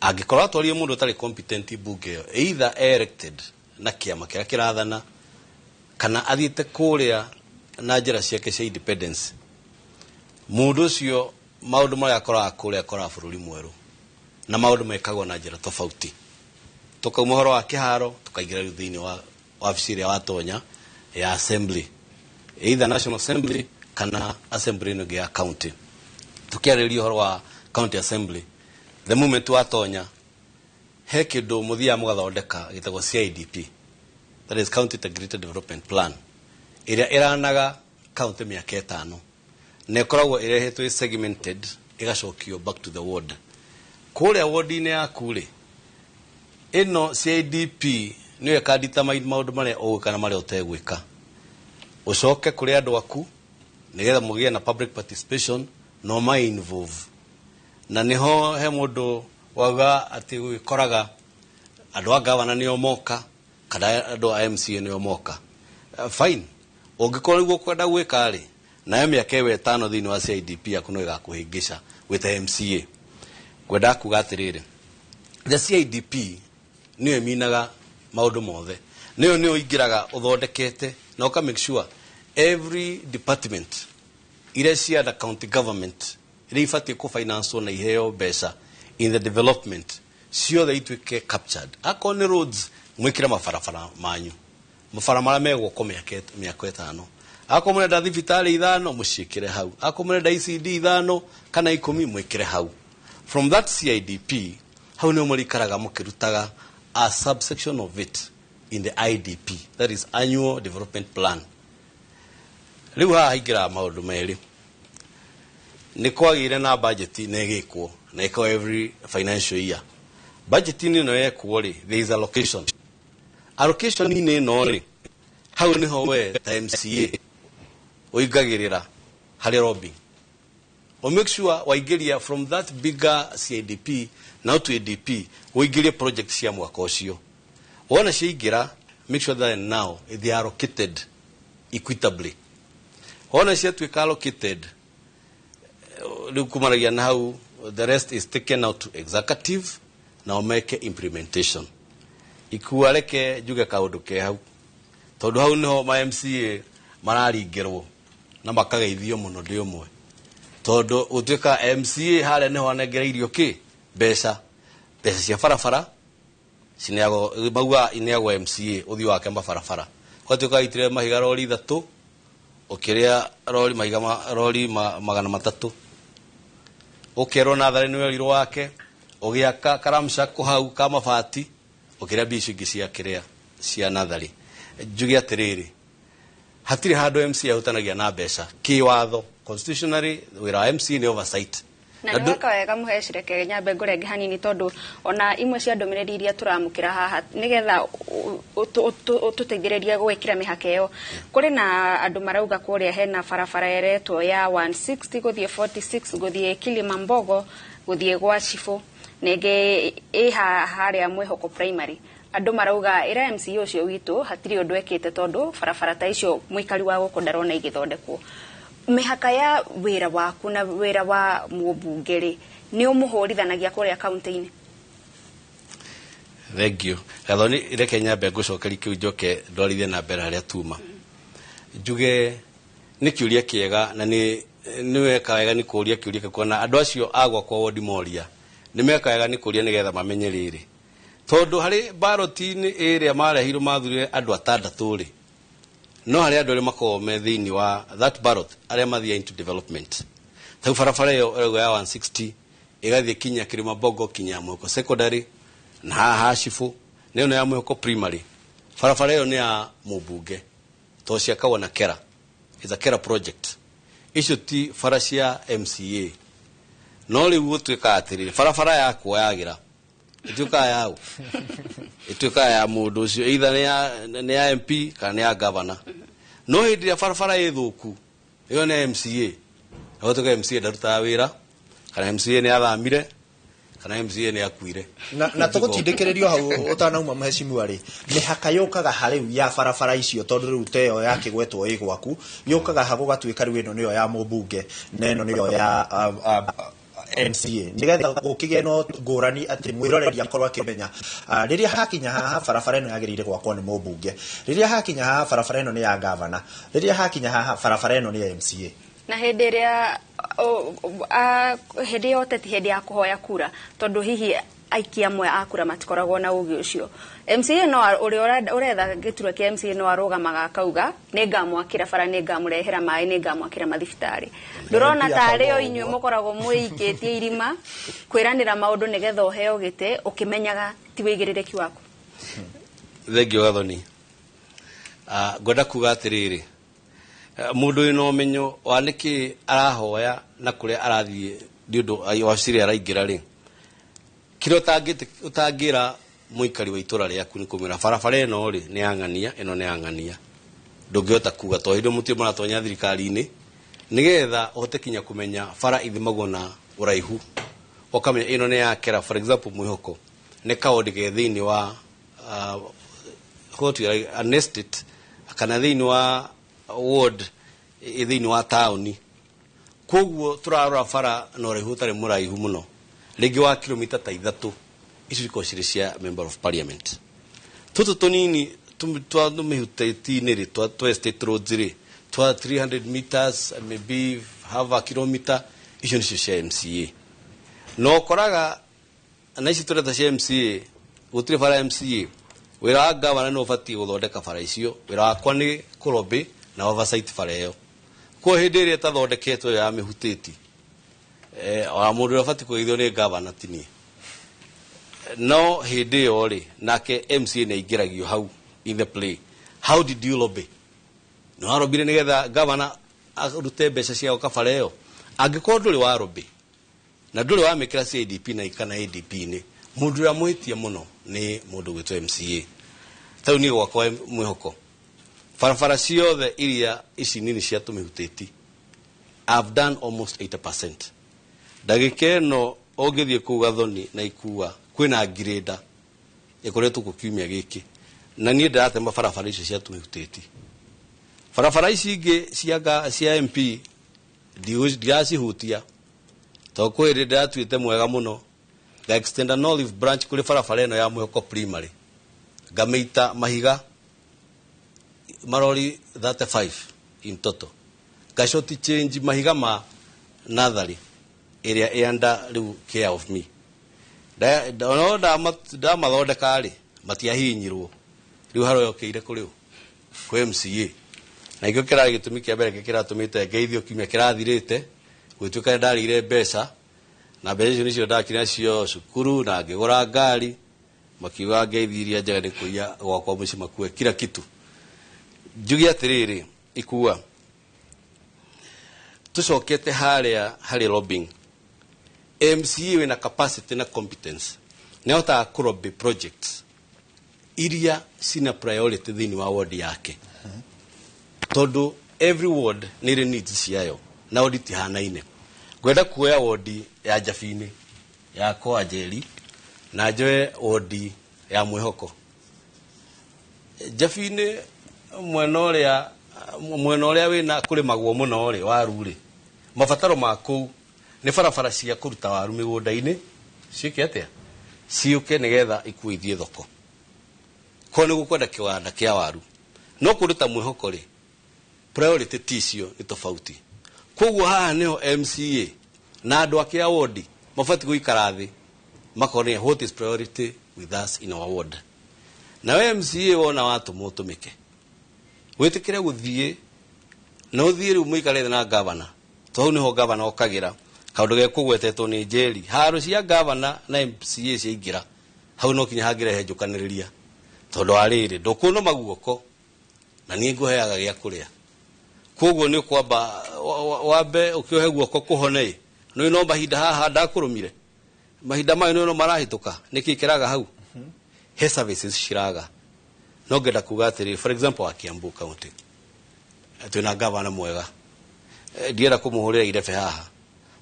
Angĩkorwo atwarire mũndũ ũtarĩ competent mbunge ĩyo, either elected na kĩama kĩrĩa kĩrathana kana athiĩte kũrĩa na njĩra ciake cia independence, mũndũ ũcio maũndũ marĩa akoraga kũrĩa akoraga bũrũri mwerũ na maũndũ mekagwo na njĩra tofauti. Tũkauma ũhoro wa kĩharo tũkaingĩra rĩu thĩinĩ wa wabici ĩrĩa watonya ya assembly, either national assembly kana assembly ĩno ĩngĩ ya county. Tũkĩarĩrĩria ũhoro wa county assembly, the moment watonya he kĩndũ mũthiaga mũgathondeka gĩtagwo CIDP, that is County Integrated Development Plan, ĩrĩa ĩranaga county mĩaka 5 na ĩkoragwo ĩrehetwo ĩ segmented ĩgacokio back to the ward. Kũrĩa ward-inĩ yaku rĩ, ĩno CIDP nĩyo ĩka determine maũndũ marĩa ũgwĩka na marĩa ũtegwĩka. Ũcoke kũrĩ andũ aku nĩgetha mũgĩe na public participation na ũma involve. Na nĩho he mũndũ wauga atĩ gwĩkoraga andũ a gavana nĩo moka kana andũ a MCA nĩo moka. Fine, ũngĩkorwo nĩguo ũkwenda gwĩka rĩ, nayo mĩaka ĩyo 5 thĩinĩ wa CIDP yaku no ĩgakũhĩngĩca wĩ ta MCA. Ngwendaga kuga atĩrĩrĩ, the CIDP nĩyo ĩminaga maũndũ mothe, nĩyo nĩyo ũingĩraga ũthondekete na ũka make sure every department iria cia the county government iria ibatiĩ kũ-finance na iheo mbeca in the development ciothe ituĩke captured. Akorwo nĩ roads, mwĩkĩre mabarabara manyu, mabara marĩa megwakwo mĩaka 5. Akorwo mũrenda thibitarĩ 5, mũciĩkĩre hau. Akorwo mũrenda ECD 5 kana 10, mwĩkĩre hau. From that CIDP hau nĩho mũrĩikaraga mũkĩrutaga a subsection of it in the IDP, that is Annual Development Plan. Rĩu haha haingĩraga maũndũ merĩ. Nĩ kwagĩire na budget na ĩgĩkwo na ĩkwo every financial year. Budget-inĩ ĩno yekwo rĩ, there is allocation. Allocation-inĩ ĩno rĩ, hau nĩho we ta MCA ũingagĩrĩra harĩ lobbying. O make sure waingĩria from that bigger CIDP na to ADP, ũingĩrie project cia mwaka ũcio. Wona ciaingĩra, make sure that now they are allocated equitably. Wona ciatuĩka allocated, rĩu kumanagia na hau the rest is taken out to executive na meke implementation. Ikua reke njuge kaũndũ ke hau, tondũ hau nĩho ma MCA mararingĩrwo na makageithio mũno ndĩ ũmwe, tondũ gũtuĩka MCA harĩa nĩho anengereirio kĩ mbeca, mbeca cia barabara cineagwo, mauga ineagwo MCA ũthiũ wake mabarabara. Gwatuĩka itire mahiga rori 3, ũkĩrĩa rori mahiga rori 300, ũkerwo natharĩ nĩ werirwo wake, ũgĩaka karamcako hau ka mabati, ũkĩrĩa mbia icio ingĩ cia kĩrĩa cia natharĩ. Njuge atĩrĩrĩ, hatirĩ handũ MCA ahutanagia na mbeca kĩwatho. Constitutionally wĩra wa MCA nĩ oversight. Na nĩ weka wega mũhecireke nyambe ngũrenge hanini tondu ona imwe cia ndũmĩrĩri iria tũramũkĩra haha nĩgetha ũtũteithĩrĩrie gwĩkĩra mĩhaka ĩyo. Kũrĩ na andũ marauga kũrĩa hena barabara ĩretwo ya 160 gũthiĩ 46 gũthiĩ Kilimambogo gũthiĩ gwa Cibũ ningĩ ĩ harĩa Mwĩhoko Primary. Andũ marauga ĩra MCA ũcio witũ hatirĩ ũndũ ekĩte tondu barabara ta icio mũikari wa gũkũ ndarona igĩthondekwo. Mĩhaka ya wĩra waku na wĩra wa mũmbunge rĩ nĩ ũmũhũrithanagia kũrĩa kaunti-inĩ? Thank you. Gathoni, reke nyambe ngũcokerie kĩu njoke ndwarithie na mbere harĩa tuma. Njuge nĩ kĩũria kĩega na nĩ weka wega nĩ kũũria kĩũria kĩu kuona andũ acio a gwakwa wodi moria nĩ meka wega nĩ kũũria nĩgetha mamenye rĩrĩ. Tondũ harĩ baroti-inĩ ĩrĩa marehirwo mathurire andũ atandatũ rĩ, no harĩ andũ arĩa makoragwo me thĩinĩ wa that ballot arĩa mathiaga into development. Ta barabara ĩyo ĩrauga ya 160 ĩgathiĩ kinya Kilimambogo kinya Mwĩhoko Secondary na haha Cibũ na ĩyo nĩ ya Mwĩhoko Primary. Barabara ĩyo nĩ ya mũmbunge tondũ ciakagwo na Kera. It's a Kera project. Icio ti bara cia MCA. No rĩu gũtuĩkaga atĩrĩrĩ, barabara yakwa yagĩra ĩtuĩkaga ya ũ? Ĩtuĩkaga ya mũndũ ũcio, either nĩ ya MP kana nĩ ya governor. No hĩndĩ ĩrĩa barabara ĩ thũku ĩyo nĩ ya MCA, na gũtuĩka MCA ndarutaga wĩra kana MCA nĩ athamire kana MCA nĩ akuire. Na tũgũtindĩkĩrĩrio hau ũtanauma mheshimiwa rĩ, mĩhaka yũkaga harĩu ya barabara icio tondũ rĩu ta ĩyo yakĩgwetwo ĩ gwaku yũkaga ha gũgatuĩka rĩu ĩno nĩyo ya mũmbunge na ĩno nĩyo ya MCA nĩgetha gũkĩgĩe no ngũrani atĩ mwĩroreri akorwo akĩmenya rĩrĩa hakinya haha barabara ĩno yagĩrĩire gwakwo nĩ mũmbunge, rĩrĩa hakinya haha barabara ĩno nĩ ya gavana, rĩrĩa hakinya haha barabara ĩno nĩ ya MCA. Na hĩndĩ ĩrĩa hĩndĩ ya ũteti, hĩndĩ ya kũhoya kura, tondũ hihi aikia amwe a kura matikoragwo na ũgĩ ũcio, MCA no ũrĩa ũretha gĩturwa kĩa MCA no arũgamaga akauga nĩ ngamwakĩra bara, nĩ ngamũrehera maĩ, nĩ ngamwakĩra mathibitarĩ. Ndũrona tarĩ o inyuĩ mũkoragwo mwĩikĩtie irima kwĩranĩra maũndũ nĩgetha ũheo gĩtĩ ũkĩmenyaga ti wĩigĩrĩrĩki waku? Thengiũ Gathoni. Ngwenda kuga atĩrĩrĩ, mũndũ wĩna ũmenyo wa nĩkĩ arahoya na kũrĩa arathiĩ nĩ ũndũ wabici ĩrĩa araingĩra rĩ, kĩrĩa ũtangĩra mũikari wa itũra rĩaku nĩ kũmwĩra barabara ĩno rĩ nĩ ya ng'ania, ĩno nĩ ya ng'ania. Ndũngĩhota kuga tondũ hĩndĩ mũtirĩ mũratonya thirikari-inĩ nĩgetha ũhote kinya kũmenya bara ithimagwo na ũraihu, ũkamenya ĩno nĩ ya Kera. For example, Mwĩhoko nĩ kaũndũ ke thĩinĩ wa an estate kana thĩinĩ wa ward thĩinĩ wa taũni, koguo tũrarora bara na ũraihu ũtarĩ mũraihu mũno, rĩngĩ wa kilomita ta 3, icio ikoragwo cirĩ cia member of parliament. Tũtũ tũnini twa mĩhutĩti-inĩ rĩ, twa estate roads rĩ, twa 300 meters maybe half a kilometer, icio nĩcio cia MCA. No ũkoraga na ici tũreta cia MCA gũtirĩ bara ya MCA. Wĩra wa gavana nĩ ũbatiĩ gũthondeka bara icio, wĩra wakwa nĩ kũrobĩ na oversight bara ĩyo. Koguo hĩndĩ ĩrĩa ĩtathondeketwo ya mĩhutĩti, ona mũndũ ũrĩa ũbatiĩ kũgeithio nĩ gavana ti niĩ. No hĩndĩ ĩyo rĩ, nake MCA nĩ aingĩragio hau in the play. How did you lobby? Nĩ warobire nĩgetha gavana arute mbeca cia gwaka bara ĩyo? Angĩkorwo ndũrĩ warobĩ na ndũrĩ wamĩkĩra CADP na kana ADP-inĩ, mũndũ ũrĩa mũhĩtia mũno nĩ mũndũ gwĩtwo MCA. Ta rĩu niĩ gwakwa Mwĩhoko, barabara ciothe iria ici nini cia tũmĩhutĩti, I've done almost 80%. Ndagĩka ĩno ũngĩthiĩ kũu Gathoni na Ikua kwĩna ngirĩnda ĩkoretwo kũ kiumia gĩkĩ, na niĩ ndĩratema barabara icio cia tũmĩhutĩti. Barabara ici ingĩ cia MP ndiracihutia tondũ kwĩ hĩndĩ ndĩratuĩte mwega mũno nga extend an olive branch kũrĩ barabara ĩno ya Mwĩhoko Primary, ngamĩita mahiga marori 35 in total, ngacoti change mahiga ma natharĩ ĩrĩa ĩ under rĩu care of me. No ndamathondeka rĩ, matiahihinyirwo, rĩu haroyokĩire kũrĩ ũ? Kwĩ MCA. Na ikĩo kĩrarĩ gĩtũmi kĩa mbere kĩratũmĩte ngeithio kiumia kĩrathirĩte, gũtuĩka nĩ ndarĩire mbeca, na mbeca icio nĩcio ndakire nacio cukuru na ngĩgũra ngari, makiuga ngeithi iria njega nĩ kũiya gwakwa mũciĩ makue kila kitu. Njuge atĩrĩrĩ, Ikua, tũcokete harĩa harĩ lobbying. MCA wĩna capacity na competence nĩ ahotaga kũlobby projects iria cina priority thĩinĩ wa ward yake, tondũ every ward nĩ ĩrĩ needs ciayo na ward itihanaine. Ngwenda kuoya ward ya Njabini ya kwa Njeri na njoe ward ya Mwĩhoko. Njabini mwena ũrĩa wĩna kũrĩmagwo mũno rĩ, waru rĩ, mabataro ma kũu nĩ barabara cia kũruta waru mĩgũnda-inĩ ciĩke atĩa, ciũke nĩgetha ikuo ithiĩ thoko ko nĩ gũkwenda kĩwanda kĩa waru. No kũndũ ta Mwĩhoko rĩ, priority ti icio, nĩ tofauti. Koguo haha nĩho MCA na andũ ake a wodi mabatiĩ gũikara thĩ makone what is priority with us in our ward. Nawe MCA wona watũmwo ũtũmĩke, wĩtĩkĩre gũthiĩ na ũthiĩ rĩu mũikare thĩ na gavana, to hau nĩho gavana okagĩra kaũndũ gekũgwetetwo nĩ Njeri. Haro cia gavana na MCA ciaingĩra hau, no kinya hangĩrehe njũkanĩrĩria, tondũ wa rĩrĩ, ndũkũnũma guoko na niĩ ngũheaga gĩa kũrĩa. Koguo nĩ ũkwamba wambe ũkĩohe guoko kũhone. Nĩ no mahinda haha ndakũrũmire, mahinda mayo nĩ no marahĩtũka. Nĩkĩ kĩraga hau? He services ciraga. No ngenda kuga atĩrĩ, for example, wa Kiambu County twĩna gavana mwega. Ndienda kũmũhũrĩra irebe haha,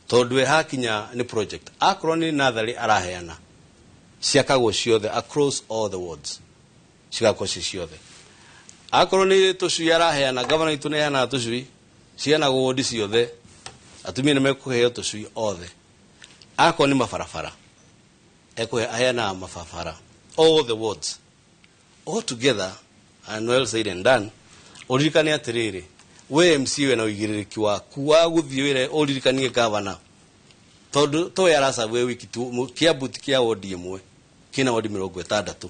tondũ we hakinya nĩ project, akorwo nĩ natharĩ araheana, ciakagwo ciothe across all the wards, cigakorwo ci ciothe. Akorwo nĩ tũcui araheana, gavana witũ nĩ aheanaga tũcui, ciheanagwo wodi ciothe, atumia nĩ mekũheo tũcui othe. Akorwo nĩ mabarabara ekũhe, aheanaga mabarabara all the wards all together. And well said and done, ũririkane atĩrĩrĩ, we MC wena ũigĩrĩrĩki waku wa gũthiĩ wĩre ũririkanie gavana, tondũ to we aracabu wiki tu. Kiambu ti kĩa wodi ĩmwe, kĩna wodi 60.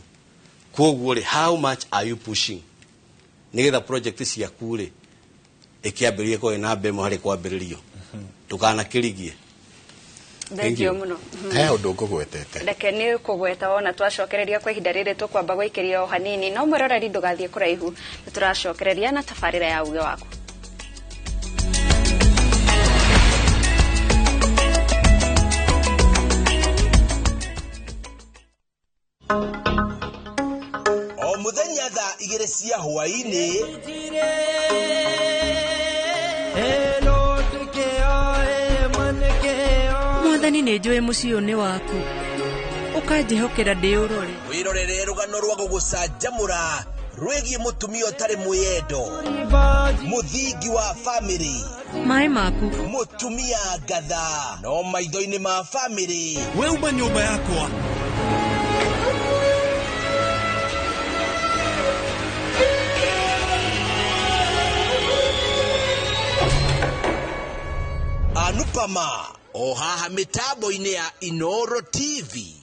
Koguo rĩ, how much are you pushing nĩgetha project ciaku rĩ ĩkĩambĩrĩrie kwa namba ĩmwe harĩ kwambĩrĩrio? Ndũkanakĩrigie. Thank you mũno. He ũndũ ngũgwetete. Reke nĩ kũgweta wona twacokereria kwa ihinda rĩrĩ, tũkwamba gũikĩria o hanini, no mwĩroreri ndũgathiĩ kũraihu, nĩ tũracokereria na tabarĩra ya uge waku. O muthenya thaa 2 cia hwaĩ-inĩ, Mwathani, nĩ njũĩ mũciĩ ũyũ nĩ waku, ũkanjĩhokera ndĩũrore. Wĩrorere rũgano rwa gũgũcanjamũra rwĩgiĩ mũtumia ũtarĩ mwĩyendo, mũthingi wa famĩlĩ. Maĩ maku. Mũtumia ngatha no maitho-inĩ ma famĩlĩ. We uma nyũmba yakwa. Anupama, o haha mĩtambo-inĩ ya Inoro TV.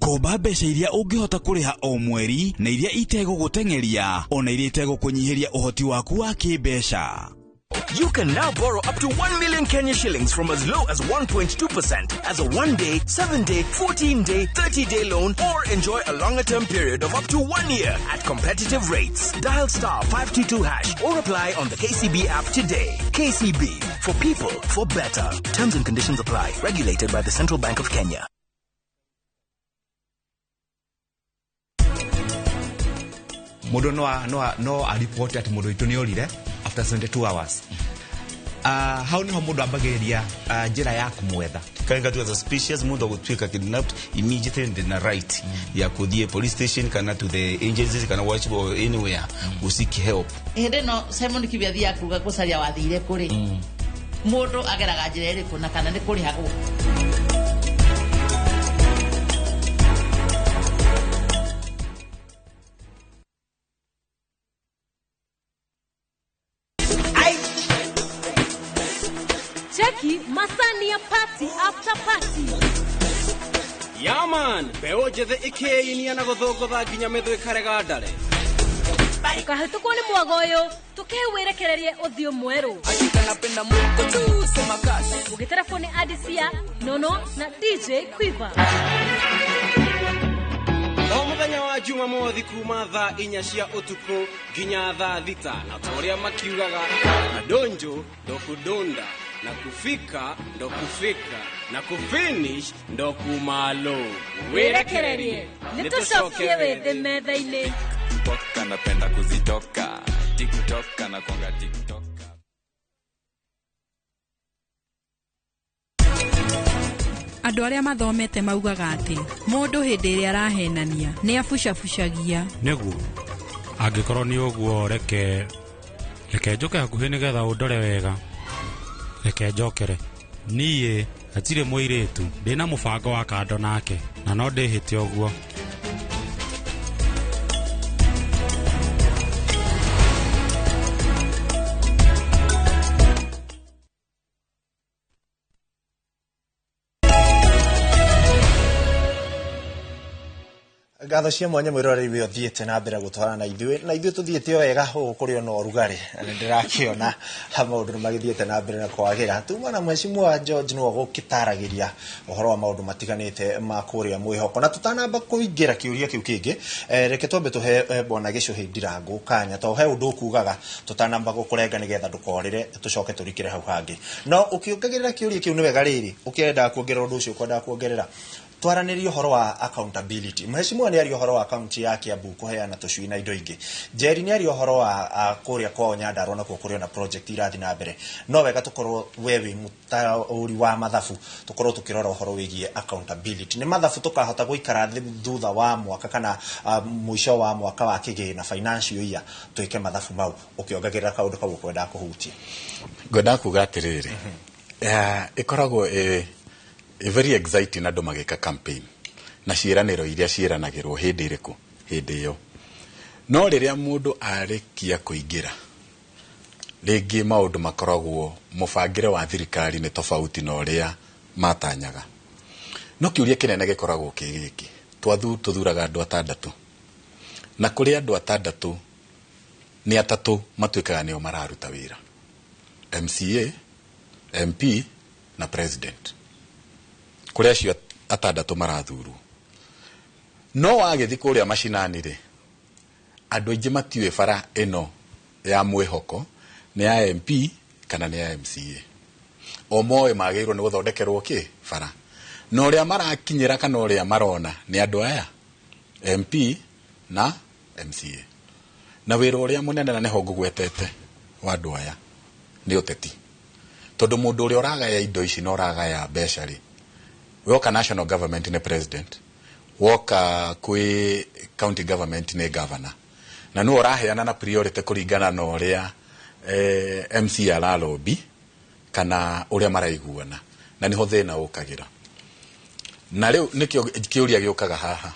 Komba mbeca iria ũngĩhota kũrĩha o mweri na iria itegũgũteng'eria ona iria itegũkũnyihĩria ũhoti waku wa kĩmbeca. You can now borrow up to 1 million Kenya shillings from as low as 1.2% as a 1 day, 7 day, 14 day, 30 day loan, or enjoy a longer term period of up to 1 year at competitive rates. Dial *522# or apply on the KCB app today. KCB, for people, for better. Terms and conditions apply. Regulated by the Central Bank of Kenya. Mundu no aripoti ati mundu witũ nĩ orire after 72 hours. Hau niho mundu ambagĩrĩria njĩra ya kũmwetha. Kainga tu as a species, mundu agũtuĩka kidnapped, immediately ndina right ya kũthiĩ police station kana to the agencies kana watch or anywhere mm. seek help. Hĩndĩ ĩno Simon Kibe athiaga kuga gũcaria wathire kũrĩ mũndũ ageraga njĩra ĩrĩkũ na kana nĩ kũrĩhagwo? Cheki masani ya party after party. Yaman, mbeũ njĩthĩ ĩkĩĩinia na gũthũngũtha nginya mĩthũ ĩkarega ndare. Ũkahĩtũkwo nĩ mwago ũyũ, tũkĩwĩrekererie ũthiũ mwerũ. Ũgĩterefo nĩ Adisia Nono na DJ Quiver. O mũthenya wa wa Jumamothi kuma thaa 4 cia ũtukũ nginya thaa 6, na ta ũrĩa makiugaga kadonjo ndo kudunda na kufika ndo kufika na kufinish ndo kumalo. Wĩrekererie nĩtũcokie wĩthĩ metha-inĩ. Toka napenda kuzitoka TikTok na kwanga TikTok. Andũ arĩa mathomete maugaga atĩ mũndũ hĩndĩ ĩrĩa arahenania nĩ abucabucagia. Nĩguo angĩkorwo nĩ ũguo, reke njũke hakuhĩ nĩgetha ũndore wega. Reke njokere. Niĩ hatirĩ mũirĩtu ndĩna mũbango wa kando nake na no ndĩhĩte ũguo. Ngatho cia mwanya mwiroreri we uthiite na mbere gutwarana na ithuĩ, na ithuĩ tuthiĩte o wega gũkũ kũrĩ ona ũrugarĩ, na nĩndĩrakĩona maũndũ nĩ magĩthiĩte na mbere na kwagĩra. Tuma na Mheshimiwa George nĩwe ũgũgĩtaragĩria ũhoro wa maũndũ matiganĩte ma kũrĩa mwĩhoko. Na tũtanamba kũingĩra kĩũria kĩu kĩngĩ, reke twambe tũhe Bwana Gĩcũhĩ Ndirangu kanya, tondũ he ũndũ ũkugaga tũtanamba gũkũrenga nĩgetha ndũkorĩre, tũcoke tũrikĩre hau hangĩ. No ũkĩongagĩrĩra kĩũria kĩu nĩ wega rĩrĩ, ũkĩendaga kuongerera ũndũ ũcio ũkwendaga kuongerera, twaranĩrie ũhoro wa accountability. Mheshimiwa nĩ aria ũhoro wa kaunti ya Kiambu kũheana tũcui na indo ingĩ. Njeri nĩ aria ũhoro wa kũrĩa kwao Nyandarua nakuo kũrĩ ona project irathiĩ na mbere. No wega tũkorwo we wĩ mũtaũri wa mathabu, tũkorwo tũkĩrora ũhoro wĩgiĩ accountability. Nĩ mathabu tũkahota gũikara thĩ thutha wa mwaka kana mũico wa mwaka wa kĩgĩna financial year, twĩke mathabu mau ũkĩongagĩrĩra kaũndũ kau ũkwendaga kũhutia. Ngwendaga kuga atĩrĩrĩ, ĩkoragwo very exciting andũ magĩka campaign na ciĩranĩro iria ciĩranagĩrwo hĩndĩ ĩrĩkũ hĩndĩ ĩyo. No rĩrĩa mũndũ arĩkia kũingĩra, rĩngĩ maũndũ makoragwo mũbangĩre wa thirikari nĩ tofauti na ũrĩa matanyaga. No kĩũria kĩnene gĩkoragwo kĩ gĩkĩ, tũthuraga andũ atandatũ, na kũrĩ andũ atandatũ nĩ atatũ matuĩkaga nĩo mararuta wĩra, MCA, MP na president. Kũrĩ acio atandatũ marathurwo. No wagĩthiĩ kũrĩa macinani rĩ, andũ aingĩ matiũĩ bara ĩno ya mwĩhoko nĩ ya MP kana nĩ ya MCA. O moĩ magĩrĩirwo nĩ gũthondekerwo kĩ bara, na ũrĩa marakinyĩra kana ũrĩa marona nĩ andũ aya MP na MCA. Na wĩra ũrĩa mũnene na nĩho ngũgwetete wa andũ aya nĩ ũteti, tondũ mũndũ ũrĩa ũragaya indo ici na ũragaya mbeca rĩ, woka national government nĩ president, woka kwĩ county government nĩ governor, na nĩwe ũraheana na priority kũringana na ũrĩa MC aralobby kana ũrĩa maraiguana, na nĩho thĩna ũkagĩra. Na rĩu nĩkĩo kĩũria gĩũkaga haha,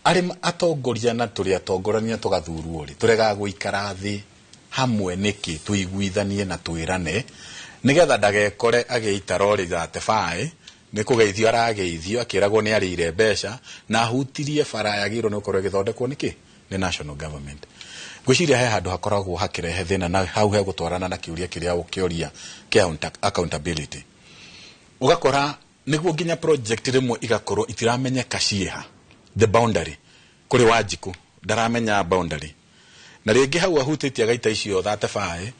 arĩ atongoria na tũrĩ atongorania tũgathurwo rĩ, tũregaga gũikara thĩ hamwe nĩkĩ, tũiguithanie na twĩrane nĩgetha ndagekore agĩita rori 35 nĩ kũgeithio arageithio akĩragwo nĩ arĩire mbeca na ahutirie bara yagĩrĩirwo nĩ gũkorwo ĩgĩthondekwo nĩkĩ nĩ national government. Ngwĩciria he handũ hakoragwo hakĩrehe thĩna, na hau hegũtwarana na kĩũria kĩrĩa ũkĩoria kĩa accountability. Ũgakora nĩguo nginya project rĩmwe igakorwo itiramenya ciĩha the boundary, kũrĩ Wanjikũ ndaramenya boundary, na rĩngĩ hau ahutĩtie agaita icio 35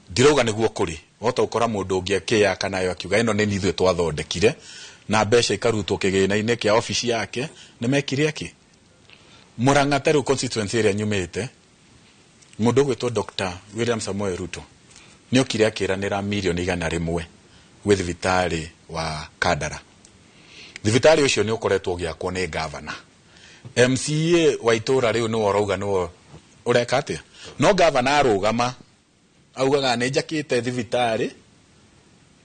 ndirauga nĩguo kũrĩ wahota gũkora mũndũ ũngĩ akĩyaka nayo akiuga ĩno nĩ ithuĩ twathondekire, na mbeca ikarutwo kĩgĩna-inĩ kĩa obici yake nĩ mekire akĩ. Murang'a ta rĩu constituency ĩrĩa nyumĩte, mũndũ ũgwĩtwo Dr. William Samoei Ruto nĩ okire akĩranĩra mirioni 100 gwĩ thibitarĩ wa Kandara. Thibitarĩ ũcio nĩ ũkoretwo ũgĩakwo nĩ gavana. MCA wa itũra rĩu nĩwe ũrauga nĩwe ũreka atĩa, no gavana arũgama augaga nĩ njakĩte thibitarĩ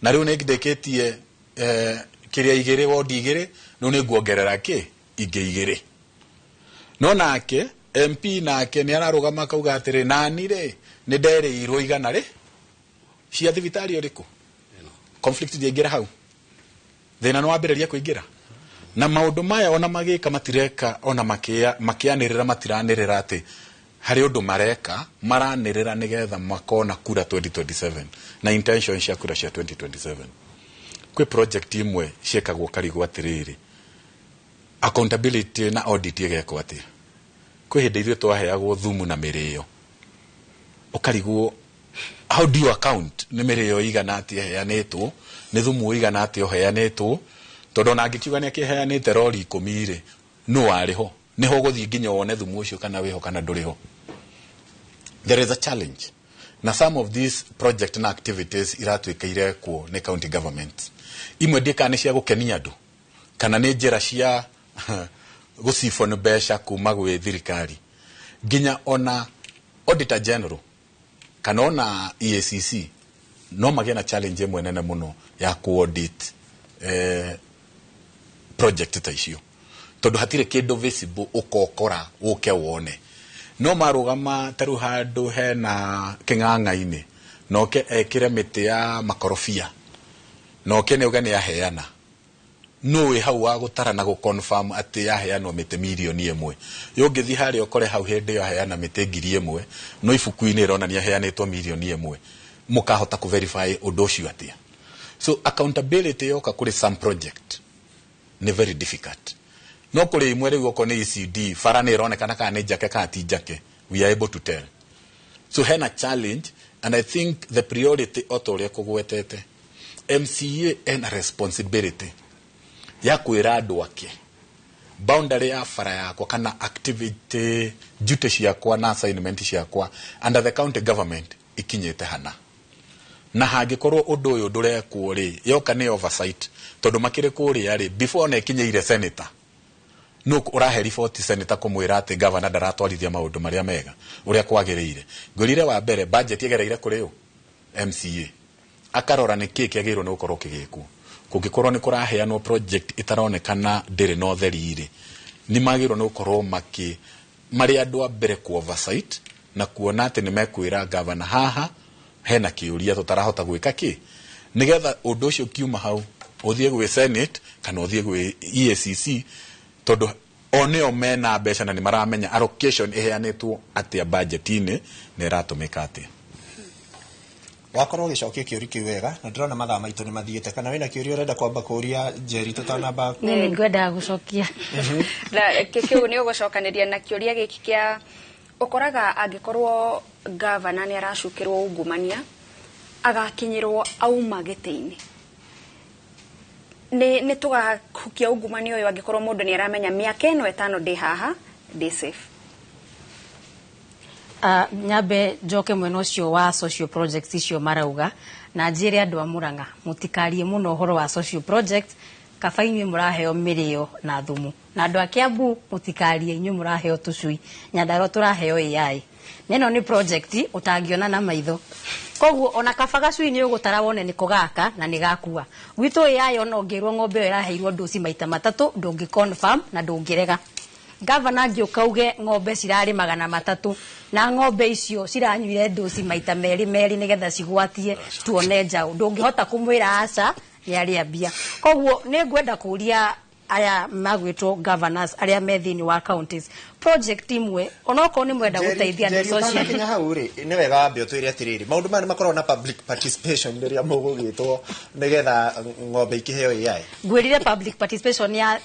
na rĩu nĩ ndĩkĩtie kĩrĩa igĩrĩ wodi igĩrĩ, rĩu nĩ nguongerera kĩ ingĩ igĩrĩ. No nake MP nake nĩ ararũgama akauga atĩrĩ, nani rĩ nĩ nderĩirwo 100 rĩ cia thibitarĩ ũrĩkũ. Conflict ndĩngĩra hau, thĩna nĩ wambĩrĩria kũingĩra. Na maũndũ maya ona magĩka matireka, ona makĩanĩrĩra matiranĩrĩra atĩ harĩ ũndũ mareka, maranĩrĩra nĩgetha makona kura 2027 na intention cia kura cia 2027. Kwĩ project imwe ciĩkagwo karigwo atĩrĩrĩ, Accountability na audit ĩgekwo atĩa? Kwĩ hĩndĩ ithuĩ twaheagwo thumu na mĩrĩo, ũkarigwo how do you account nĩ mĩrĩo igana atĩa ĩheanĩtwo, nĩ thumu ũigana atĩa ũheanĩtwo, tondũ ona angĩkiuga nĩ akĩheanĩte rori 10 rĩ, nũ warĩ ho? Nĩho ũgũthiĩ nginya wone thumu ũcio kana wĩho kana ndũrĩ ho. There is a challenge na some of these project na activities iratuĩka irekwo nĩ county government. Imwe ndiĩ kana nĩ cia gũkenia andũ kana nĩ njĩra cia gũcibon mbeca kuma gwĩ thirikari. Nginya ona Auditor General kana ona EACC no magĩe na challenge ĩmwe nene mũno ya ku-audit project ta icio, tondũ hatirĩ kĩndũ visible ũkokora ũke wone. No marũgama ta rĩu handũ hena kĩng'ang'a-inĩ, noke ekĩre mĩtĩ ya makorobia, noke nĩ auge nĩ aheana, nũ wĩ hau wa gũtara na gũ-confirm atĩ yaheanwo mĩtĩ 1 mirioni? Yũngĩthiĩ harĩa ũkore hau hĩndĩ ĩyo aheana mĩtĩ 1000, no ibuku-inĩ ĩronania heanĩtwo 1 mirioni. Mũkahota kũ-verify ũndũ ũcio atĩa? So accountability yoka kũrĩ some project nĩ very difficult. No kũrĩ imwe rĩu okorwo nĩ ECD, bara nĩ ĩronekana kana nĩ njake kana ti njake, we are able to tell. So hena challenge, and I think the priority, o ta ũrĩa kũgwetete, MCA ena responsibility ya kwĩra andũ ake boundary ya bara yakwa kana activity, duty ciakwa na assignment ciakwa under the county government ikinyĩte hana, na hangĩkorwo ũndũ ũyũ ndũrekwo rĩ, yoka nĩ oversight, tondũ makĩrĩ kũrĩa rĩ, before ona ĩkinyĩire senator, no ũrahe riboti senator kũmwĩra atĩ governor ndaratwarithia maũndũ marĩa mega ũrĩa kwagĩrĩire. Ngwĩrire wa mbere, budget ĩgereire kũrĩ ũ? MCA akarora nĩ kĩĩ kĩagĩrĩirwo nĩ gũkorwo kĩgĩkwo. Kũngĩkorwo nĩ kũraheanwo project ĩtaronekana ndĩrĩ na ũtheri rĩ, nĩ magĩrĩirwo nĩ gũkorwo makĩ marĩ andũ a mbere ku oversight na kuona atĩ nĩ mekwĩra governor haha hena kĩũria tũtarahota gwĩka kĩ, nĩgetha ũndũ ũcio ũkiuma hau ũthiĩ gwĩ Senate kana ũthiĩ gwĩ EACC, tondũ o nĩo mena mbeca na nĩ maramenya allocation ĩheanĩtwo atĩa budget-inĩ na ĩratũmĩka atĩa. Wakorwo ũgĩcokia kĩũri kĩu wega, na ndĩrona mathaa maitũ nĩ mathiĩte. Kana wĩna kĩũria ũrenda kwamba kũũria Njeri tũtanamba? Nĩ ngwendaga gũcokia. Na kĩu nĩ ũgũcokanĩria na kĩũria gĩkĩ kĩa ũkoraga angĩkorwo gavana nĩ aracukĩrwo ungumania, agakinyĩrwo auma gĩtĩ-inĩ, nĩ tũgahukia ungumania ũyũ angĩkorwo mũndũ nĩ aramenya mĩaka ĩno 5 ndĩ haha ndĩ safe? Nyambe njoke mwena ũcio wa social projects icio marauga, na njĩre andũ a Murang'a mũtikarie mũno ũhoro wa social project, kaba inyuĩ mũraheo mĩrĩo na thumu, na andũ a Kiambu mũtikarie, inyuĩ mũraheo tũcui, Nyandarua tũraheo AI, na ĩno nĩ project ũtangĩona na maitho. Koguo ona kaba gacui nĩ ũgũtara wone nĩko gaka na nĩ gakua. Gwitũ AI, ona ũngĩrwo ng'ombe ĩyo ĩraheirwo ndoci maita 3, ndũngĩ confirm na ndũngĩrega. Gavana angĩũka uge ng'ombe cirarĩ 300 na ng'ombe icio ciranyuire ndoci maita merĩ merĩ nĩgetha cigwatie tuone njaũ, ndũngĩhota kũmwĩra aca, nĩ arĩa mbia. Koguo nĩ ngwenda kũria aya magwĩtwo governors arĩa me thĩinĩ wa counties, project imwe onokorwo nĩ mwenda gũteithia Njeri, andũ social ũtanakinya hau rĩ, nĩ wega wambe ũtwĩre atĩrĩrĩ, maũndũ maya nĩ makoragwo na public participation rĩrĩa mũgũgĩtwo nĩgetha ng'ombe ikĩheo AI? Ngwĩrire public participation ya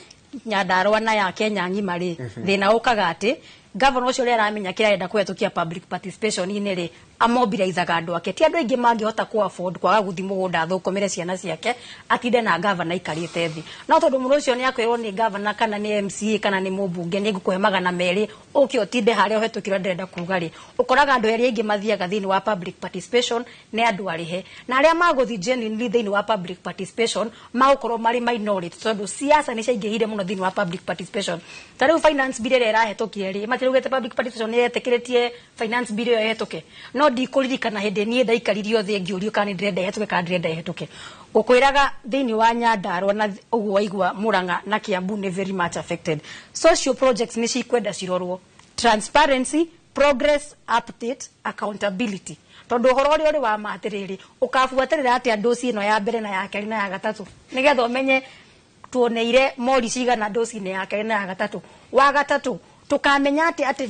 Nyandarua na ya Kenya ng'ima rĩ, thĩna ũkaga atĩ gavana ũcio ũrĩa aramenya kĩrĩa arenda kũhetũkia public participation-inĩ rĩ, amobilizaga andũ ake. Ti andũ aingĩ mangĩhota ku afford kwaga gũthiĩ mũgũnda athũkũmĩre ciana ciake atinde na gavana aikarĩte thĩ. No tondũ mũndũ ũcio nĩ akwĩrwo nĩ gavana kana nĩ MCA kana nĩ mũmbunge, nĩ ngũkũhe 200 ũke ũtinde harĩa ũhetũkĩrwo ndĩrenda kuga rĩ, ũkoraga andũ arĩa aingĩ mathiaga thĩinĩ wa public participation nĩ andũ arĩhe, na arĩa magũthiĩ genuinely thĩinĩ wa public participation magũkorwo marĩ minority, tondũ siasa nĩ ciaingĩhire mũno thĩinĩ wa public participation. Ta rĩu finance bill ĩrĩa ĩrahĩtũkire rĩ, matiraugĩte public participation nĩ yetĩkĩrĩtie finance bill ĩyo ĩhĩtũke, no ndikũririkana hĩndĩ niĩ ndaikaririo thĩ ngĩũrio kana nĩ ndĩrenda ĩhĩtũke kana ndĩrenda ĩhĩtũke. Ngũkwĩraga thĩinĩ wa Nyandarua na ũguo waigua Murang'a na Kiambu nĩ very much affected. Social projects nĩ cikwenda cirorwo transparency, progress update, accountability, tondũ ũhoro ũrĩa ũrĩ wa ma atĩrĩrĩ, ũkabuatĩrĩra atĩa ndoci ĩno ya mbere na ya kerĩ na ya gatatũ, nĩgetha ũmenye tuoneire mori cigana ndoci-inĩ ya kerĩ na ya gatatũ? Wa gatatũ, tukamenya atĩ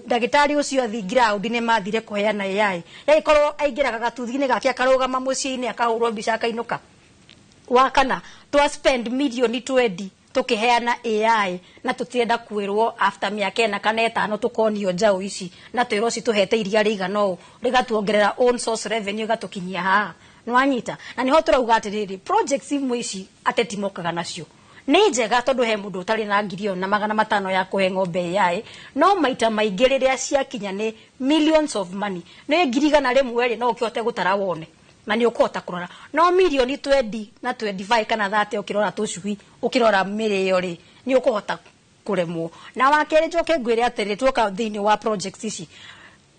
ndagĩtarĩ ũcio athi ground nĩ mathire kũheana AI, yagĩkorwo aingĩraga gatuthi-inĩ gake akarũgama mũciĩ-inĩ akahũrwo mbica akainũka. Wa kana, twa spend mirioni 20 Tukiheana AI na tutienda kwirwo after miaka ĩna kana ĩtano tukonio njaũ ici na twĩrwo citũhete iria rĩigana ũũ rĩgatuongerera own source revenue ĩgatũkinyia haha. Nĩwanyita? Na nĩho tũrauga atĩrĩrĩ, projects imwe ici ateti mokaga nacio nĩ njega tondũ he mũndũ ũtarĩ na 1,500,000 ya kũhe ng'ombe AI, no maita maingĩ rĩrĩa ciakinya nĩ millions of money, nĩ 100,000 rĩ, no ũkĩhote gũtara wone na nĩ ũkũhota kũrora, no mirioni 20 na 25 kana 30 ũkĩrora tũcui, ũkĩrora mĩrĩo rĩ, nĩ ũkũhota kũremwo. Na wa kerĩ, njoke ngwĩre atĩrĩ, tuoka thĩinĩ wa projects ici,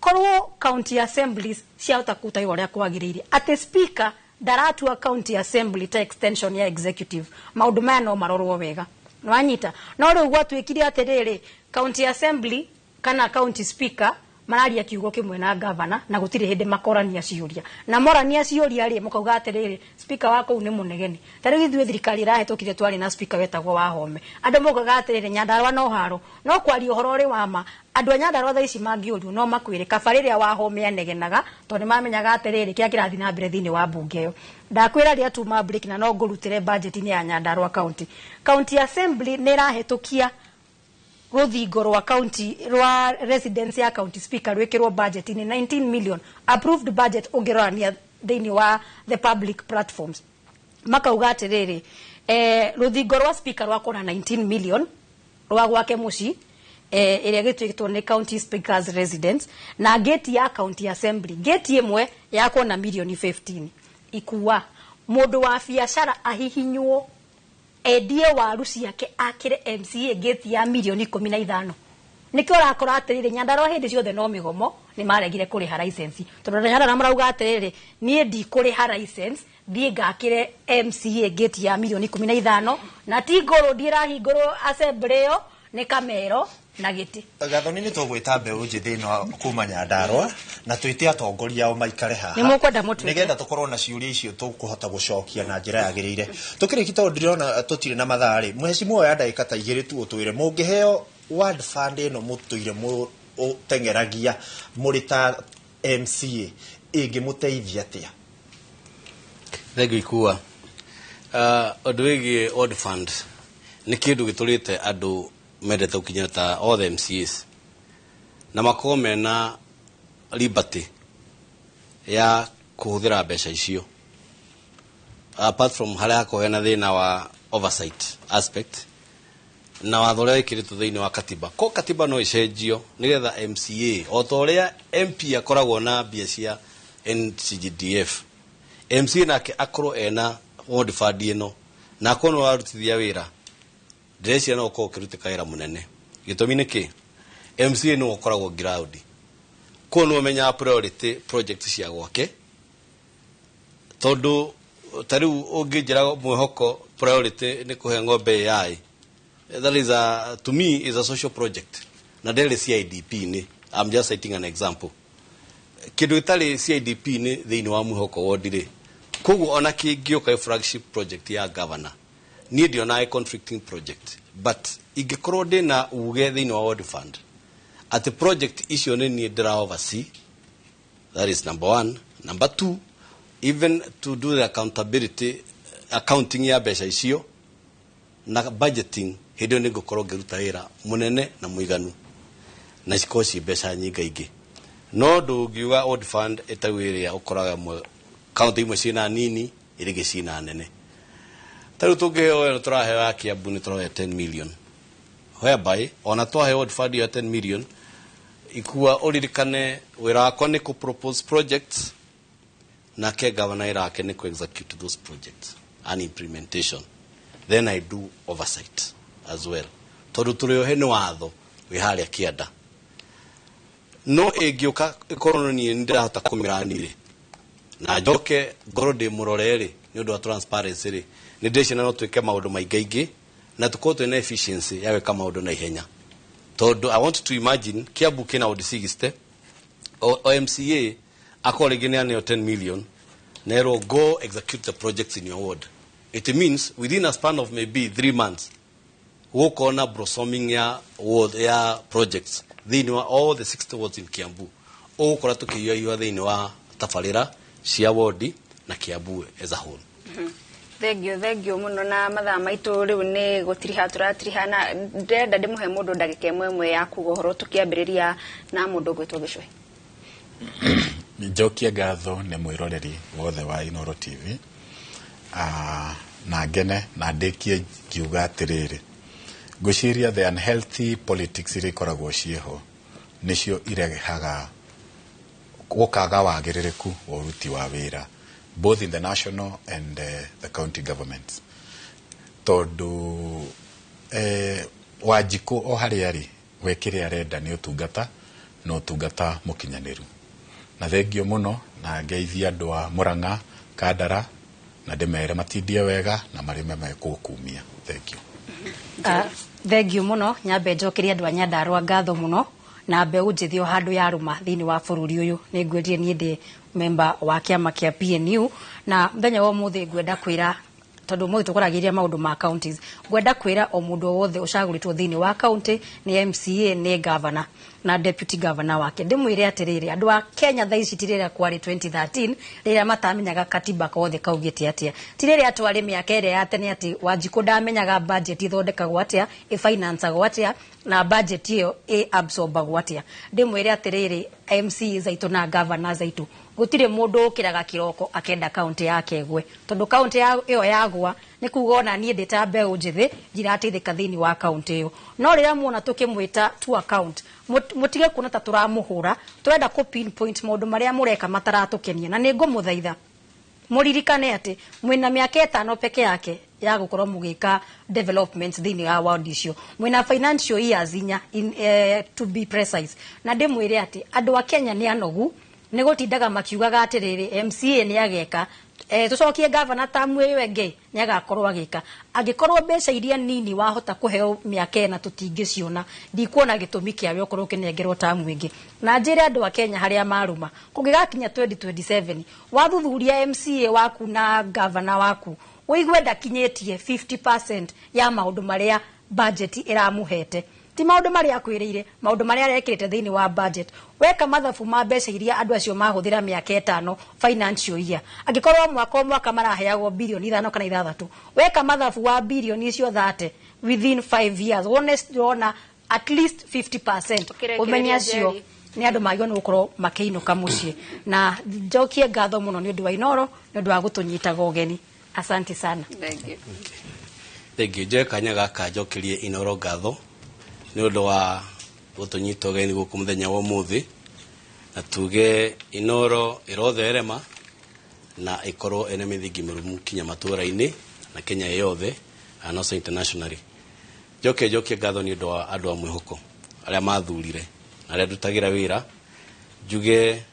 korwo county assemblies ciahota kũruta wĩra ũrĩa kwagĩrĩire, atĩ speaker ndaratua county assembly ta extension ya executive, maũndũ maya no marorwo wega. Nĩwanyita? No rĩu gwatuĩkire atĩrĩrĩ, county assembly kana county speaker mararia kiugo kimwe na governor na gũtirĩ hĩndĩ makorania ciũria, na morania ciũria rĩ, mũkauga atĩrĩrĩ, speaker wa kũu nĩ mũnegeni. Ta rĩu ithuĩ thirikari ĩrahĩtũkire twarĩ na speaker wetagwo Wahome, andũ maugaga atĩrĩrĩ, Nyandarua no haro, no kwaria ũhoro ũrĩ wa ma, andũ a Nyandarua thaa ici mangĩũrio no makwĩre kaba rĩrĩa Wahome anegenaga, tondũ nĩ mamenyaga atĩrĩrĩ, kĩrĩa kĩrathiĩ na mbere thĩinĩ wa mbunge ĩyo. Ndakwĩra rĩrĩa tuma break na no ngũrutĩre budget-inĩ ya Nyandarua County, County Assembly nĩ ĩrahĩtũkia rũthingo rwa county rwa residence ya county speaker rwĩkĩrwo budget-inĩ 19 million approved budget. Ũngĩrorania thĩinĩ wa the public platforms, makauga atĩrĩrĩ, rũthingo rwa speaker rwakwo na 19 million rwa gwake mũciĩ, ĩrĩa gĩtuĩtwo nĩ county speakers residence, na gate ya county assembly, gate ĩmwe yakwo na mirioni 15. Ikua mũndũ wa biacara ahihinywo endie waru ciake akĩre MCA gate ya mirioni 15. Nĩkĩo ũrakora atĩrĩrĩ, Nyandarua hĩndĩ ciothe no mĩgomo, nĩ maregire kũrĩha license, tondũ Nyandarua marauga atĩrĩrĩ, niĩ ndikũrĩha license thiĩ ngakĩre MCA gate ya mirioni 15, na ti ngũrũ ndiĩrahingũrwo assembly ĩyo, nĩ kamero na gĩtĩ. Gathoni, nĩ tũgwĩta mbeũ njĩthĩ ĩno kuma Nyandarua na twĩte atongoria ao maikare haha Nĩ mũkwenda mũtwĩte. Nĩgetha tũkorwo na ciũria icio tũkũhota gũcokia na njĩra yagĩrĩire. Tũkĩrĩkia, tondũ ndĩrona tũtirĩ na mathaa rĩ, mheshimiwa, ya ndagĩka ta 2 tu, ũtwĩre mũngĩheo ward fund ĩno mũtũire mũteng'eragia mũrĩ ta MCA, ĩngĩmũteithia atĩa? Thank you, Ikua. Ũndũ wĩgiĩ ward fund nĩ kĩndũ gĩtũrĩte andũ mendete gũkinyĩra ta all the MCAs na makorwo mena liberty ya kũhũthĩra mbeca icio, apart from harĩa hakorwo hena thĩna wa oversight aspect na watho ũrĩa wĩkĩrĩtwo thĩinĩ wa katiba. Ko katiba no ĩcenjio nĩgetha MCA, o ta ũrĩa MP akoragwo na mbia cia NCGDF, MCA nake akorwo ena ward fund ĩno na akorwo nĩ warutithia wĩra, ndĩreciria no ũkorwo ũkĩrutĩka wĩra mũnene. Gĩtũmi nĩ kĩ? MCA nĩwe ũkoragwo ground, koguo nĩwe ũmenyaga priority project cia gwake, tondũ ta rĩu ũngĩnjĩra mwĩhoko priority nĩ kũhe ng'ombe AI, that is a, to me is a social project na ndĩrĩ CIDP nĩ, I'm just citing an example, kĩndũ gĩtarĩ CIDP nĩ thĩinĩ wa mwĩhoko ward rĩ, koguo ona kĩngĩũka flagship project ya governor, niĩ ndionaga conflicting project. But ingĩkorwo ndĩna uge thĩinĩ wa ward fund atĩ project icio nĩ niĩ ndĩra oversee, that is number one. Number two, even to do the accountability, accounting ya mbeca icio na budgeting, hĩndĩ ĩyo nĩ ngũkorwo ngĩruta wĩra mũnene na mũiganu na cikorwo ci mbeca nyingaingĩ. No ndũngiuga ward fund ĩtagwo ĩrĩa ũkoraga kaunti imwe ciĩna nini, iria ingĩ ciĩna nene. Ta rĩu tũngĩheo ĩno tũraheo ya Kiambu, nĩ tũroya 10 million, whereby ona twaheo ward fund ya 10 million, Ikua, ũririkane wĩra wakwa nĩ kũ propose projects, nake governor wĩra wake nĩ kũ execute those projects and implementation. Then I do oversight as well, tondũ tũrĩ ohe nĩ watho wĩ harĩa kĩanda. No ĩngĩũka ĩkorwo niĩ nĩ ndĩrahota kũmĩrani rĩ, na njoke ngorwo ndĩ mũrore rĩ, nĩ ũndũ wa transparency rĩ, nĩ ndĩreciria no twĩke maũndũ maingaingĩ na tũkorwo twĩna efficiency ya gwĩka maũndũ na ihenya, tondũ I want to imagine Kiambu kĩna ward 60, o MCA akorwo rĩngĩ nĩ aneo 10 million nerwo, "Go execute the projects in your ward," it means within a span of maybe 3 months gũkona blossoming ya ward, ya projects thĩinĩ wa all the 60 wards in Kiambu. Ũgũkora tũkĩhiũhahiũha thĩinĩ wa tabarĩra cia wodi na Kiambu as a whole. Thengio, thengio muno. Na mathaa maitũ rĩu nĩ gũtiriha tũratiriha, na ndĩrenda ndĩmũhe mũndũ ndagĩka ĩmwe ĩmwe ya kuga ũhoro, tũkĩambĩrĩria na mũndũ ũgwĩtwo Gĩcũhĩ. Njokie ngatho nĩ mwĩroreri wothe wa Inooro TV, na ngene na ndĩkie ngiuga atĩrĩrĩ, ngwĩciria the unhealthy politics iria ikoragwo ciĩho nĩcio irehaga gũkaga wagĩrĩrĩku wa ũruti wa wĩra, both in the national and the county governments, tondũ Wanjikũ o harĩa arĩ, we kĩrĩa arenda nĩ ũtungata na ũtungata mũkinyanĩru. Na thengio mũno, na ngeithie andũ a Murang'a, Kandara, na ndĩmere matindie wega na marĩme mekũkumia. Thengio. Thengio mũno. Nyambe njokerie andũ a Nyandarũa ngatho mũno na mbeũ njĩthĩ o handũ yarũma thĩinĩ wa bũrũri ũyũ. Nĩ ngwĩrire niĩ ndĩ member wa kĩama kĩa PNU, na mũthenya wa ũmũthĩ ngwenda kwĩra, tondũ ũmũthĩ tũkoragĩria maũndũ ma counties, ngwenda kwĩra o mũndũ o wothe ũcagũrĩtwo thĩinĩ wa county, nĩ MCA, nĩ governor na deputy governor wake, ndĩmwĩre atĩrĩrĩ, andũ a Kenya thaa ici ti rĩrĩa kwarĩ 2013, rĩrĩa matamenyaga katiba kothe kaugĩte atĩa, ti rĩrĩa twarĩ mĩaka ĩrĩa ya tene atĩ Wanjikũ ndamenyaga budget ithondekagwo atĩa, ĩfinancagwo atĩa, na budget ĩyo ĩ-absorbagwo atĩa. Ndĩmwĩre atĩrĩrĩ, MCAs aitũ na governors aitũ, gũtirĩ mũndũ ũkĩraga kĩroko akenda kaunti yake ĩgwe, tondũ kaunti ĩyo yagwa nĩ kuga ona niĩ ndĩ ta mbeũ njĩthĩ ndirateithĩka thĩinĩ wa kaunti ĩyo. No rĩrĩa muona tũkĩmwĩta to account, mũtige kuona ta tũramũhũra. Tũrenda kũ pinpoint maũndũ marĩa mũreka mataratũkenia, na nĩ ngũmũthaitha mũririkane atĩ mwĩna mĩaka 5 peke yake ya gũkorwo mũgĩka developments thĩinĩ wa ward icio. Mwĩna financial years 4 to be precise. Na ndĩmwĩre atĩ andũ a Kenya nĩ anogu nĩ gũtindaga makiugaga atĩrĩrĩ, MCA nĩ ageka, tũcokie governor tamu ĩyo ĩngĩ nĩ agakorwo agĩka. Angĩkorwo mbeca iria nini wahota kũheo mĩaka 4 tũtingĩciona, ndikuona gĩtũmi kĩawe ũkorwo ũkĩnengerwo tamu ĩngĩ. Na njĩre andũ a Kenya harĩa marũma, kũngĩgakinya 2027, wathuthuria MCA waku na governor waku, ũigue ndakinyĩtie 50% ya maũndũ marĩa budget ĩramũhete, ti maũndũ marĩa akwĩrĩire, maũndũ marĩa arekĩrĩte thĩinĩ wa budget. Weka mathabu ma mbeca iria andũ acio mahũthĩra mĩaka 5, financial year, angĩkorwo mwaka o mwaka maraheagwo birioni 5 kana 6, weka mathabu wa birioni icio 30 within 5 years, wone ndĩrona at least 50%, ũmenye acio nĩ andũ magĩrĩirwo nĩ gũkorwo makĩinũka mũciĩ. Na njokie ngatho mũno nĩ ũndũ wa Inooro, nĩ ũndũ wa gũtũnyitaga ũgeni. Asante sana. Thank you. Thank you. Njoe kanya gaka njokerie Inooro ngatho nĩ ũndũ wa gũtũnyita ũgeni gũkũ mũthenya wa ũmũthĩ, na tuge Inooro ĩrotherema na ĩkorwo ĩna mĩthingi mĩrũmu kinya matũra-inĩ na Kenya yothe and also internationally. Njoke njokie ngatho nĩ ũndũ wa andũ a mwĩhoko arĩa mathurire na arĩa ndutagĩra wĩra, njuge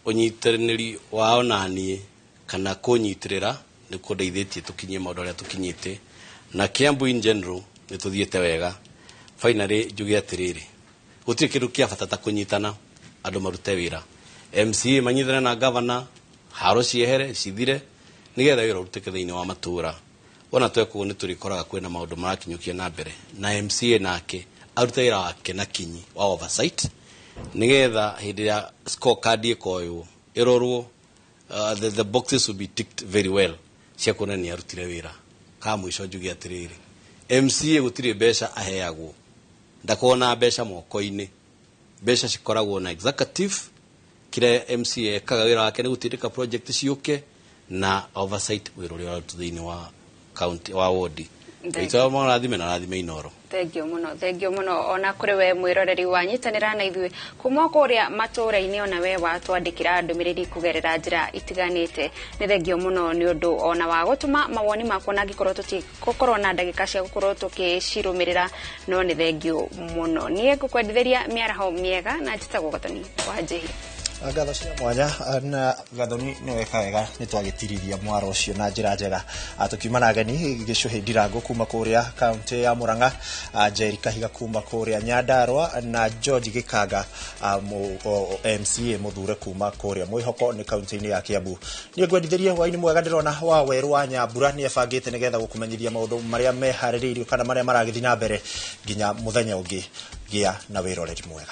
ũnyitanĩri wao na niĩ kana kũnyitĩrĩra nĩ kũndeithĩtie tũkinyie maũndũ arĩa tũkinyĩte, na Kiambu in general nĩ tũthiĩte wega. Finally njuge atĩrĩrĩ, gũtirĩ kĩndũ kĩa bata ta kũnyitana andũ marute wĩra, MCA manyitane na governor, haro ciehere cithire, nĩgetha wĩra ũrutĩke thĩinĩ wa matũra. Wona twekwo nĩ tũrĩkoraga kwĩna maũndũ marakinyũkia na mbere, na MCA nake arute wĩra wake na kinyi wa oversight, nĩgetha hĩndĩ ya scorecard ĩkoywo ĩrorwo, the boxes will be ticked very well cia kuonania arutire wĩra. Ka mũico njuge atĩrĩrĩ, MCA gũtirĩ mbeca aheagwo, ndakoragwo na mbeca moko-inĩ, mbeca cikoragwo na executive. Kĩrĩa MCA ekaga wĩra wake nĩ gũtindĩka project ciũke na oversight wĩra ũrĩa ũrarutwo thĩinĩ wa county wa ward. Itwa marathime na rathime Inooro. Thengio mũno, thengio mũno ona kũrĩ we mwĩroreri wanyitanĩra na ithuĩ kuma kũrĩa matũra-inĩ, ona we watwandĩkĩra ndũmĩrĩri kũgerera njĩra itiganĩte. Nĩ thengio mũno nĩ ũndũ ona wa gũtũma mawoni makwa, na angĩkorwo tũtigũkorwo na ndagĩka cia gũkorwo tũkĩcirũmĩrĩra, no nĩ thengio mũno. Niĩ ngũkwendithĩria mĩaraho mĩega na njĩtagwo Gathoni wa Njĩhia. Ngatho cia mwanya na Gathoni, nĩ weka wega nĩ twagĩtiriria mwaro ũcio na njĩra njega. Tũkiuma na ageni Gĩcũhĩ Ndirango kuma kũrĩa kaunti ya Murang'a, Njeri Kahiga kuma kũrĩa Nyandarua, na George Gĩkanga, MCA mũthure kuma kũrĩa Mwĩhoko nĩ kaunti-inĩ ya Kiambu. Niĩ ngwendithĩrie hwaĩ-inĩ mwega. Ndĩrona wa werũ wa Nyambura nĩ ebangĩte nĩgetha gũkũmenyithia maũndũ marĩa meharĩrĩirio kana marĩa maragĩthiĩ na mbere nginya mũthenya ũngĩ. Gĩa na wĩroreri mwega.